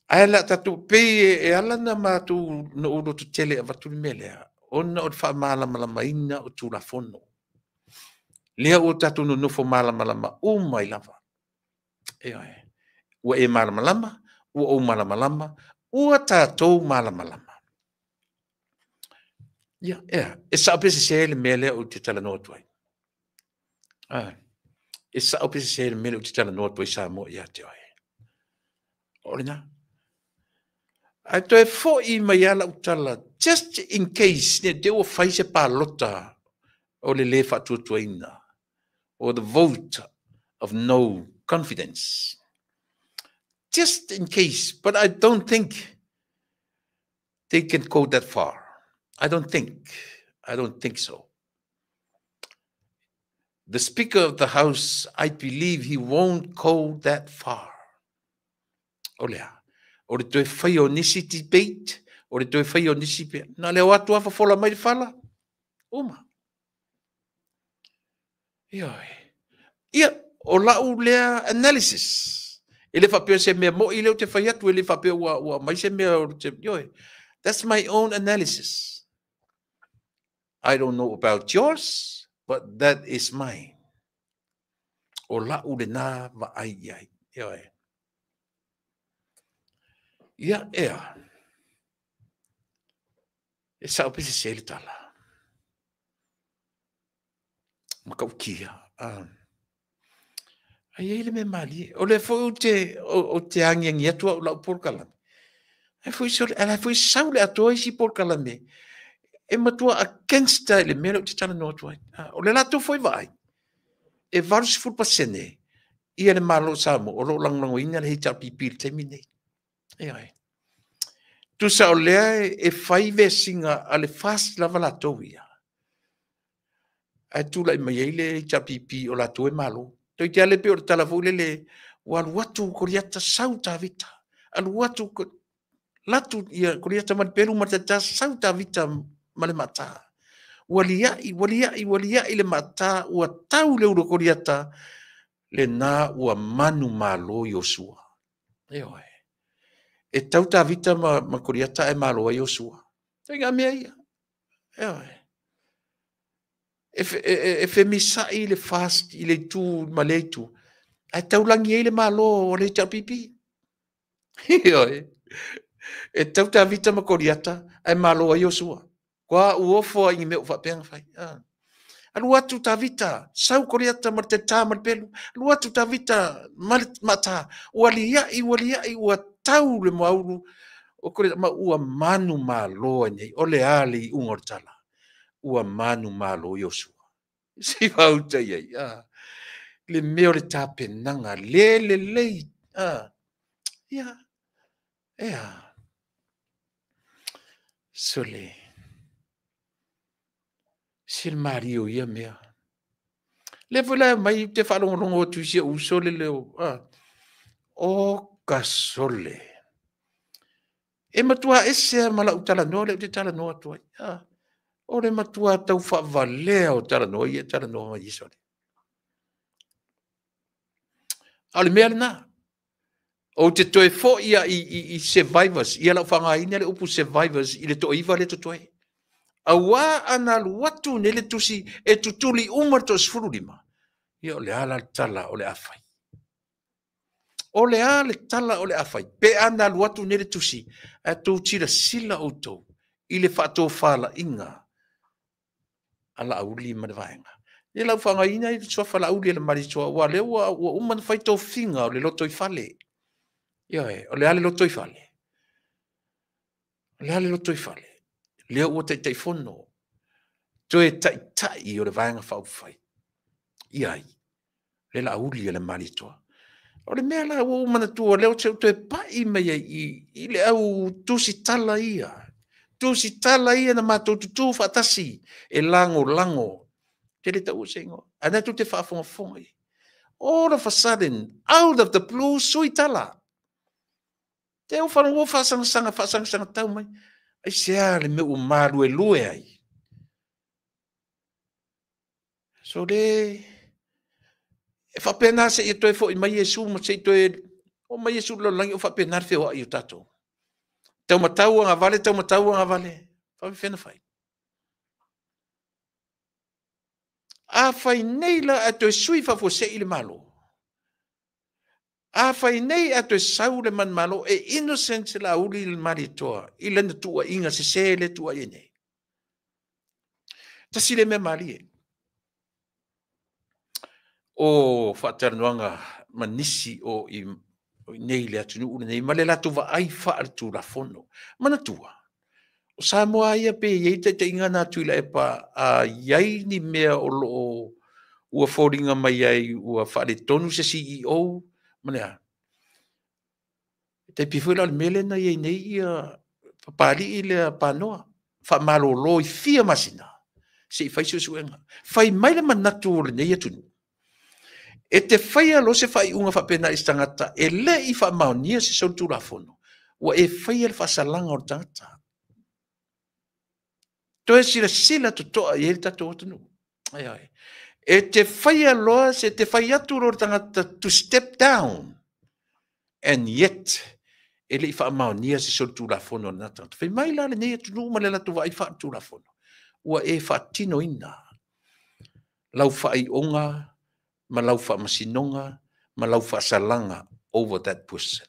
Ae la tatou pei e ala na matou na ou lototele avatu le mea lea, ona o le faamalamalamaina o Tulafono. Lea ua tatou nonofo malamalama uma ai lava. Ioe. Ua e malamalama, ua ou malamalama, ua tatou malamalama. Ia, ea, e sao pe sese le mea lea ou te talanoa atu ai. E sao pe sese le mea lea ou te talanoa atu ai Samoa ia te oe. O lena. Ae toe foi mai a lau tala, just in case, ne te ua fai se palota o le le faatuatuaina, or the vote of no confidence. Just in case, but I don't think they can go that far. I don't think so. The Speaker of the House, I believe he won't go that far. O lea, o le toe fai o nisi debate, o le toe fai o nisi pea. Na leo atu a fofola mai le fala, uma. Ioe. Ia, o lau lea analysis. E le faapea se mea moi leo te fai atu, e le faapea ua mai se mea o te, ioe. That's my own analysis. I don't know about yours, but that is mine. O lau le nā vaai iai. Ioe. Ia, ea. E sao pe se le tala. Makaukia. Ai ai le mea malie. O le foi o te angiangi atu au lau polokalame. Ai foi sau le atoa isi polokalame. E matua against i le mea lea ou te talanoa atu ai. O le latou foi vaai, e 80% ia le Malo o Samoa o lo o lagolagoina le HRPP i le taimi lenei. Ioe. Tusa o lea e fai vesiga a le FAST lava latou ia, ae tulai mai ai le HRPP o latou e malo. Toeitiiti lava lea pei o le tala foi lele, ua alu atu Koliata sau Tavita, alu atu latu ia Koliata ma le pelu ma le taita, sau Tavita ma le maata. Ua liai, ua liai, ua liai le maata, ua tau le ulu o Koliata, lena ua manumalo Iosua. Ioe. E tau Tavita ma Koliata ae malo ai Iosua. Ituaiga mea ia. Ioe. E femisa'i le FAST i le itu ma lea itu, ae taulagi ai le Malo o le HRPP. Ioe. E tau Tavita ma Koliata ae malo ai Iosua. Kua u ofo ai i mea ua faapea ona fai. Alu atu Tavita, sau Koliata ma le taita ma le pelu. Alu atu Tavita ma le maata. Ua liai, ua liai, ua tau le moaulu o Koliata, ma ua manumalo ai nei. O le a le iuga o le tala? Ua manumalo Iosua. Se i fauta i ai. Le mea o le tapenaga, le lelei. Ia, ea. Sole. Se le malie o ia mea. Lea foi la mai te faalogologo atu i si ou uso le leo. O ka sole. E matua ese ma lau talanoa lea ou te talanoa atu ai. O le matua tau faavalea o talanoa ia e talanoa mai ai sole. A o le mea lena, ou te toe foi ia i survivors, ia lau faaaogaina le upu survivors i le toaiva lea totoe. Aua ana alu atu nei le tusi e tutuli uma le toa-15, ia o le a la le tala o le a fai? O le a le tala o le a fai? Pe ana alu atu nei le tusi, ae tou silasila outou i le faatofalaiga a Laauli ma le vaega. Ia lau faaaogaina i le suafa Laauli e le Malietoa, aua o lea ua uma ona fai tofiga o le lotoifale. Ioe, o le a le lotoifale? O le a le lotoifale? Lea ua Taitaifono, toe taitai o le Vaega Faaupufai. Ia ai, le Laauli a le Malietoa. O le mea la ua ou manatua, lea ou te toe pai mai ai i le au tusitala ia. Tusitala ia na matou tutū faatasi e lagolago. Te le taua se igoa. Ae na tou te faafogafoga i ai. All of a sudden, out of the blue, sui tala. Te ua ua faasangasaga, faasangasaga tau mai. Aisea le mea ua maluelue ai? So le e faapena se i toe foi mai Iesu ma se i toe o mai Iesu i le lalolagi o faapena le feoai o tatou. Taumatau agavale, taumatau agavale. Faapefea ona fai? A fai nei la ae toe sui faafuasei le Malo. A fai nei ae toe sau le manumalo, e innocent Laauli le Malietoa i lana tuuaiga sese lea tuuai ai nei. Tasi le mea malie o faatalanoaga ma nisi o i nei i le atunuu lenei ma le latou vaai faaletulafono. Manatua, o Samoa ia pe i ai taitaiga na Tuilaepa, a i ai ni mea o lo o ua foliga mai ai ua faaletonu se CEO ma le a. E tai pei foi la o le mea lea na i ai nei ia Papalii lea Panoa, faamalolo i fia masina se i fai suesuega. Fai mai le manatu o lenei atunuu, e te faia loa se faaiuga faapena i se tagata e le i faamaonia se solitulafono, ua e faia le faasalaga o le tagata. Toe silasila totoa i ai le tatou atunuu. E te faia loa se te fai atu loa le tagata to step down, and yet e le i faamaonia se solitulafono o lena tagata. Fai mai la lenei atunuu ma le latou vaai faaletulafono, ua e faatinoina lau faaiuga ma lau faamasinoga ma lau faasalaga over that person.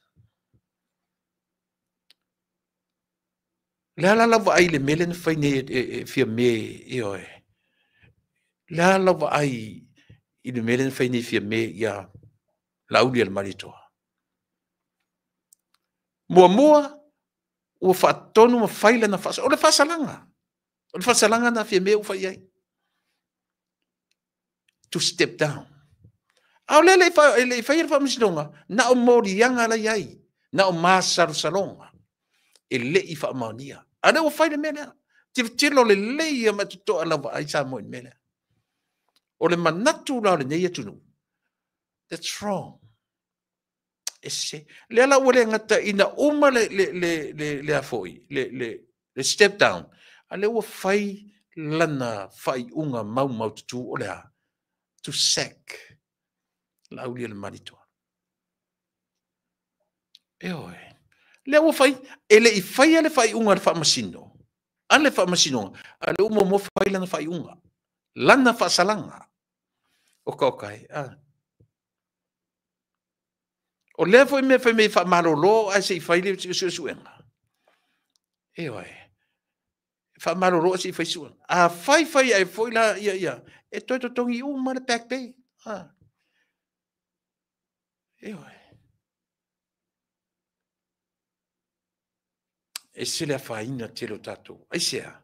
Le a la lau vaai i le mea lea na fai nei e Fiame, ioe. Le a lau vaai i le mea lea na fai nei e Fiame ia Laauli a le Malietoa? Muamua, ua faatonu ma fai lana faasalaga. O le faasalaga. O le faasalaga na Fiame ua fai i ai. To step down. A o lea e le i faia le faamasinoga, na o moliaga la i ai, na o masalosaloga e le i faamaonia. A o lea ua fai le mea lea. Tilotilo lelei ia ma totoa lau vaai Samoa i le mea lea. O le manatu la o lenei atunuu, that's wrong. E sese. Lea la ua le gata ina uma le, le, le, le, le, a foi, le, le, le step down, a lea ua fai lana faaiuga maumaututu o le a? To sack Laaulialemalietoa. Ioe. Lea ua fai, e le i faia le faaiuga a le faamasino, a le faamasinoga, a lea ua muamua fai lana faaiuga, lana faasalaga. Oka oka e, a. O lea foi mea fai mai faamalolo ae se i fai le suesuega. Ioe. Faamalolo ae se i fai suesuega. A fai fai ai foi la ia ia, e toe totogi uma le back pay. A. Ioe. E ese le afaina tele o tatou. Aisea?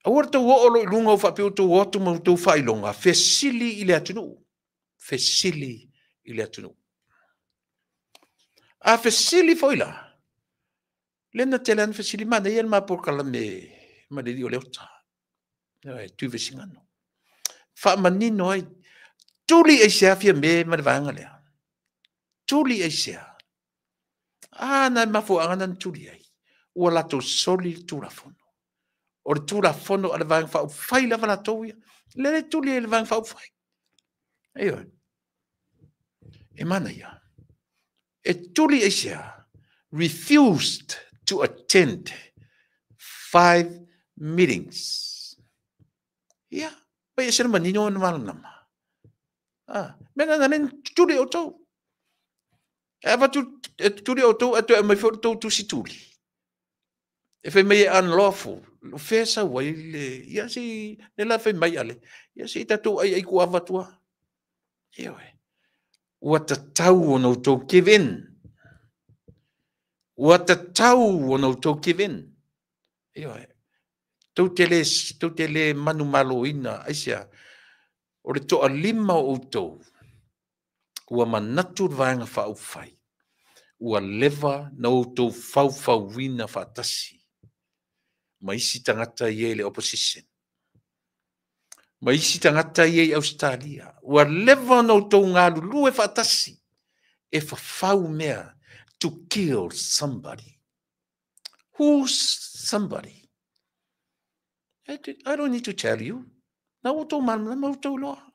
Aua le tou oo loa i luga ua faapea ua outou o atu ma outou faailoga, fesili i le atunuu. Fesili i le atunuu. A fesili foi la, lea na tele lava na fesili, manaia le ma polokalame ma le alii o Leota, Tuivaisigano. Faamanino ai, tuli aisea Fiame ma le vaega lea? Tuli aisea? A, na e mafuaaga na tuli ai. Ua latou soli le Tulafono. O le Tulafono a le Vaega Faaupufai lava latou ia. Lea le tuli ai le Vaega Faaupufai. Ioe. E manaia. E tuli aisea? Refused to attend 5 meetings. Ia, pai ese le manino ona malamalama. Ah, mea na na tuli outou. E avatu e tuli outou e toe aumai foi le tou tusi tuli. E fai mai e unlawful. O fea sau ai le... Ia si, le la fai mai ale. Ia si tatou ai ai kuava tua. Ioe. Ua tatau ona outou give in. Ua tatau ona outou give in. Ioe. Tou te le, tou te le manumaloina, aisea, o le toalima o outou, ua manatu le Vaega Faaupufai, ua leva na outou faufauina faatasi ma isi tagata ia i le opposition, ma isi tagata ia i Ausetalia, ua leva ona outou galulue faatasi e fafau mea to kill somebody. Who's somebody? I don't need to tell you. Na ua outou malamalama outou iloa.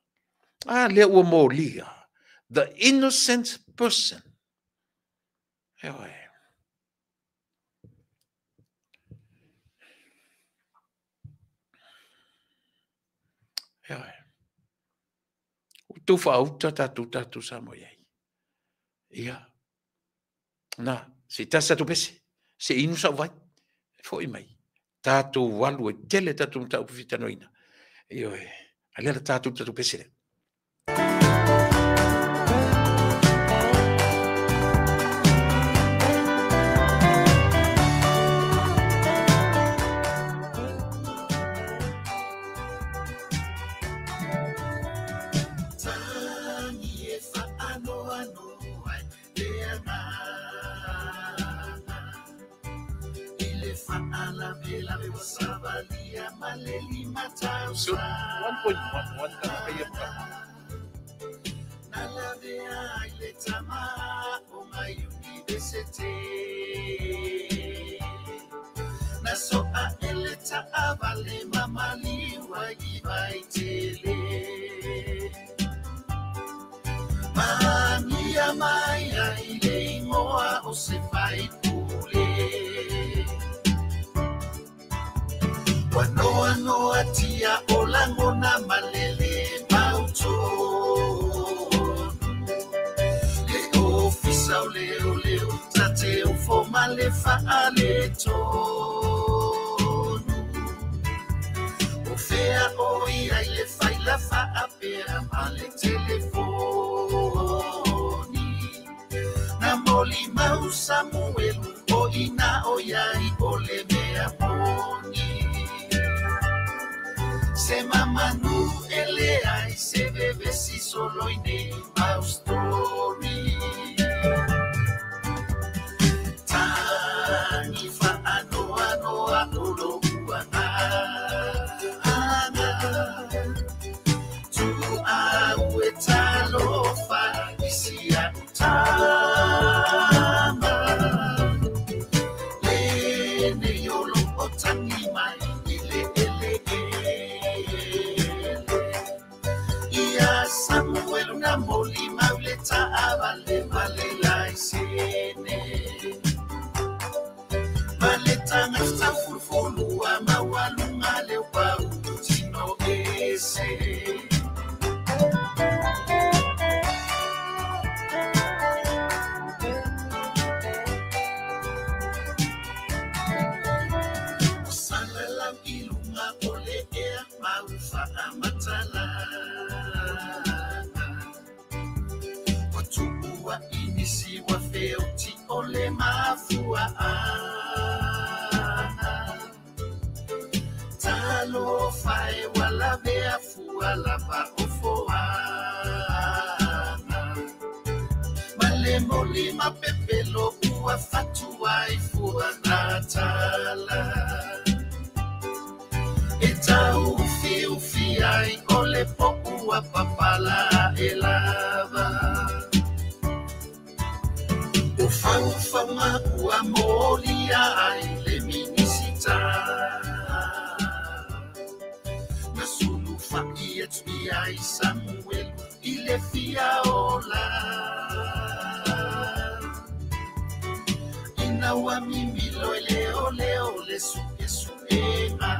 A lea ua molia. The innocent person. Ioe. Ioe. Ua outou faauta tatou tatou Samoa i ai. Ia. Na, se i tasi tatou pese, se i inu sau vai, foi mai. Tatou alu e tele tatou mataupu fitanoina. Ioe, a lea la tatou tatou pese lea. So, 1.11 tagata ia whakama. Se mamanu ele ai se vevesi solo ini mau story. Tangi fa anoa noa olo uanga anga. Tu au e talofa isi a utama. Le ne yolo o tangi mai ile ele ele. Ia Samuel una moli maule taavale vale laisene. Maletanga tafulufulu mawalunga le wau tino ese. Salala ilunga ole ea maufa amatala. Watuua inisi wa feoti ole mafua Talo fae wala mea fua lava ofoana. Male moli mapepelo ua fatua i fua natala. E tau ufi ufi ai ole po ua papala e lava. O faufauma ua molia ai le minisita. Nasulu fa'i atu ai Samuel i le fia ola. Ina ua mimilo e leo leo le su'e su'ega.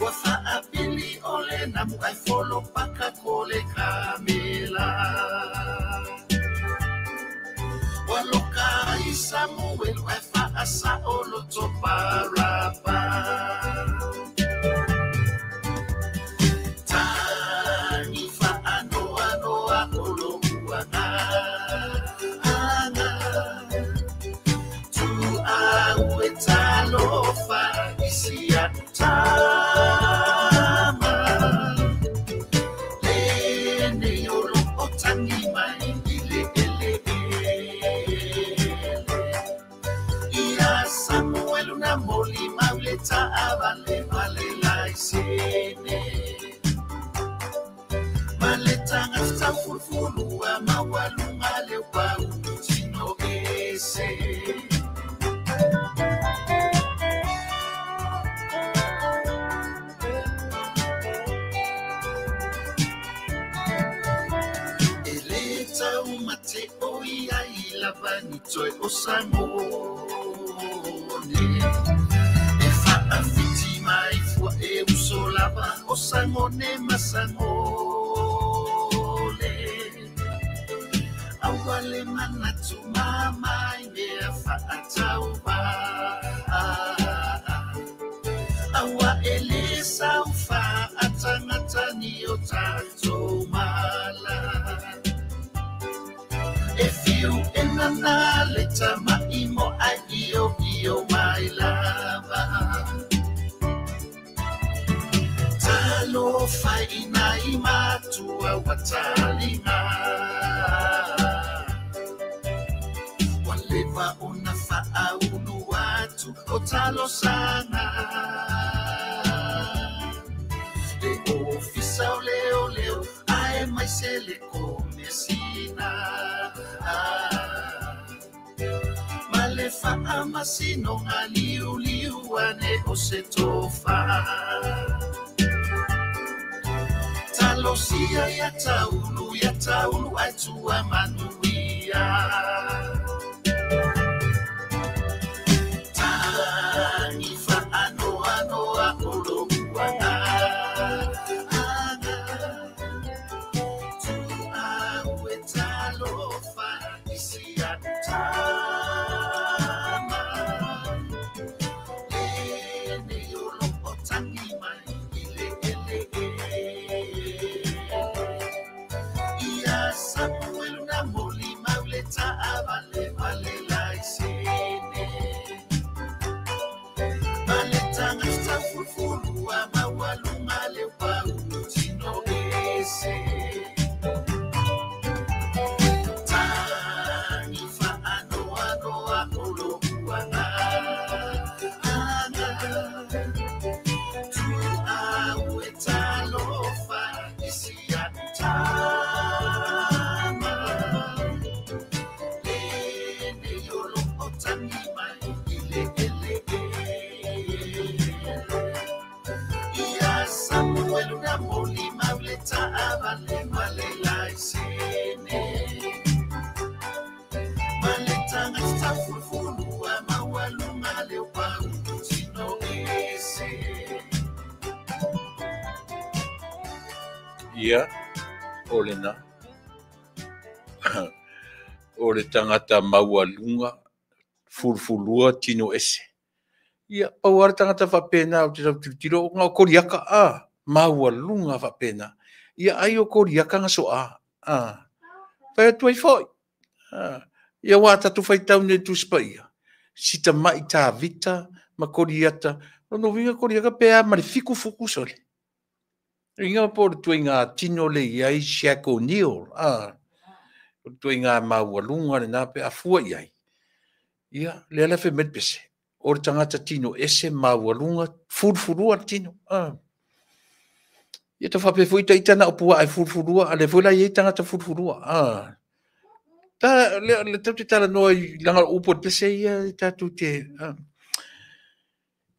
Ua fa'apili o le namu ai folo paka ko le kamela. Ua loka ai Samuel ai fa'asa'o loto parapa. Tangi fa'anoanoa o lo'u aga. Tu au e talofa isi a'u tama. Le nei o lo'o tangi mai i le ele ele. Ia Samuel una moli maule taavale vale laisene. Maletanga tafulufulua mawalunga le wau tino ese. Ele tau mate o ia i lava ni toe o sangone. E fa'afiti mai fua e uso lava o sangone masangole. Aua le manatu mamai mea fa'atauva. Aua e le saufa atagatani o tatou mala. E fiu e nana le tama'i mo ai io io mai lava. Talofa ina i matua ua taliga. Ua leva ona fa'aulu atu o talosaga. Le ofisa o leoleo ae mai se le komesina. Ma le fa'amasinoga liuliu ane o se tofa. Talosia ia taulu ai tua manuia. Tangi fa'anoanoa o lo'u aga. Tu au e talofa isi a'u tama. Le nei o lo'o tangi mai i le ele ele. Ia Samuel una moli maule taavale vale laisene. Fulufulua maualuga le upau tino ese. Tagi faanoanoa o lou agaga. Tuau e talofa i si a'u tama. Lenei o loo tagi mai i le eleele. Ia Samuelu na molimau le taavale ma le laisene. Ma le tagata taufulufulua maualuga le upau tino ese. Ia, o lena. O le tagata maualuga, fulufulua tino ese. Ia, pau lava le tagata faapena ou te tau tilotilo, na o Koliata, a, maualuga faapena. Ia ai o Koliata na soa, a. Fai atu ai foi, a. Ia aua a tatou faitau nei i le Tusi Paia, si tamai Tavita ma Koliata, o lona uiga Koliata pe a ma le 7 futu sole. Uiga po o le ituaiga tino lea e i ai Shaq O'Neal, a. O le ituaiga maualuga lena pe a fua i ai. Ia, lea la e fai mai le pese, o le tagata tino ese maualuga, fulufulua le tino. A. Ia tau faapea foi ita na o puaa e fulufulua, a o lea foi la e i ai tagata fulufulua. A. Ta, le, le tatou te talanoa i leaga o upu a le pese ia e tatou te... A.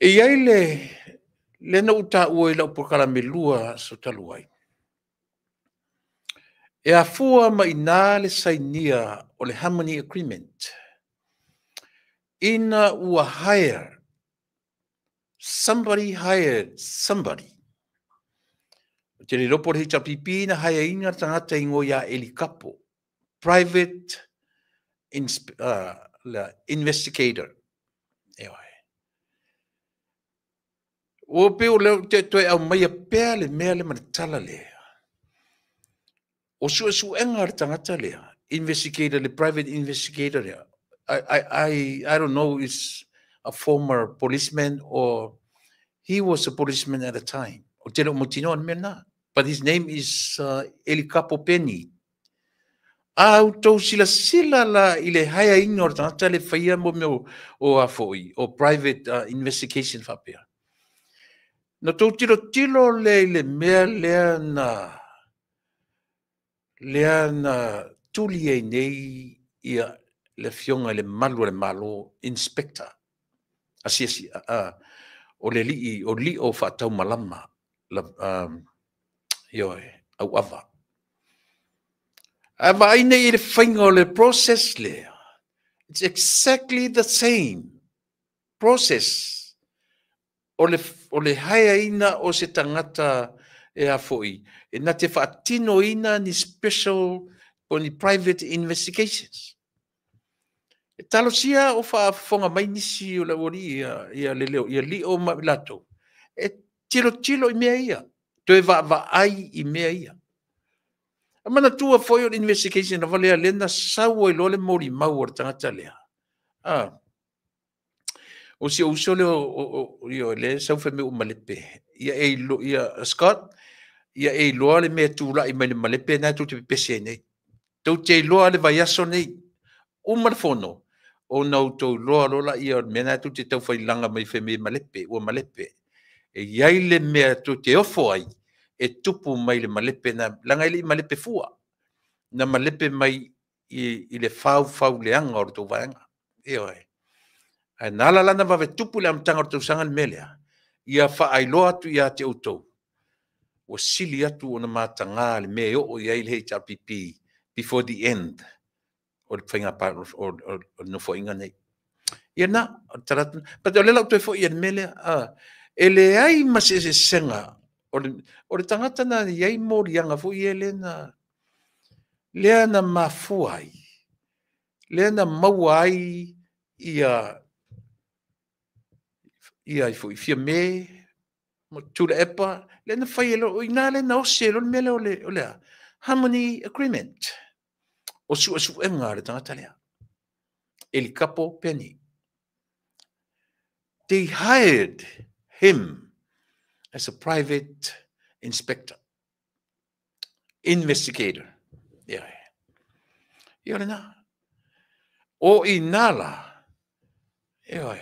E i ai le, lea na ou taua i lau polokalame lua aso talu ai. E afua mai i ina le sainia o le Harmony Agreement ina ua hire, somebody hired somebody. Ou te le iloa po o le HRPP na hire ina le tagata e igoa ia Eli Kapo, private investigator. Ioe. Ua pei o lea ou te toe aumaia pea le mea lea ma le tala lea. O suesuega a le tagata lea, investigator, le private investigator lea, I don't know is a former policeman or he was a policeman at the time. Ou te le o mautinoa le mea lena. But his name is Eli Kapo Peni. A outou silasila la i le haeaina o le tagata le faia mo mea o a foi, o private investigation faapea. Na tou tilotilo lea i le mea lea na lea na tuli ai nei ia le afioga i le malu o le Malo, inspector, asiasi, o le alii, o lio faataumalama, ioe, auava. A vaai nei i le faiga o le process lea, it's exactly the same process o le, o le haeaina o se tagata e a foi, e na te faatinoina ni special po ni private investigations. E talosia o faafofoga mai nisi o le aualii ia, ia le leo, ia lio ma i latou. E tilotilo i mea ia, toe vaavaai i mea ia. E manatua foi o le investigation lava lea, lea na sau ai loa le molimau a le tagata lea. Ah. O si ou uso lea o, o, lea e sau fai mai ua malepe. Ia e ilo, ia, Scott, ia e iloa le mea e tulai mai le malepe lena tou te pepesi ai nei. Tou te iloa le vaiaso nei, uma le fono, ona outou iloa loa laia o le mea lena tou te taufailaga mai fai mai e malepe, ua malepe. E i ai le mea tou te ofo ai e tupu mai le malepe lena, leaga e le i malepe fua. Na malepe mai i le faufau leaga o le tou vaega. Ioe. Ae na ala la ona vave tupu i le amataga o le tausaga le mea lea, ia faailoa atu ia te outou, ua sili atu ona mataga le mea e oo i ai le HRPP before the end o le faiga o le Nofoaiga nei. Ia na, o le tala atu. But o lea la ua toe foi i le mea lea, e leai ma se eseesega o le tagata na i ai moliaga foi ia lea na, lea na mafua ai, lea na maua ai ia ia ai foi Fiame ma Tuilaepa, lea na fai e lo, o ina lea na osi e lo le mea lea o le, o le a? Harmony Agreement. O suesuega a le tagata lea. Elikapo Penny. They hired him. as a private inspector, investigator. Ia, ia lena. O i nā la, ia,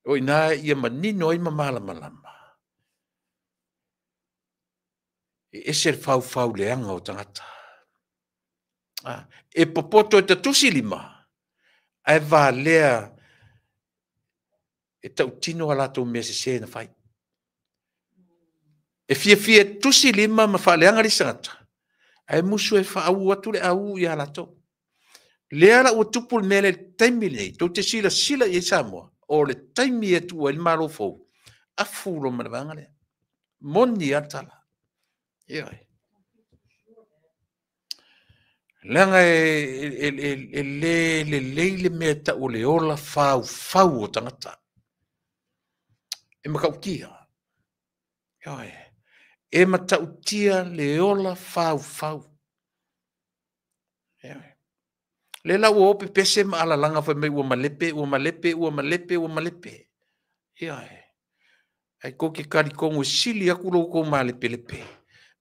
o i nā ia manino ai ma malamalama. E ese le faufau leaga o tagata. Ah, e popoto e tatusi lima, ae valea e tautino a latou mea sesē na fai. E fiafia e tusi lima ma faaleaga le isi tagata, ae musu e faauu atu le auu ia latou. Lea la ua tupu le mea lea i le taimi lenei, tou te silasila i ai Samoa, o le taimi e tuu ai le Malo fou, afu loa ma le vaega lea. Moni lava le tala. Ioe. Leaga e le lelei le mea e tau o le ola faufau o tagata. E matautia. Ioe. E matautia le ola faufau. Ioe. Lea la ua o pepese ma alalaga fai mai ua malepe, ua malepe, ua malepe, ua malepe. Ioe. Ae tou te talitonu e sili atu lo outou malepelepe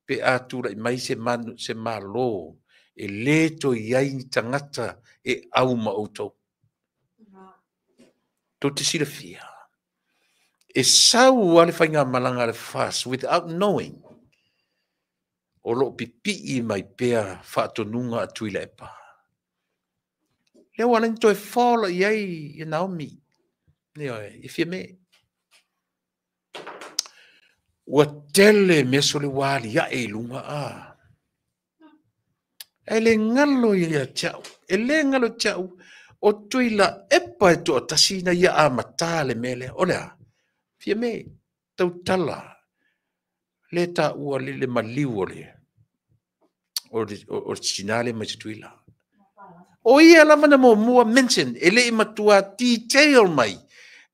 pe a tulai mai se manu, se Malo e le toe i ai ni tagata e au ma outou. Tou te silafia, e sau lava le faigamalaga a le FAST without knowing o lo o pipii mai pea faatonuga a Tuilaepa. Lea ua ala ai ona toe fall i ai ia Naomi, ioe, i Fiame. Ua tele mea sole ua aliae i luga a. E le galo ia te au, e le galo te au, o Tuilaepa e toatasi na ia amata le mea lea. O le a? Fiame, tautala, le taua le, le maliu o le, o le, o le tina lea mai Tutuila. O ia lava na muamua mention, e le i matua detail mai,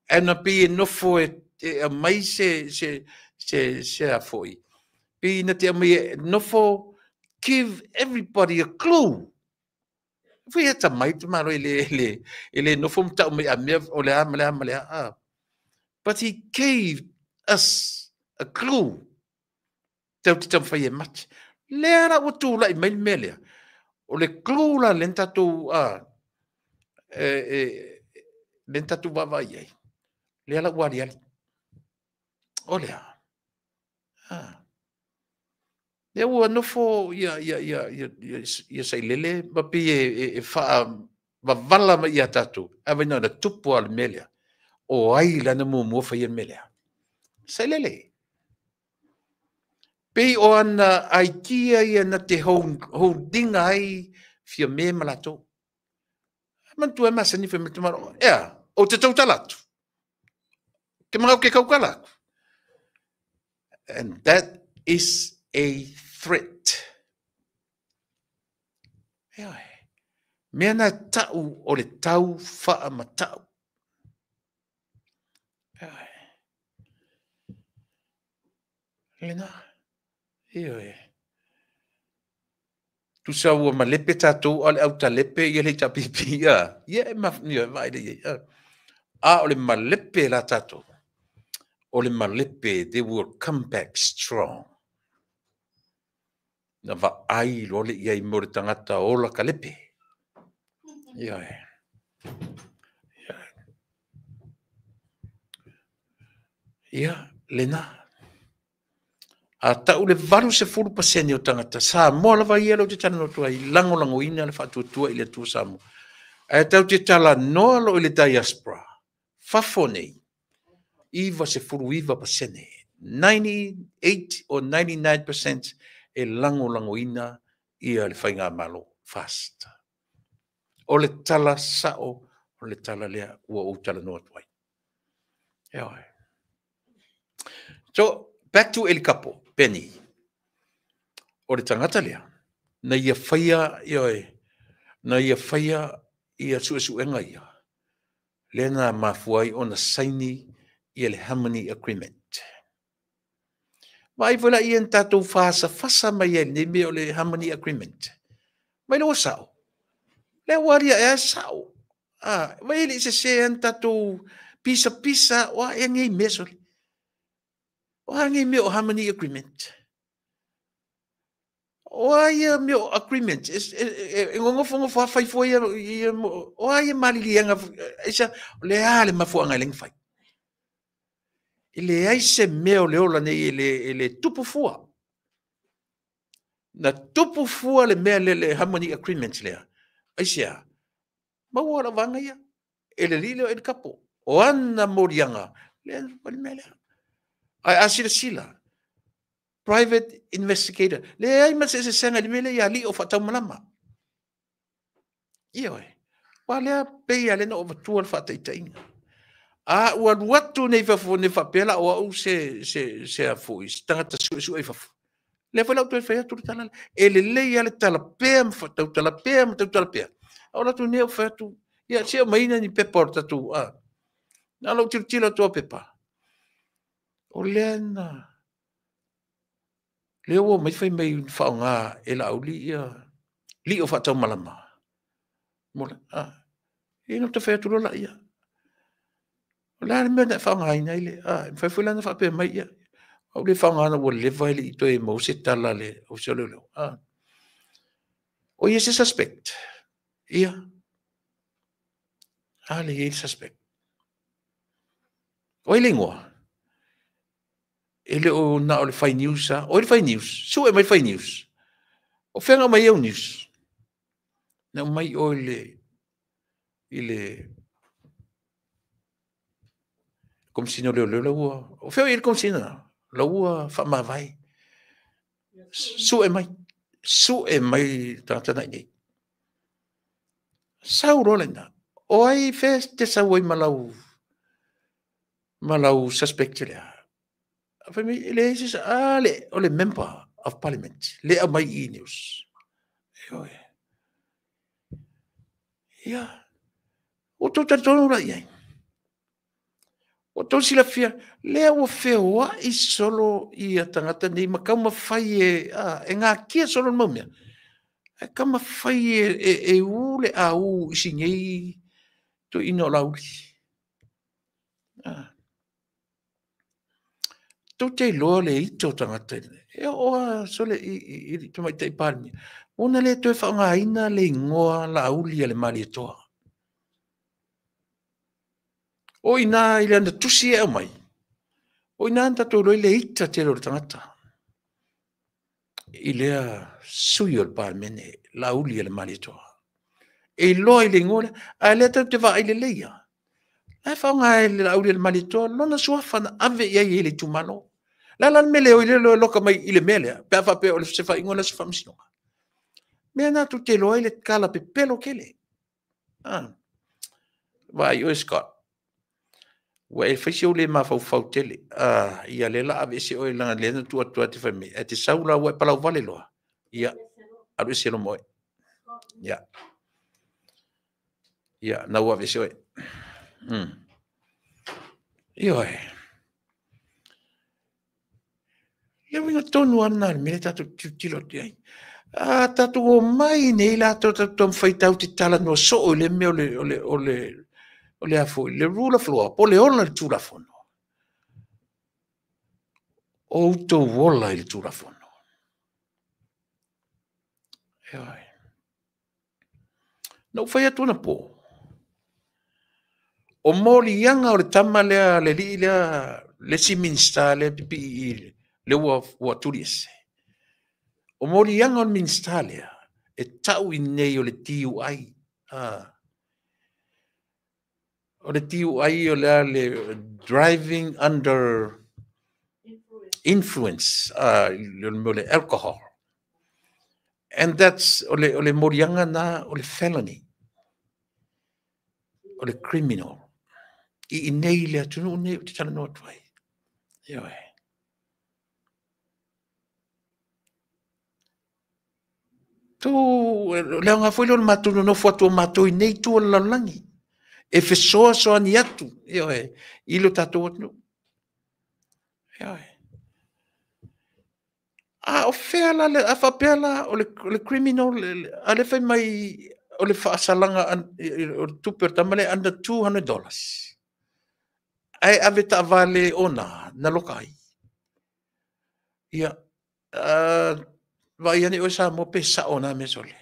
ae na pei e nofo e, e aumai se, se, se, se a foi. Pei na te aumai e nofo give everybody a clue. Foi e tamai te malo e le, le, e le nofo ma tau mai a mea o le a ma le a ma le a. Ah. But he gave us a clue. Tau te taumafai e mate. Lea la ua tulai mai le mea lea. O le clue la lea na tatou, ah, e, e, lea na tatou vaavaai ai. Lea la ua aliali. O lea. Ah. Lea ua nofo ia, ia, ia, ia, ia, ia Sailele ma pei e, e, e faavavala mai ia tatou. Ae vai na ona tupu lava le mea lea. O ai la na muamua faia le mea lea? Sailele. Pei o ana aikia ia na te holdinga ai Fiame ma latou. Manatua e masani fai mai te malo, ea, ou te tautala atu. Ke manao ke kaukala atu. And that is a threat. Ioe. Mea na tau o le tau faamatau. Ioe. Lena. Ioe. Tusa ua malepe tatou a o le autalepe ia le HRPP a. Ia e ma ia vaai le ia. A o le malepe la tatou. O le malepe they will come back strong. Na vaai loa le i ai mo le tagata ola ka lepe. Ioe. Ia, lena. A tau le 80% o tagata Samoa lava ia lea ou te talanoa atu ai, lagolagoina le faatuatua i le Atua Samoa. Ae tatou te talanoa loa i le diaspora, fafo nei, 99%, 98 or 99% e lagolagoina ia le faigamalo FAST. O le tala sao o le tala lea ua ou talanoa atu ai. Ioe. So, back to Elikapo, Benny. O le tagata lea, na ia faia, ioe, na ia faia ia suesuega ia, lea na mafua ai ona saini ia le Harmony Agreement. Vaai foi la ia na tatou fasafasa mai ai i lenei mea o le Harmony Agreement. Mai lea ua sao. Lea ua aliae lava e sao. Ah, vai e le i sese lava na tatou pisapisa, o a ea nei mea sole. O a nei mea o Harmony Agreement? O a ia mea o agreement? E gogofogofoa fai fua ia, o a ia maliliega, aisa, o le a le mafuaaga e le mafai. E leai se mea o le ola nei e le tupu fua. Na tupu fua le mea lea, le Harmony Agreement lea. Aisea? Maua lau vaega ia. E le alii lea o Ed Kapo. O ana moliaga, lea na fai le mea lea. Ae a silasila, private investigator, leai ma se eseesega i le mea lea ia alii o faataumalama. Ioe. Aua lea pei lava lea na ou avatua le faataitaiga. A ua alu atu nei i fafo nei faapea la o au se a foi, se tagata suesue i fafo. Lea foi la ou toe fai atu le tala lea. E lelei lava le tala pea ma tautala pea ma tautala pea. A o atu nei ou fai atu, ia se aumai ni pepa o le tatou, a. Na ona ou tilotilo atu lava o pepa. O lea na, lea ua omai fai mai na faaaoga e Laauli ia lio faataumalama. Mo le, a, ia na ou fai atu loa laia. O le a le mea na e faaaogaina ai le, a, e mafai foi la ona faapea mai, ia, au le faaaogaina ua leva e le i toe maua se tala a le Ofisa o Leoleo. A. O ia se suspect? Ia. A le i ai le suspect. O ai le igoa? E le o na o le fai news a. O ai le fai news? Sue mai le fai news. O fea na aumai ai au news? Na aumai oe i le Komesina o Leoleo la ua, o fea o i ai le Komesina na? La ua faamavae. Sue mai. Sue mai le tagata na i inei. Sau loa lena. O ai fea te sau ai ma lau suspect lea? Fai mai, e leai se, a le, o le member of parliament, le aumai i news. Ioe. Ia, ua outou talitonu la i ai. Ua outou silafia, lea ua feoai solo ia tagata nei ma taumafai e gatia solo le mau mea. E taumafai e u le au i si nei toeaina o Laauli. Tou te iloa le ita o tagata e oo lava sole i le Tamaitai Palemia, ua na le toe faaaogaina le igoa Laauli a le Malietoa. O i ina i le ana tusi e aumai, o i ina na tatou iloa ai le ita tele o le tagata i lea sui o le Palemene, Laauli a le Malietoa. E iloa i le igoa lea, ae lea tatou te vaai lelei lava. La e faaaoga e le Laauli a le Malietoa lona suafa na ave i ai e le itumalo. O le a la le mea le o i le loka mai i le mea lea, pe a faapea o se faaiuga lea o se faamasinoga. Mea na tou te iloa ai le tala pepelo tele. Vaai oe Scott, ua e fai si ou le mafaufau tele. Ia lea la aveese oe leaga lea na tuu atu lava te fai mai. Ae te sau la ua e palauvale loa. Ia, alu ese loa ma oe. Ia. Ia, na ua aveese oe. Ioe. Le uiga tonu lava lena o le mea lea tatou te tilotilo atu i ai. A tatou omai nei latou tatou taumafai tatou te talanoa soo i le mea o le a foi, le rule of law, po o le ola i le Tulafono. O outou ola i le Tulafono. Ioe. Na ou fai atu anapo, o moliaga o le tama lea, le alii lea, le isi Minisita lea pipii i le ua tuli ese. O moliaga o le Minisita lea, e tau i nei o le DUI. O le DUI o le le driving under influence, o le alcohol. And that's, o le moliaga na, o le felony. O le criminal. I nei le atunuu nei o te talanoa atu ai. Ioe. Tu, le aoga foi lea o le matou nonofo atu o matou i nei itu o le lalolagi. E fesoasoani atu, ioe, i lo tatou atunuu. Ioe. A o fea la, a faapea la o le criminal, a le fai mai o le faasalaga o le tupe o le tama lea under $200. Ae ave taavale ona na loka ai. Ia, vaai ane oe Samoa pe sao na mea sole.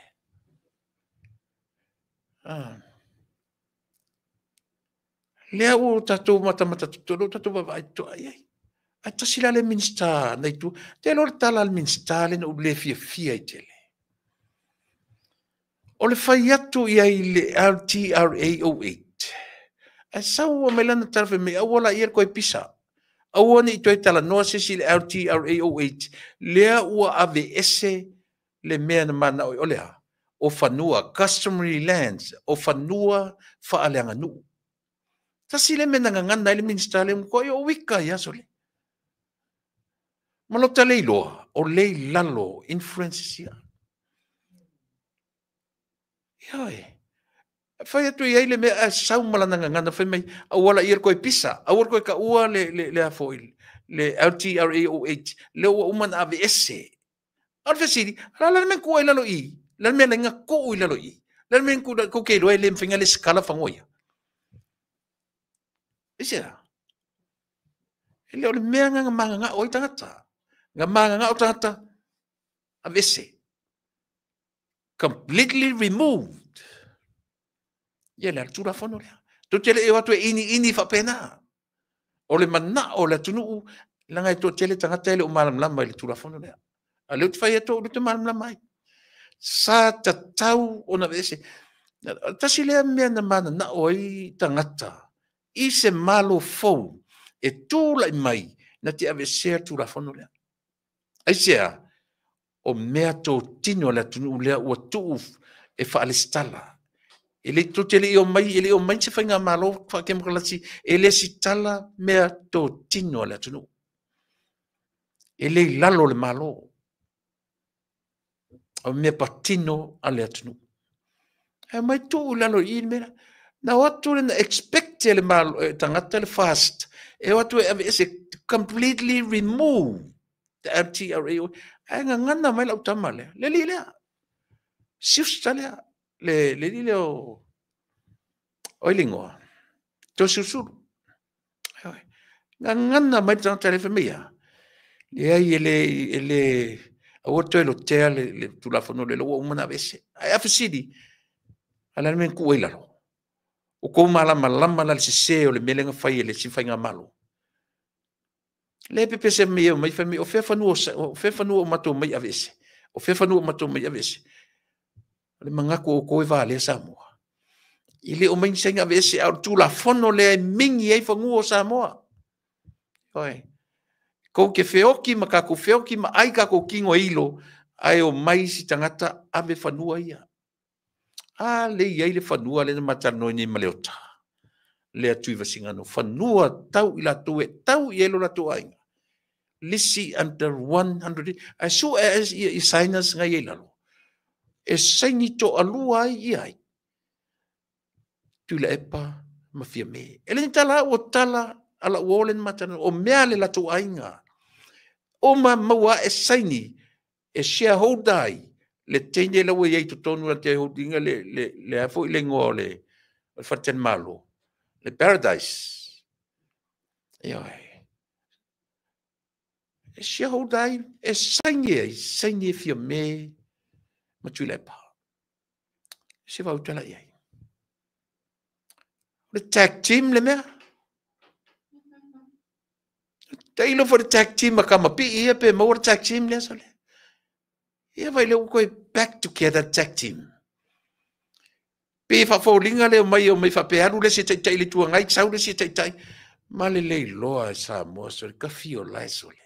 Lea ua tatou matamata totoa, lea ua tatou vaavaai totoa i ai. Ae tasi la le Minisita nai tua, te iloa le tala a le Minisita lea na ou le fiafia ai tele. O le fai atu i ai i le LTRA 08, ae sau mai lana tala fai mai, aua laia le toe pisa. Aua ne i toe talanoa se isi i le LTRA 08, lea ua aveese le mea na manao ai. O le a? O fanua, customary lands, o fanua faaleaganuu. Tasi le mea na gagana ai le Minisita lea, ua matua uika ai aso lea. Ma lota le iloa, o lea i lalo influences ia. Ioe. Fai atu i ai le mea ae sau ma lana gagana fai mai, aua laia le toe pisa, aua le toe taua le a foi, le LTRA 08, lea ua uma ona aveese. A o le fesili, o le a la le mea na tuu ai i lalo i i? O le a le mea na ala ai ona tuu i lalo i i? O le a le mea na tuu i lalo, tou te iloa e le mafai ona resitala fanua ia? Aisea? E le o le mea lena na mananao ai tagata. Na mananao tagata, aveese. Completely removed. Ia le a le Tulafono lea. Tou te le i o atu e iniini faapena. O le manao o le atunuu, leaga e toatele tagata e le o malamalama i le Tulafono lea. A o lea ou te fai atu au o lea ou te malamalama ai. Sa tatau ona aveese. Tasi lea mea na mananao ai tagata i se Malo fou e tulai mai na te aveesea le Tulafono lea. Aisea? O mea totino a le atunuu lea ua tuu e faalesitala. E le tou te le i omai, e le i omai se faigamalo faatemokarasi e lesitala mea totino a le atunuu. E le i lalo o le Malo. O mea patino a le atunuu. Ae omai tuu i lalo i i le mea lea. Na o atu le na expect e le malo, e tagata le FAST, e o atu e aveese, completely remove the LTRA. Ae gagana mai lau tama lea, le alii lea, siusta lea, le alii lea o ai le igoa, Toeolesulusulu. Gagana mai le tagata lea fai mai ia, leai e le, aua le toe lotea le Tulafono lea ua uma ona aveese. Ae a fesili, a o le a le mea na tuu ai i lalo? Ua outou malamalama la i le sese o le mea lea na fai e le isi faigamalo. Lea e pepese mai e fai mai, o fea fanua o matou omai e aveese? O fea fanua o matou omai e aveese? O le manatu o outou e valea Samoa. E le omai ni saina aveese, a o le Tulafono lea e mingi ai fanua o Samoa. Oi. Kou te feoki ma tatou feoki ma ai tatou tino e ilo, ae omai isi tagata ave fanua ia. A le i ai le fanua lea na matalanoa nei ma Leota. Lea Tuivaisigano, fanua tau i latou e tau i ai lo latou aiga. Lisi under 100, ae sue i signers ngai ai lalo. E saini toalua ai ia ai. Tuilaepa ma Fiame. E le ni tala ua tala ala ua ole na matalanoa. O mea le latou aiga. O ma maua e saini e shareholder ai le teine la ua iai totonu la te holdinga le a foi le igoa o le faletalimalo, le Paradise. Ioe. E shareholder ai, e saini ai, saini e Fiame ma Tuilaepa. Se vau tala i ai. O le tag team le mea. Tailo fo le tag team ma kamapi'i ia pe maua le tag team lea sole. Ia vai lea ua toe back together tag team. Pe faafoliga lea mai o mai faapea alu le isi e taitai i le Itu Agai, sau le isi e taitai. Ma le le iloa e Samoa sole, kafi o lae sole.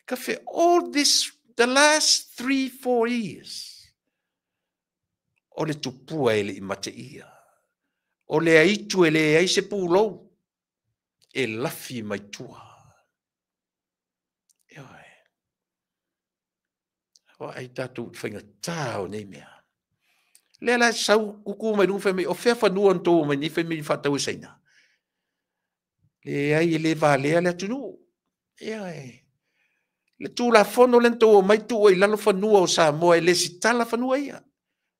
Kafi, all this, the last 3-4 years, o le tupua e le i mate ia. O le aitu e le ai se pulou, e lafi mai tua. Ioe. Wa ai tatou i faigata o nei mea. Lea la sau kuku mai luga fai mai, o fea fanua na tou omai nei fai mai faatau e Saina. Leai e le valea le atunuu. Ioe. Le Tulafono lea na tou omai tuu ai i lalo fanua o Samoa e lesitala fanua ia.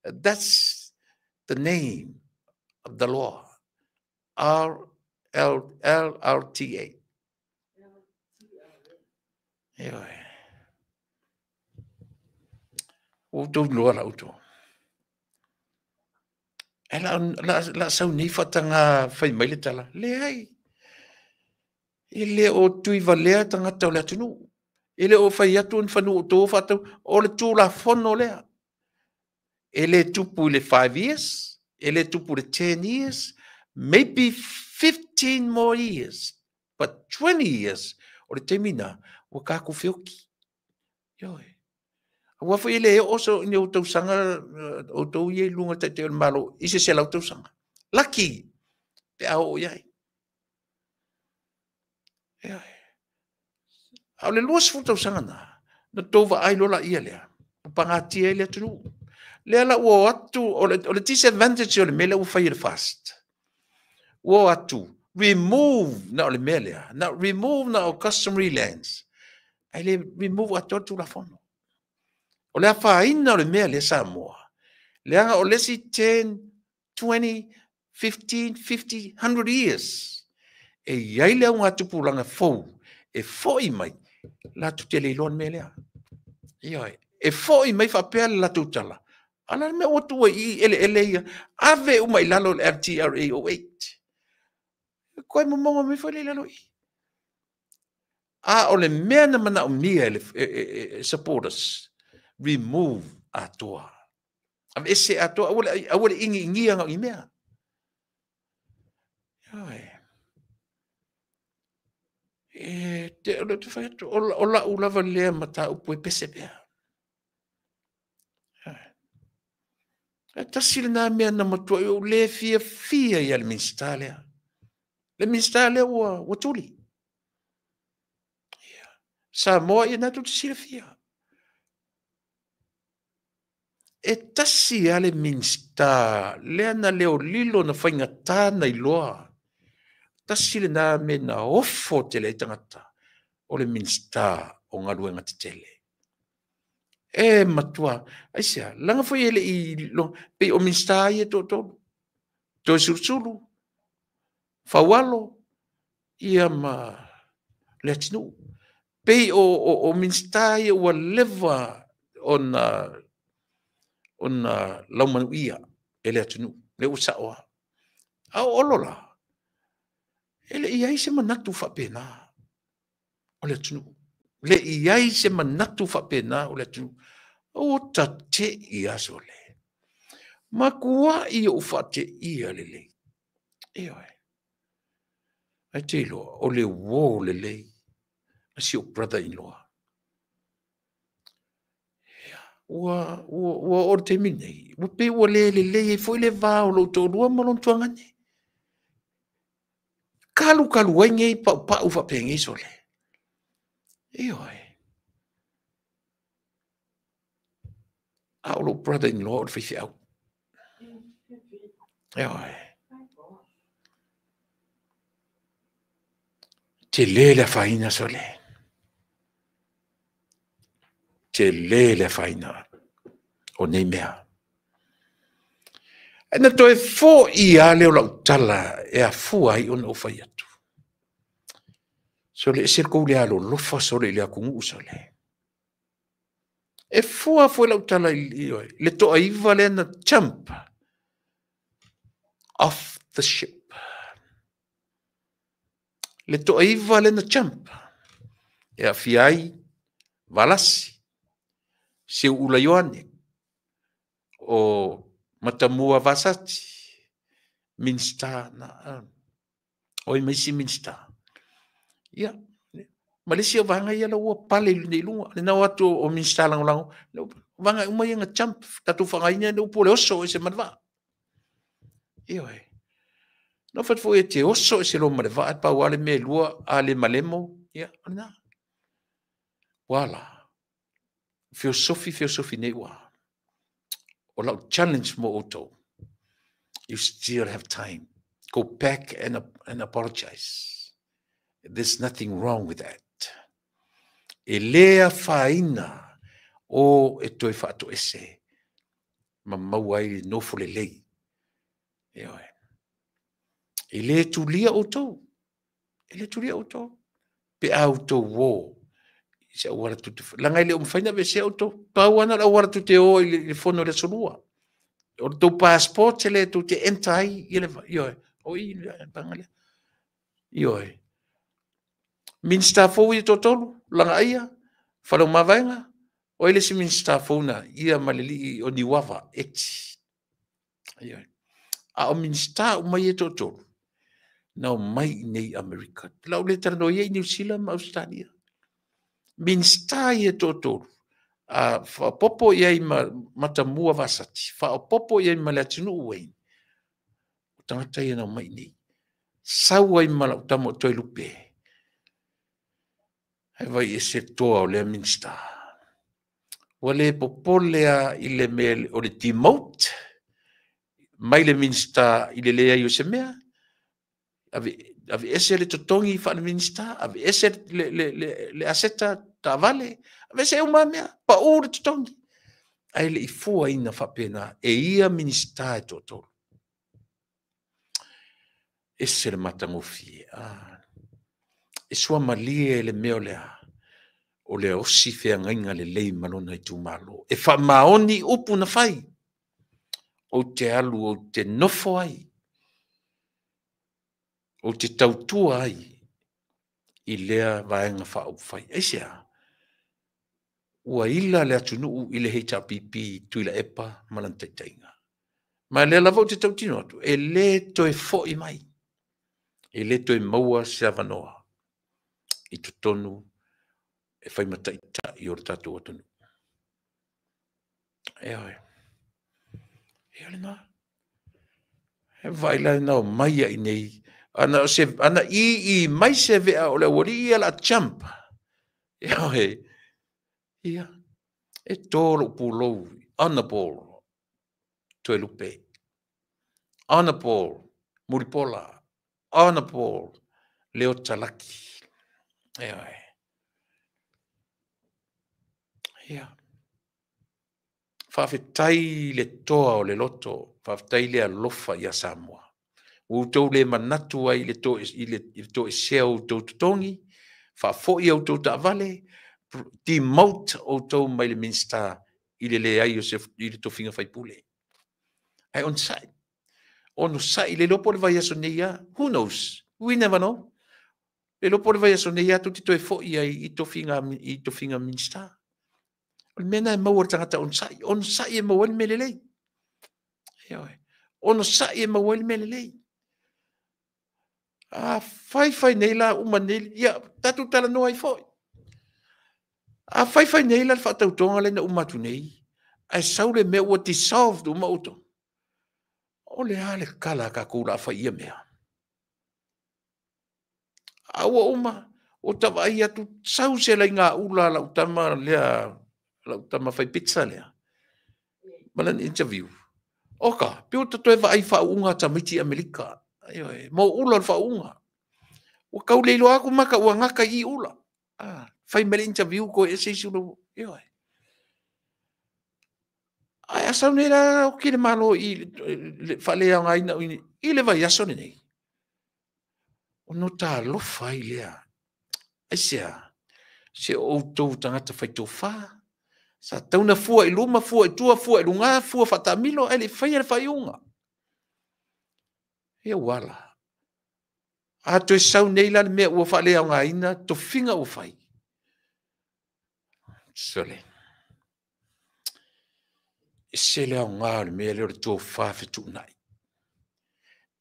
That's the name of the law. R L L R T A. Ioe. Ua outou iloa la outou. Ae la sau nei faataga fai mai le tala, leai. E le o tuivalea tagata o le atunuu. E le o fai atu ni fanua o outou faatau, o le Tulafono lea. E le tupu i le 5 years, e le tupu i le 10 years, maybe 15 more years, but 20 years, o le taimi na, ua tatou feoti. Ioe. Aua foi e le oo so ni o tausaga outou ia i luga o le Taitai o le Malo i se 100 tausaga. Laki pe a oo i ai. Ioe. A o le 20 tausaga na, na tou vaai loa laia lea, ua pagatia ai le atunuu. Lea la ua o atu, o le disadvantage o le mea lea ua fai e le FAST. Ua o atu, remove na o le mea lea, na remove na o customary lands, ae le remove atoa le Tulafono. O le afaina o le mea lea Samoa, leaga o le isi 10, 20, 15, 50, 100 years, e i ai le augatupulaga fou e foi mai, latou te le iloa le mea lea. Ioe, e foi mai faapea le latou tala, a o le a le mea ua tuu ai i i eleele ia, ave uma i lalo o le LTRA 08. E toe momono mai foi lea i lalo i i. A o le mea na manaomia e le supporters, remove atoa. Aveese atoa, aua le ingiingia na o ni mea. Ioe. E te, o le te fai atu, o lau lava lea mataupu e pese pea. E tasi lena mea na matuai ou le fiafia ia le Minisita lea. Le Minisita lea ua tuli. Ia. Samoa ia na tou te silafia. E tasi lava le Minisita lea na leolilo na faigata na iloa. Tasi lena mea na ofo tele ai tagata, o le Minisita o Galuega Tetele. E matua, aisea, leaga foi e le i, pei o Minisita ia e toatolu, Toeolesulusulu, Faualo, ia ma Leatinuu. Pei o Minisita ia ua leva ona laumanuia e le atunuu, lea ua sao lava. A o Olo la, e le i i ai se manatu faapena o le atunuu. Le i i ai se manatu faapena o le atunuu. Ua tatei aso le. Matuai ou faateia lelei. Ioe. Ae te iloa, o le uo lelei a si ou brother-in-law. Ua oo le taimi nei, ua pei ua le lelei ai foi le va o lou toalua ma lona tuagane. Kalu kalu ai nei paupau faapengei sole. Ioe. A o lou brother-in-law o le faifeau. Ioe. Tele le afaina sole. Tele le afaina o nei mea. E na toe foi lava lea o lau tala e afua ai ona ou fai atu. Sole, ese le kou le alolofa sole i le atunuu sole. E fua foi lau tala i le toaiva lea na jump off the ship. Le toaiva lea na jump. E aafia ai Valasi, Seuula Ioane, o Matamua Vasati, Minista na, oi mai isi Minista. Ia, ma le isi o vaega ia la ua pale i luga, le nao atu o Minista lagolago, vaega uma ia na jump, tatou faaaogaina le upu o le oso ese ma le vaa. Ioe. Na fai foi e te oso ese loa ma le vaa, pau lava le mea e lua, a le malemo, ia, o lena. Ua la, feosofi, feosofi nei ua. O lau challenge mo outou. You still have time. Go back and apologize. There's nothing wrong with that. E le afaina o e toe faatoese ma maua ai le nofo lelei. Ioe. E le tulia outou. E le tulia outou. Pe a outou o I se auala tou te leaga e le o mafai ona aveesea outou. Pau lava na o le auala tou te o ai i le fono i le Aso Lua. O le tou passport lea tou te enter ai i le, ioe, o i le vaega lea. Ioe. Minisita fou ia e toatolu, Lagaaia, Faleomavaega, o ai le isi Minisita fou na? Ia ma le alii o Niuava, Eti. Ioe. A o Minisita uma ia e toatolu, na omai i inei i Amerika. O le a ou le talanoa ia i Niu Sila ma Ausetalia. Minisita ia e toatolu, a faaopoopo i ai ma Matamua Vasati, faaopoopo i ai ma Leatinuu Wayne, o tagata ia na omai i inei. Sau ai ma lau tama o Toelupe, ae vaai ese le toa o lea Minisita. Ua le popole lava i le mea o le demote mai le Minisita i le leai o se mea, aveese le totogi faale-Minisita, aveese le aseta taavale, aveese uma lava mea, pau le totogi. Ae le i fuaina faapena e ia Minisita e toatolu. Ese le matagofie. Ah. E suamalie le mea o le a? O le osi feagaiga lelei ma lona itumalo. E faamaoni upu na fai. Ou te alu ou te nofo ai, ou te tautua ai i lea Vaega Faaupufai. Aisea? Ua ila le atunuu i le HRPP Tuilaepa ma lana taitaiga. Ma lea lava ou te tautino atu, e le toe foi mai, e le toe maua se avanoa i totonu e fai ma taitai o le tatou atunuu. Ioe. Ia lena. E vaai la na omai ai nei. Ana, o se, ana i i mai se vea o le aualii ia la jump. Ioe. Ia. E tō lou pulou. Honorable Toelupe. Honorable Mulipola. Honorable Leota Laki. Ioe. Ia. Faafetai le toa o le loto, faafetai le alofa ia Samoa. Ua outou le manatu ai i le toesea o outou totogi, faafoi a outou taavale, demote outou mai le Minisita i le leai o se, i le tofiga faipule. Ae onosai, onosai, le iloa po o le vaiaso nei lava, who knows, we never know. Le iloa po o le vaiaso nei lava tou te toe foi ai i tofiga, i tofiga Minisita. O le mea lena e maua e le tagata onosai. Onosai e maua ai le mea lelei. Ioe. Onosai e maua ai le mea lelei. A fai fai nei la uma nei, ia tatou talanoa ai foi. A fai fai nei la le faatautoga lea na uma atu nei, ae sau le mea ua dissolved uma outou. O le a le tala a tatou o le a fai i ia mea? A ua uma, ua ta vaai atu, sau se laina ula a lau tama lea, lau tama fai pizza lea, ma lana interview. Oka, pe ua ta toe vaai i faauuga a tamaiti i Amerika. Ioe, mo ula o le faauuga. Ua tau le iloa atu maka ua gata i ula. Ah, fai mai le interview koe ese isi ula. Ioe. Ae a sau nei la oti le Malo i le faaleaogaina i le vaiaso lenei. Ona ota alofa ai lea. Aisea? Se o outou tagata faitofa, sa tau na fua i luma, fua i tua, fua i luga, fua faataamilo, ae le i faia le faaiuga. Ia ua ala. A toe sau nei la le mea ua faaleaogaina, tofiga ua fai. Sole. Ese le aoga o le mea lea o le tofa fetuunai.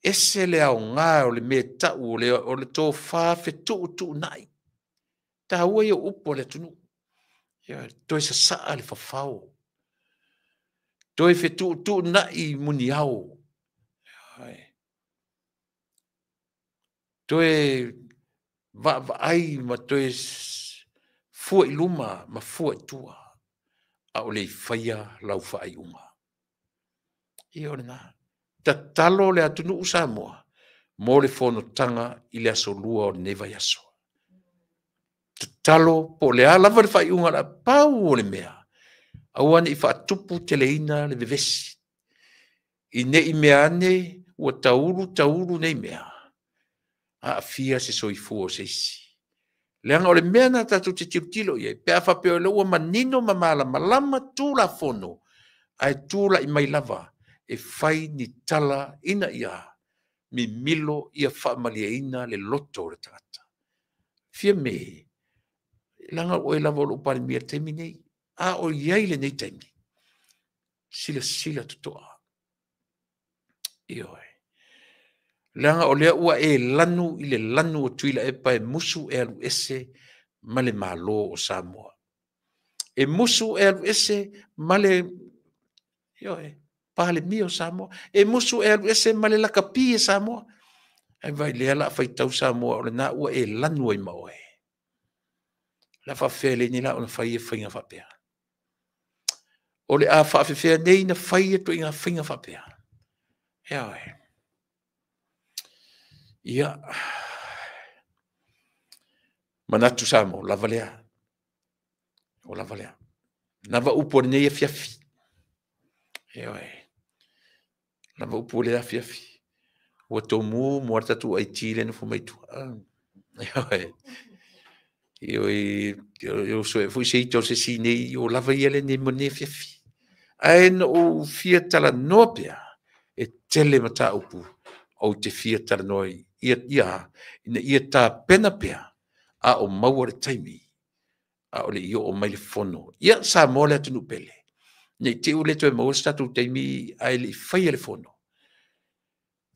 Ese le aoga o le mea e tau o le tofa fetuutuunai. Taua ia o upu a le atunuu. Ia, toe sasaa le fafao. Toe fetuutuunai muniao. Toe vaavaai ma toe fua i luma ma fua i tua, a o le i faia lau faaiuga. Ia o lena. Tatalo le atunuu Samoa mo le fonotaga i le aso Lua o lenei vaiaso. Tatalo po o le a lava le faaiuga o le a pau o le mea, aua ne i faatupu teleina le vevesi. I ne i mea ane ua taulu taulu nei mea, aafia se soifua o se isi. Leaga o le mea lena tatou te tilotilo i ai, pe a faapea o lea ua manino ma malamalama Tulafono, ae tulai mai lava e fai ni tala ina ia mimilo ia faamalieina le loto o le tagata. Fiame, leaga o oe lava o lou Palemia i le taimi nei, a o i ai lenei taimi, silasila totoa. Ioe. Leaga o lea ua e lanu i le lanu o Tuilaepa e musu e alu ese ma le Malo o Samoa. E musu e alu ese ma le, ioe, Palemia o Samoa. E musu e alu ese ma le lakapi e Samoa. Ae vaai lea la a faitau Samoa o lena ua e lanu ai ma oe. La faafefea le nei la ona fai e faiga faapea. O le a faafefea nei na fai e ituaiga faiga faapea. Ioe. Ia, manatu Samoa, lava lea. O lava lea. Lava upu o lenei afiafi. Ioe. Lava upu o le afiafi. Ua tomu mo le tatou IT le nofo mai tua. Ioe. Ioe, o soe foi se ita o se si nei, o lava ia le nei mo lenei afiafi. Ae na ou fia talanoa pea, e tele mataupu ou te fia talanoa ai, ia, ia, ina ia tapena pea, a o maua le taimi, a o le i oo mai le fono. Ia, Samoa le atunuu pele. Ne i te i ua le toe maua se tatou taimi ae le i faia le fono.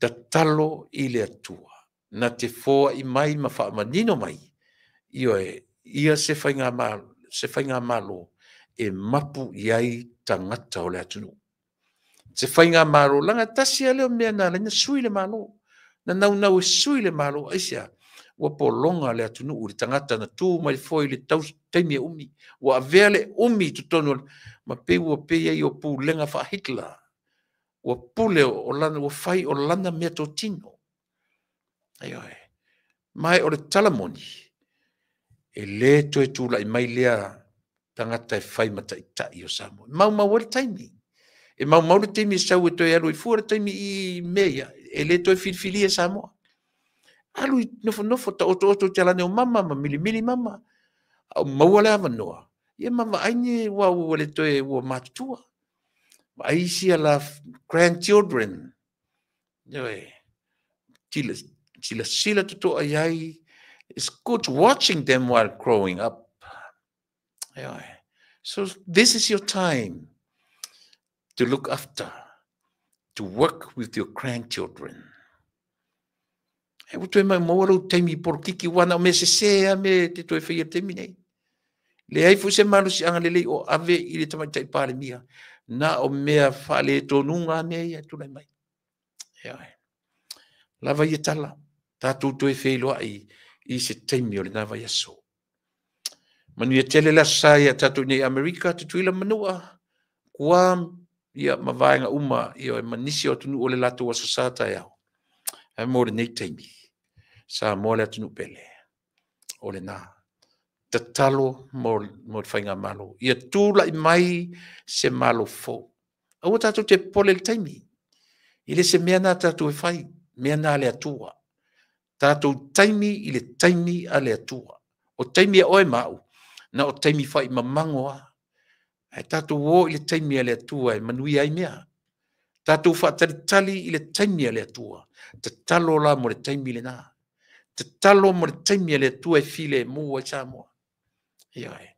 Tatalo i le Atua, na te foai mai ma faamanino mai, ioe, ia se faigamalo e mapu i ai tagata o le atunuu. Se faigamalo, leaga e tasi lava lea o mea na ala ai ona sui le Malo. Na naunau e sui le Malo, aisea? Ua pologa le atunuu i le tagata na tu mai foi i le taimi e umi. Ua avea le umi i totonu o le, ma pei ua pei ai o pulega faa-Hitler. Ua pule o lana, ua fai o lana meatotino. Ioe. Ma o le tala moni, e le toe tulai mai lea tagata e fai ma taitai o Samoa. E maumau ai le taimi. E maumau le taimi e sau e toe alu ai fua le taimi i mea ia, e le toe filifilia e Samoa. Alu i nofonofo, taotooto i talane o mama ma milimili mama. A o maua le avanoa, ia ma vaai ni ua ua le toe ua matutua. Vaai isi ala grandchildren. Ioe. Silasila totoa i ai. It's good watching them while growing up. Ioe. So this is your time to look after, to work with your grandchildren. E ua toe mai maua lou taimi polokiki ua na o mea sese a me te toe whaia taimi nei. Leai foi se malosiaga lelei o ave i le tamaitai Palemia, na o mea faale tonuga mea ia e tulai mai. Ioe. Lava ia tala, tatou toe feiloai i se taimi o lena vaiaso. Manuia tele le aso sa ia tatou nei Amerika, Tutuila, Manua, Guam, ia ma vaega uma, ia ma nisi o atunuu o le latou aso sa taeao. Ae mo lenei taimi, Samoa le atunuu pele, o lena. Tatalo mo le faigamalo. Ia tulai mai se malo fou. Aua tatou te popole i le taimi. E le se mea na tatou e fai, mea na a le Atua. Tatou taimi i le taimi a le Atua. O taimi e oe ma au, na o taimi fai mamago a. Ae tatou o i le taimi a le Atua e manuia ai mea. Tatou faatalitali i le taimi a le Atua. Tatalo la mo le taimi lena. Tatalo mo le taimi a le Atua e filemu ai Samoa. Ioe.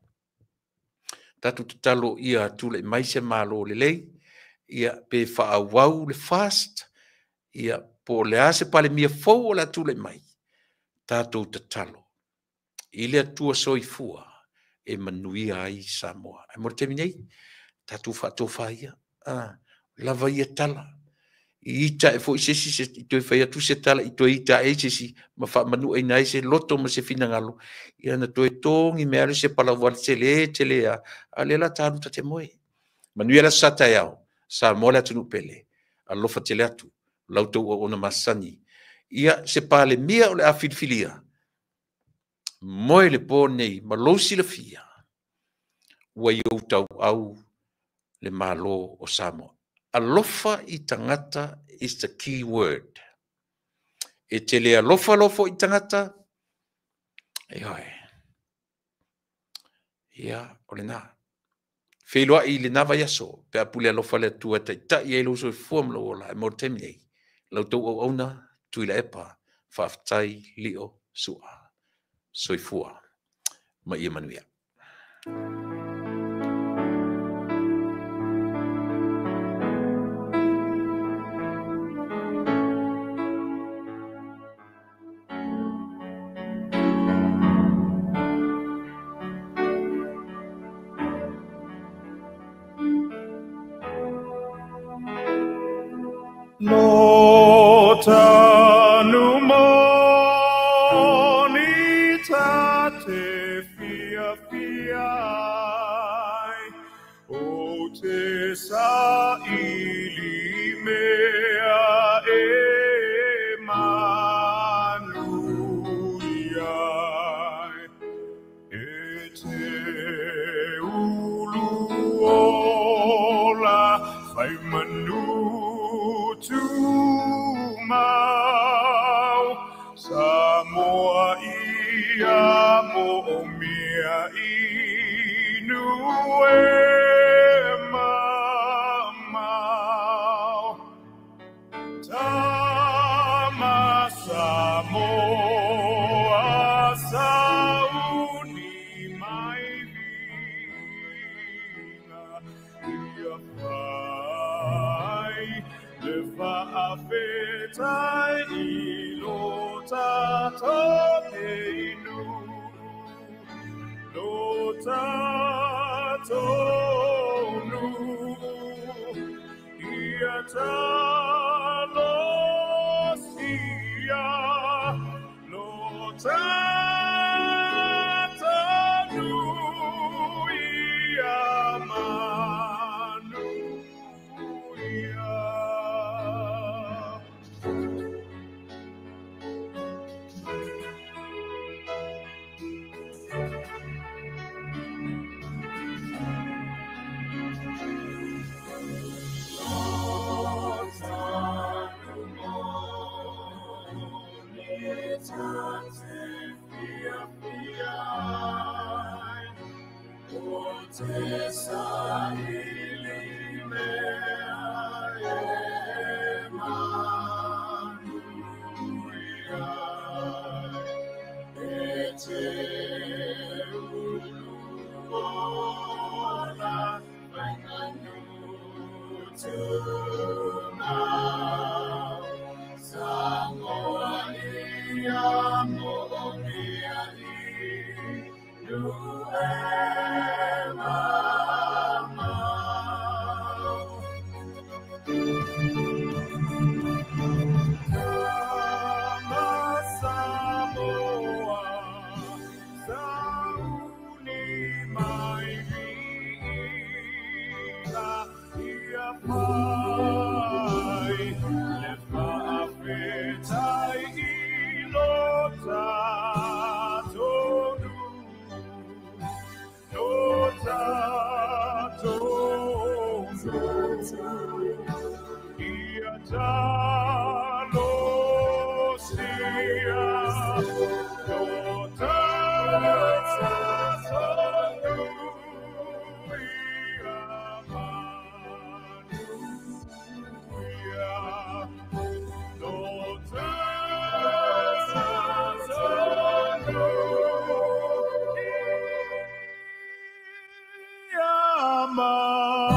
Tatou tatalo ia tulai mai se malo lelei, ia pe faaauau le fast, ia po o le a se Palemia fou o le a tulai mai. Tatou tatalo i le Atua soifua e manuia ai Samoa. Ae mo le taimi nei, tatou faatofa ia, lava ia tala. I ita e foi se isi, i toe fai atu se tala, i toe ita ai se isi, ma faamanuaina ai se loto ma se finagalo, ia na toe togi mea alu se palavale tele, tele a, a le la talu ta te moe. Manuia le aso sa taeao, Samoa le atunuu pele, alofa tele atu, lau tou auauna masani. Ia se Palemia o le a filifilia, moe le po nei ma lou silafia, ua i ou tauau le Malo o Samoa. Alofa i tagata is the key word. E te le alofa alofa i tagata, ioe. Ia, o lena. Feiloai i lena vaiaso, pe a pule alofa le Atua e taitai ai lou soifua ma lou ola, ae mo le taimi nei, la outou auauna, Tuilaepa, faafetai Lio Sua. Soifua ma ia manuia. Lo tanu moni ta te fia fia ai, o te sa ili mea e manu iai. E te ulu ola whai manu tumau, Samoa ia mo o mea inu e mamau. Tama Samoa sauni mai vinga, ia whai le whaafetai i lo tatou inu, lo tatou nu, ia talosia, lo tatanu ia manuia. Te sa ili mea e manuia, e te ulu ola whainganu tumau, Samoa ia mo o mea inu e mamau. Tama Samoa, sauni mai viiga, ia whai le whaafetai i lo tatou nu, lo tatou nu, ia talosia, lo tatou nu, ia manuia, lo tatou nu, ia manuia.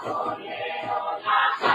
O le ola.